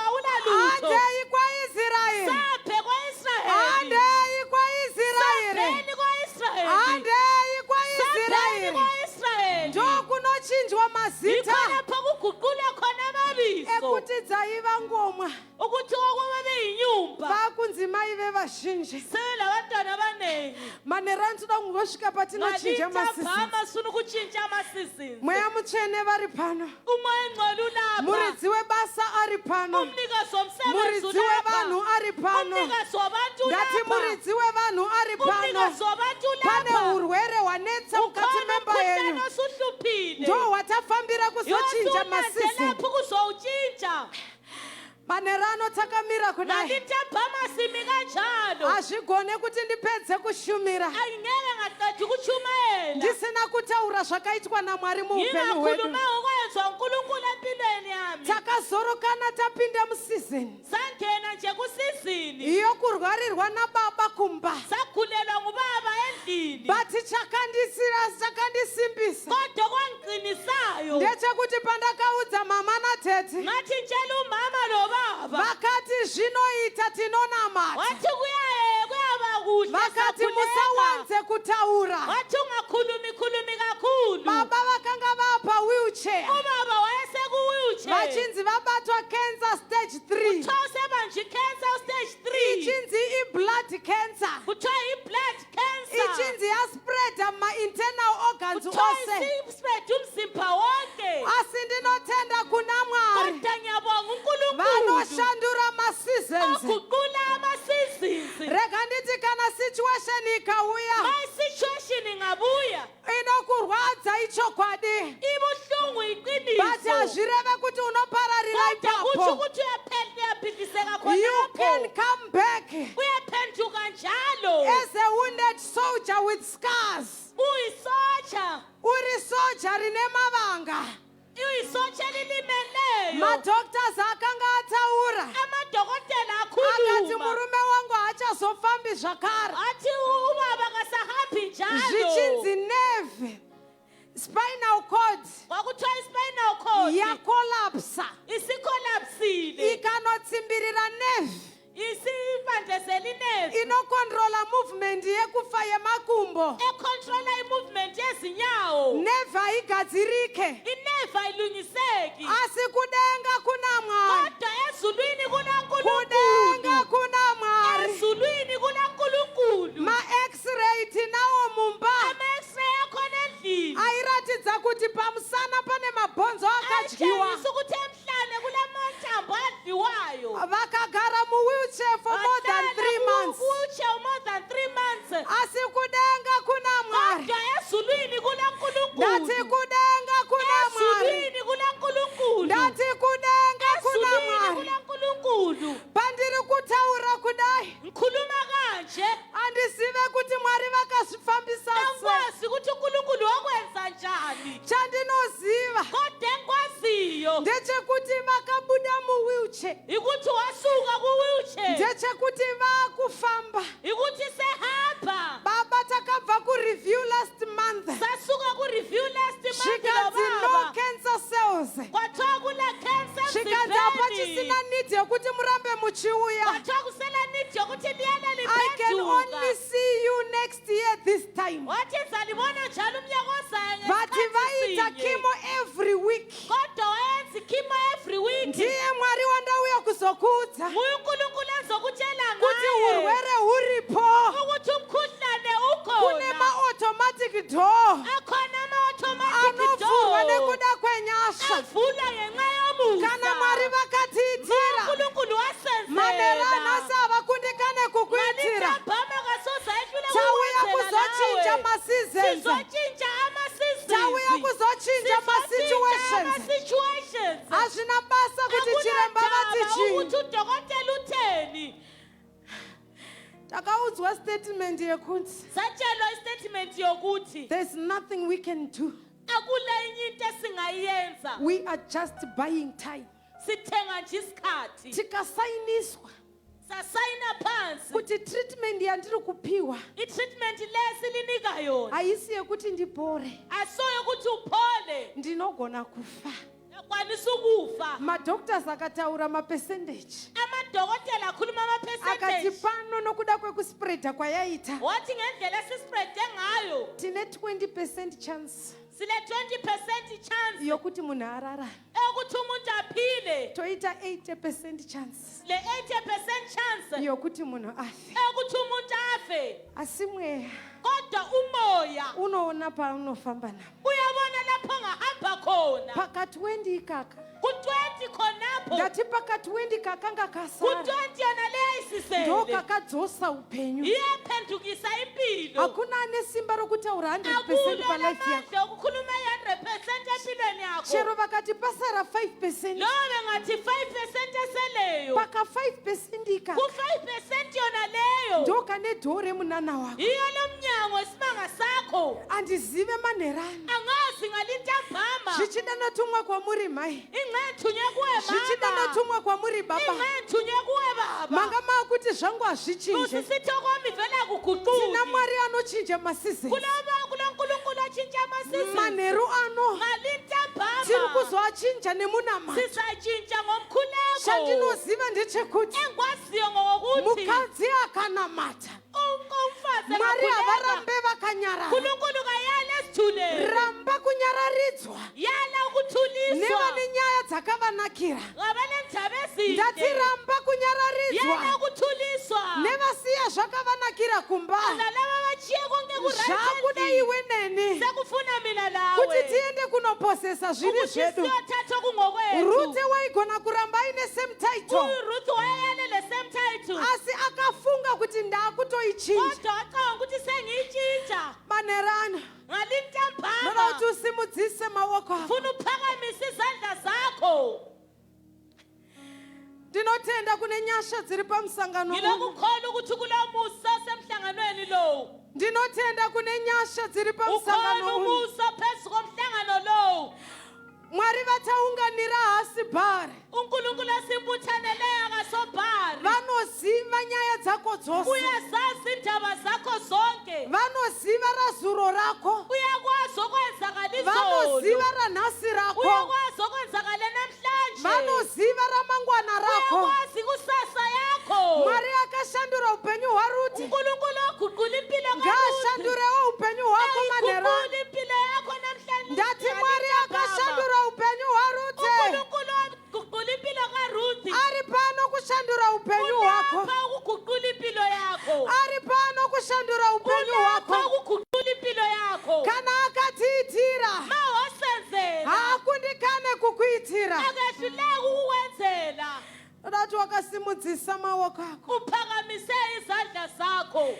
Speaker 5: awulalutho.
Speaker 4: Handei kwaIsraeri.
Speaker 5: Saphe kwaIsrayeli.
Speaker 4: Handei kwaIsraeri.
Speaker 5: Sapheni kwaIsrayeli.
Speaker 4: Handei
Speaker 5: Sapheni
Speaker 4: kwaIsraeri.
Speaker 5: kwaIsrayeli.
Speaker 4: Ndokunochinjwa mazita.
Speaker 5: Yikho lapho kuguqulwa khona
Speaker 4: Yekuti dzaiva ngomwa
Speaker 5: Ukuthi okwaba beyinyumba
Speaker 4: vakunzi mai vevazhinji.
Speaker 5: Sebelabantwana abanengi.
Speaker 4: Manheru anotoda kungosvika patinochinja maseasons.
Speaker 5: Ngalintambama sifuna ukutshintsha ama-seasons.
Speaker 4: Mweya Mutsvene vari pano.
Speaker 5: Umoya engcwele ulapha.
Speaker 4: Muridzi webasa ari pano.
Speaker 5: Umnikazi womsebenzi
Speaker 4: Muridzi
Speaker 5: ulapha.
Speaker 4: wevanhu ari pano.
Speaker 5: Umnikazi wabantu
Speaker 4: Ndati
Speaker 5: ulapha.
Speaker 4: muridzi wevanhu ari pano.
Speaker 5: Umnikazi wabantu
Speaker 4: Pane
Speaker 5: ulapha.
Speaker 4: urwere hwanetsa mukati
Speaker 5: Ukhona
Speaker 4: memba
Speaker 5: umkhuhlane
Speaker 4: yenyu.
Speaker 5: osuhluphile.
Speaker 4: Ndo hwatafambira kuzochinja maseason.
Speaker 5: Lapho kuzowutshintsha.
Speaker 4: Manheru ano takamira kudai.
Speaker 5: Ngalintambama simi kanjalo.
Speaker 4: Hazvigone kuti ndipedze kushumira
Speaker 5: Angeke ngaqeda ukutshumayela
Speaker 4: ndisina kutaura zvakaitwa naMwari muupenyu hwedu.
Speaker 5: ngingakhulumanga okwenziwa uNkulunkulu empilweni yami.
Speaker 4: Takazorokana tapinda museason
Speaker 5: Sangena nje kusizini.
Speaker 4: yokurwarirwa nababa kumba.
Speaker 5: Sagulelwa ngubaba endlini.
Speaker 4: But chakandisira chakandisimbisa
Speaker 5: Kodwa kwangiqinisayo
Speaker 4: ndechekuti pandakaudza mama natete,
Speaker 5: ngathi ngitshela umama lobaba,
Speaker 4: vakati zvinoita, tinonamata.
Speaker 5: wathi kuyaye kuyaba kuhle,
Speaker 4: Vakati
Speaker 5: sakhuleka.
Speaker 4: musawanze kutaura.
Speaker 5: Wathi ungakhulumi khulumi kakhulu.
Speaker 4: Baba vakanga vapa wheelchair,
Speaker 5: Ubaba wayeseku-wheelchair.
Speaker 4: vachinzi vabatwa cancer stage 3,
Speaker 5: Kuthiwa usebanjwe i-cancer stage 3.
Speaker 4: ichinzi iblood cancer,
Speaker 5: Kuthiwa i-blood cancer.
Speaker 4: ichinzi yaspreada mainternal organs
Speaker 5: Kuthiwa
Speaker 4: ose.
Speaker 5: ispread umzimba wonke.
Speaker 4: Asi ndinotenda kuna Mwari
Speaker 5: Kodwa ngiyabonga uNkulunkulu
Speaker 4: vanoshandura maseasons.
Speaker 5: oguqula ama-seasons.
Speaker 4: Rega nditi kana situation ikauya
Speaker 5: Ma i-situation ingabuya
Speaker 4: inokurwadza, ichokwadi,
Speaker 5: ibuhlungu,
Speaker 4: but
Speaker 5: iqiniso,
Speaker 4: hazvireve kuti unopararira
Speaker 5: kodwa kusho
Speaker 4: ipapo.
Speaker 5: ukuthi uyaphindiseka
Speaker 4: You can
Speaker 5: khonapho.
Speaker 4: come back
Speaker 5: Uyaphenduka njalo.
Speaker 4: as a wounded soldier with scars.
Speaker 5: Uyisotsha.
Speaker 4: Uri soja rine mavanga.
Speaker 5: Uyisotsha elilimeleyo.
Speaker 4: Madoctors akanga ataura,
Speaker 5: Amadokotela
Speaker 4: akati
Speaker 5: akhuluma,
Speaker 4: murume wangu haachazofambi zvakare.
Speaker 5: athi ubaba kasahambi njalo.
Speaker 4: Zvichinzi nerve, spinal cord
Speaker 5: Kwakuthiwa i-spinal cord
Speaker 4: yakolapsa,
Speaker 5: isikolapsile,
Speaker 4: ikanotsimbirira nerve
Speaker 5: isibandezela inerve
Speaker 4: inokontrola movement yekufa yemakumbo.
Speaker 5: econtrola i-movement yezinyawo.
Speaker 4: Nerve haigadzirike.
Speaker 5: Inerve ayilungiseki.
Speaker 4: Asi kudenga kuna Mwari.
Speaker 5: Kodwa ezulwini
Speaker 4: Kudenga
Speaker 5: kunaNkulunkulu.
Speaker 4: kuna Mwari.
Speaker 5: Ezulwini kunaNkulunkulu.
Speaker 4: Ma-x-ray tinawo mumba,
Speaker 5: Ama-x-ray akhona endlini
Speaker 4: airatidza kuti pamusana pane mabhonzo akadyiwa.
Speaker 5: ayatshengisa ukuthi emhlane kulamathambo adliwayo.
Speaker 4: Vakagara muwheelchair for more than 3 months.
Speaker 5: Wheelchair more than 3 months.
Speaker 4: Asi kudenga kuna Mwari.
Speaker 5: Kodwa ezulwini
Speaker 4: Ndati
Speaker 5: kunaNkulunkulu.
Speaker 4: kudenga kuna Mwari.
Speaker 5: Ezulwini kunaNkulunkulu.
Speaker 4: Ndati kudenga kuna
Speaker 5: Ezulwini
Speaker 4: Mwari.
Speaker 5: kunaNkulunkulu.
Speaker 4: Pandiri kutaura kudai,
Speaker 5: Ngikhuluma kanje,
Speaker 4: handizive kuti Mwari vakazvifambisa sei.
Speaker 5: angikwazi ukuthi uNkulunkulu wakwenza njani.
Speaker 4: Chandinoziva
Speaker 5: Kodwa engikwaziyo
Speaker 4: ndechekuti vakabuda muwheelchair,
Speaker 5: ukuthi wasuka ku-wheelchair,
Speaker 4: ndechekuti vaakufamba.
Speaker 5: ukuthi sehamba.
Speaker 4: Baba takabva kureview last month,
Speaker 5: Sasuka ku-review last month
Speaker 4: zvikanzi no
Speaker 5: nobaba.
Speaker 4: cancer cells.
Speaker 5: Kwathiwa kula cancer
Speaker 4: Zvikanzi
Speaker 5: emzimbeni.
Speaker 4: hapachisina need yekuti murambe muchiuya.
Speaker 5: Kwathiwa kusela need yokuthi liyale
Speaker 4: I can only
Speaker 5: liphenduka.
Speaker 4: see you next year this time.
Speaker 5: Wathi ngizalibona njalo umnyaka ozayo
Speaker 4: But
Speaker 5: ngesikhathi
Speaker 4: vaita
Speaker 5: sinye.
Speaker 4: chemo every week.
Speaker 5: Kodwa wayenza ichemo every week.
Speaker 4: Ndiye Mwari wandauya kuzokuudza
Speaker 5: Nguye uNkulunkulu ezokutshela
Speaker 4: kuti
Speaker 5: ngaye
Speaker 4: urwere huripo.
Speaker 5: ukuthi umkhuhlane
Speaker 4: Kune
Speaker 5: ukhona.
Speaker 4: maautomatic door
Speaker 5: Akhona ama-automatic
Speaker 4: anovhurwa
Speaker 5: door
Speaker 4: nekuda kwenyasha.
Speaker 5: avulwa ngenxa yomusa.
Speaker 4: Kana Mwari vakatiitira,
Speaker 5: uNkulunkulu
Speaker 4: manheru
Speaker 5: wasenzela.
Speaker 4: anhasi havakundikane kukuitira.
Speaker 5: Ngalintambama kasoze ehlule
Speaker 4: Tauya
Speaker 5: kukwenzela
Speaker 4: kuzochinja
Speaker 5: nawe.
Speaker 4: maseasons.
Speaker 5: Sizotshintsha ama-seasons.
Speaker 4: Tauya kuzochinja
Speaker 5: Sizotshintsha
Speaker 4: masituations.
Speaker 5: ama-situations.
Speaker 4: Hazvina basa kuti chiremba vati
Speaker 5: Akunandaba
Speaker 4: chii.
Speaker 5: ukuthi udokotela utheni.
Speaker 4: Takaudzwa statement yekuti
Speaker 5: Satshelwa istatement yokuthi
Speaker 4: there's nothing we can do.
Speaker 5: Akula enye into esingayenza.
Speaker 4: We are just buying time.
Speaker 5: Sithenga nje isikhathi.
Speaker 4: Tikasainiswa
Speaker 5: Sasayina phansi
Speaker 4: kuti treatment yandiri kupiwa
Speaker 5: i-treatment le esilinika yona
Speaker 4: haisi yekuti ndipore,
Speaker 5: asoyo ukuthi uphole,
Speaker 4: ndinogona kufa.
Speaker 5: Uyakwanisa ukufa.
Speaker 4: Madoctors akataura mapercentage,
Speaker 5: Amadokotela akhuluma
Speaker 4: akati
Speaker 5: ama-percentage,
Speaker 4: pano nokuda kwekuspreada kwayaita,
Speaker 5: wathi ngendlela esispreade ngayo,
Speaker 4: tine 20% chance
Speaker 5: sile 20% chance
Speaker 4: yokuti munhu ararame,
Speaker 5: yokuthi umuntu aphile,
Speaker 4: Toita 80% chance
Speaker 5: Le 80% chance
Speaker 4: yokuti munhu afe.
Speaker 5: Ukuthi umuntu afe.
Speaker 4: Asi mweya
Speaker 5: Kodwa umoya
Speaker 4: unoona paunofamba napo.
Speaker 5: Uyabona lapho ongahamba khona.
Speaker 4: Paka20 ikaka.
Speaker 5: Ku-20 khonapho.
Speaker 4: Ndati paka20 kakanga kasara.
Speaker 5: Ku-20 yona leyo ayisisele.
Speaker 4: Ndokakadzosa upenyu.
Speaker 5: Iyaphendukisa impilo.
Speaker 4: Hakuna ane simba rokutaura 100%
Speaker 5: Akula
Speaker 4: palife yako.
Speaker 5: namandla okukhuluma i-100% empilweni yakho.
Speaker 4: Chero vakati pasara 5%.
Speaker 5: Lowo bengathi 5% eseleyo.
Speaker 4: Paka 5% ikaka.
Speaker 5: Ku-5% yona leyo.
Speaker 4: Ndokane dhoo remunana wako.
Speaker 5: Yiyo lo mnyango isimanga sakho.
Speaker 4: Handizive manherano.
Speaker 5: Angazi ngalintambama.
Speaker 4: Zvichida ndatumwa kwamuri mai.
Speaker 5: Ingxethunywe kuwe
Speaker 4: Zvichida
Speaker 5: mama.
Speaker 4: ndatumwa kwamuri baba.
Speaker 5: Ingxethunywe kuwe baba.
Speaker 4: Manga maakuti zvangu hazvichinje.
Speaker 5: Usisithi okwami vele akuguquki.
Speaker 4: Tina Mwari anochinja maseasons.
Speaker 5: Kuloba kulonkulunkulu atshintsha ama-seasons.
Speaker 4: Manheru ano
Speaker 5: Ngalintambama.
Speaker 4: tiri kuzoachinja nemunamato.
Speaker 5: Sizatshintsha ngomkhuleko.
Speaker 4: Chandinoziva ndechekuti
Speaker 5: Engikwaziyo ngokuthi
Speaker 4: mukadzi akanamata,
Speaker 5: umfazi
Speaker 4: Mwari
Speaker 5: engakhuleka,
Speaker 4: havarambe vakanyarara.
Speaker 5: uNkulunkulu kayala esithulele.
Speaker 4: Ramba kunyararidzwa
Speaker 5: Yala ukuthuliswa.
Speaker 4: nevane nyaya dzakavanakira.
Speaker 5: Ngabanendaba ezinhle.
Speaker 4: Ndati ramba kunyararidzwa
Speaker 5: Yala ukuthuliswa.
Speaker 4: nevasiya zvakavanakira kumba.
Speaker 5: Nalaba abatshiye konke
Speaker 4: Zvakuda
Speaker 5: ku-right.
Speaker 4: Iwe neni
Speaker 5: Sekufuna mina lawe.
Speaker 4: Kuti tiende kunoposesa zviri
Speaker 5: Ukuthi
Speaker 4: zvedu.
Speaker 5: siyothatha okungokwethu.
Speaker 4: Rute waigona kuramba aine same title,
Speaker 5: uRuth wayeyale le same title.
Speaker 4: Asi akafunga kuti ndaakutoichinja.
Speaker 5: Kodwa wacabanga ukuthi sengiyitshintsha.
Speaker 4: Manerano, ndoda
Speaker 5: Ngalintambama.
Speaker 4: Kuti usimudzise maoko ako.
Speaker 5: Funa uphakamise izandla zakho.
Speaker 4: Ndinotenda kune nyasha dziri pamusangano uno.
Speaker 5: Ngilokukholwa ukuthi kulomusa osemhlanganweni lowu.
Speaker 4: Ndinotenda kune nyasha dziri
Speaker 5: Ukhona
Speaker 4: pamusangano uno.
Speaker 5: umusa phezu komhlangano lowu.
Speaker 4: Mwari vataunganira hasi bhari.
Speaker 5: UNkulunkulu asibuthaneleyo akasobhari.
Speaker 4: Vanoziva nyaya dzako dzose.
Speaker 5: Uyazazi indaba zakho zonke.
Speaker 4: Vanoziva razuro rako.
Speaker 5: Uyakwazi okwenzakala izolo.
Speaker 4: Vanoziva ranhasi rako.
Speaker 5: Uyakwazi okwenzakala namhlanje.
Speaker 4: Vanoziva ramangwana rako.
Speaker 5: Uyakwazi kusasa yakho.
Speaker 4: Mwari akashandura upenyu hwaRuti,
Speaker 5: uNkulunkulu oguqula impilo kaRuthi.
Speaker 4: ngaashandurewo upenyu hwako manherano.
Speaker 5: Ayiguqula impilo yakho namhlanje.
Speaker 4: Ndati Mwari akashandura upenyu hwaRute,
Speaker 5: uNkulunkulu oguqula impilo kaRuthi.
Speaker 4: Ari pano kushandura upenyu hwako.
Speaker 5: Ulapha ukuguqula impilo yakho.
Speaker 4: Ari pano kushandura upenyu hwako.
Speaker 5: Ulapha ukuguqula impilo yakho.
Speaker 4: Kana akatiitira,
Speaker 5: Ma wasenzela.
Speaker 4: Haakundikane kukuitira.
Speaker 5: Akehluleki ukukwenzela.
Speaker 4: Toda kuti wakasimudzisa maoko ako.
Speaker 5: Uphakamise izandla zakho.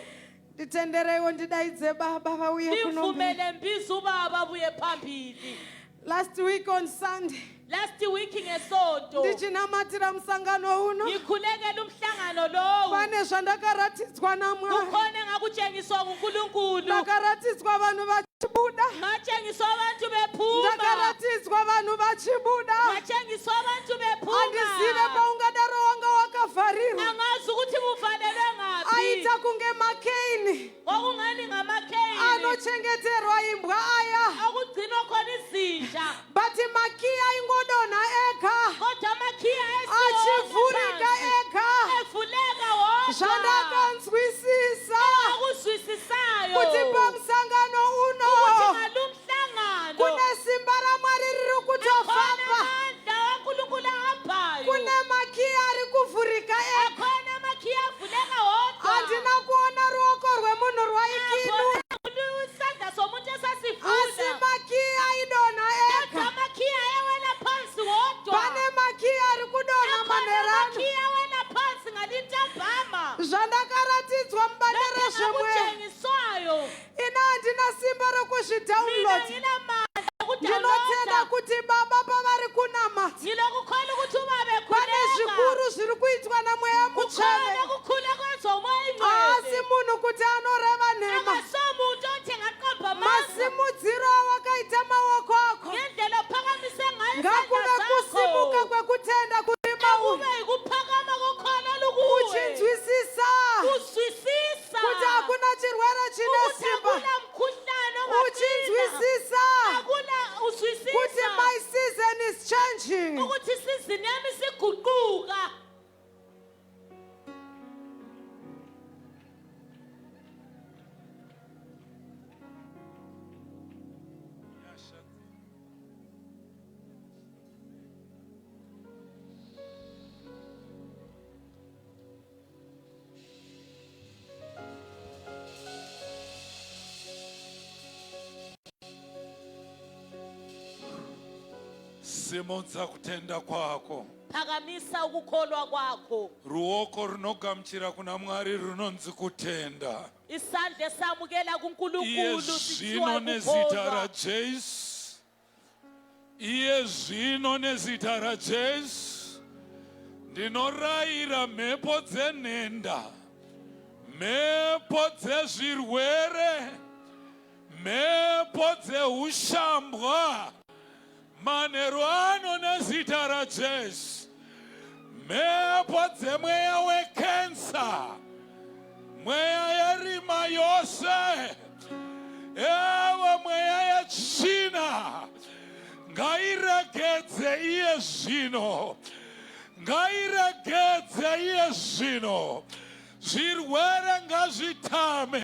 Speaker 4: Nditendereiwo ndidaidze baba vauye kuno.
Speaker 5: Ngivumele mbize ubaba abuye phambili.
Speaker 4: Last week on Sunday,
Speaker 5: Last week ngesonto
Speaker 4: ndichinamatira musangano uno,
Speaker 5: ngikhulekela umhlangano lowu.
Speaker 4: Pane zvandakaratidzwa naMwari.
Speaker 5: Kukhona engakutshengiswa nguNkulunkulu.
Speaker 4: Ndakaratidzwa vanhu vachibuda.
Speaker 5: Ngatshengiswa abantu bephuma.
Speaker 4: Ndakaratidzwa vanhu vachibuda.
Speaker 5: Ngatshengiswa abantu bephuma.
Speaker 4: Handizive paungadaro wanga wakavharirwa.
Speaker 5: Angazi ukuthi buvalelwe ngaphi.
Speaker 4: Aita kunge makeini
Speaker 5: Kwakungani ngamakheyini
Speaker 4: anochengeterwa imbwa aya,
Speaker 5: okugcinwa khona izinja.
Speaker 4: But makiyi aingodonha ega,
Speaker 5: Kodwa amakhiya
Speaker 4: achivhurika ega.
Speaker 5: Evuleka wodwa.
Speaker 4: Zvandakanzwisisa
Speaker 5: Akuzwisisayo
Speaker 4: kuti pamusangano uno
Speaker 5: ukuthi ngalumhlangano
Speaker 4: kune simba raMwari riri
Speaker 5: akhona
Speaker 4: kutofamba.
Speaker 5: Amandla kaNkulunkulu ahambayo.
Speaker 4: Kune makiyi ari kuvhurika ega.
Speaker 5: Akhona amakhiya avuleka wodwa.
Speaker 4: Handina kuona ruoko rwemunhu rwaikinwa,
Speaker 5: Akubona isandla somuntu
Speaker 4: asi
Speaker 5: esasivula.
Speaker 4: makiyi aidonha
Speaker 5: Kodwa
Speaker 4: ega.
Speaker 5: amakhiya ayewela phansi wodwa.
Speaker 4: Pane makiyi ari kudonha
Speaker 5: Akhona
Speaker 4: manherano.
Speaker 5: amakhiya awela phansi ngalintambama.
Speaker 4: Zvandakaratidzwa mubate rezvemweya,
Speaker 5: Okutshengiswayo.
Speaker 4: Ina handina simba
Speaker 5: Mina
Speaker 4: rokuzvidownload.
Speaker 5: nginamandla
Speaker 4: Ndinotenda
Speaker 5: okudownloada.
Speaker 4: Kuti baba pavari kunamata,
Speaker 5: Ngilokukholwa ukuthi uma
Speaker 4: pane
Speaker 5: bekhuleka
Speaker 4: zvikuru zviri kuitwa naMweya
Speaker 5: kukhona
Speaker 4: Mutsvene.
Speaker 5: kukhula kwenziwa uMoya
Speaker 4: Haasi
Speaker 5: Ingcwele.
Speaker 4: munhu kuti anoreva nhema.
Speaker 5: Akasomuntu othi ngaqamba amanga.
Speaker 4: Masimudziro awakaita maoko ako,
Speaker 5: Ngendlela ophakamise ngayo
Speaker 4: ngakuve
Speaker 5: izandla
Speaker 4: kusimuka
Speaker 5: zakho.
Speaker 4: kwekutenda kuri mauri,
Speaker 5: Akube yikuphakama kokholo lukuwe.
Speaker 4: Uchinzwisisa
Speaker 5: Uzwisisa
Speaker 4: kuti hakuna chirwere chine
Speaker 5: ukuthi
Speaker 4: simba,
Speaker 5: akula mkhuhlane ongaqina.
Speaker 4: Uchinzwisisa
Speaker 5: Akula
Speaker 4: kuti
Speaker 5: uzwisisa
Speaker 4: my season is changing.
Speaker 5: Ukuthi
Speaker 7: Simudza kutenda kwako.
Speaker 5: Phakamisa ukukholwa kwakho.
Speaker 7: Ruoko runogamuchira kuna Mwari runonzi kutenda.
Speaker 5: Isandla esamukela
Speaker 7: Iye
Speaker 5: kuNkulunkulu
Speaker 7: zvino
Speaker 5: sithiwa
Speaker 7: nezita
Speaker 5: ukukholwa.
Speaker 7: raJesu. Iye zvino nezita raJesu. Ndinorayira mhepo dzenhenda, mhepo dzezvirwere, mhepo dzeushambwa manheru ano nezita raJesu. Mhepo dzemweya wekensa, mweya yerima yose, ewe mweya yetsvina, ngairegedze iye zvino, ngairegedze iye zvino. Zvirwere ngazvitame,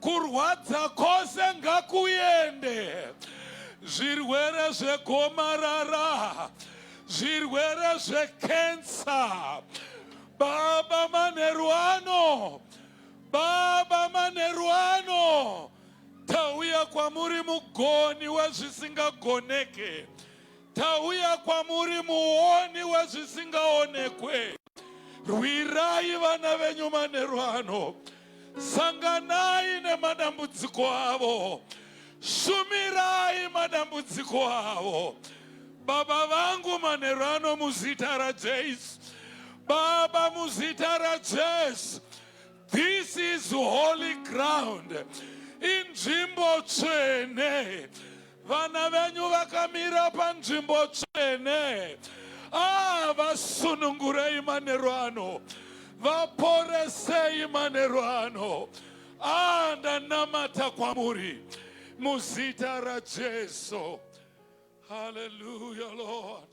Speaker 7: kurwadza kwose ngakuende, zvirwere zvegomarara, zvirwere zvekensa. Baba manheru ano, Baba manheru ano, tauya kwamuri mugoni wezvisingagoneke, tauya kwamuri muoni wezvisingaonekwe. Rwirai vana venyu manheru ano, sanganai nemadambudziko avo, shumirai madambudziko avo. Baba vangu manheru ano muzita raJesu, Baba muzita raJesu, this is holy ground, inzvimbo tsvene. Vana venyu vakamira panzvimbo tsvene. Ah, vasunungurei manheru ano, vaporesei manheru ano. Ah, ndanamata kwamuri muzita raJesu. Hallelujah, Lord.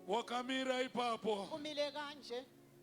Speaker 7: Wakamira ipapo.
Speaker 1: Umile kanje.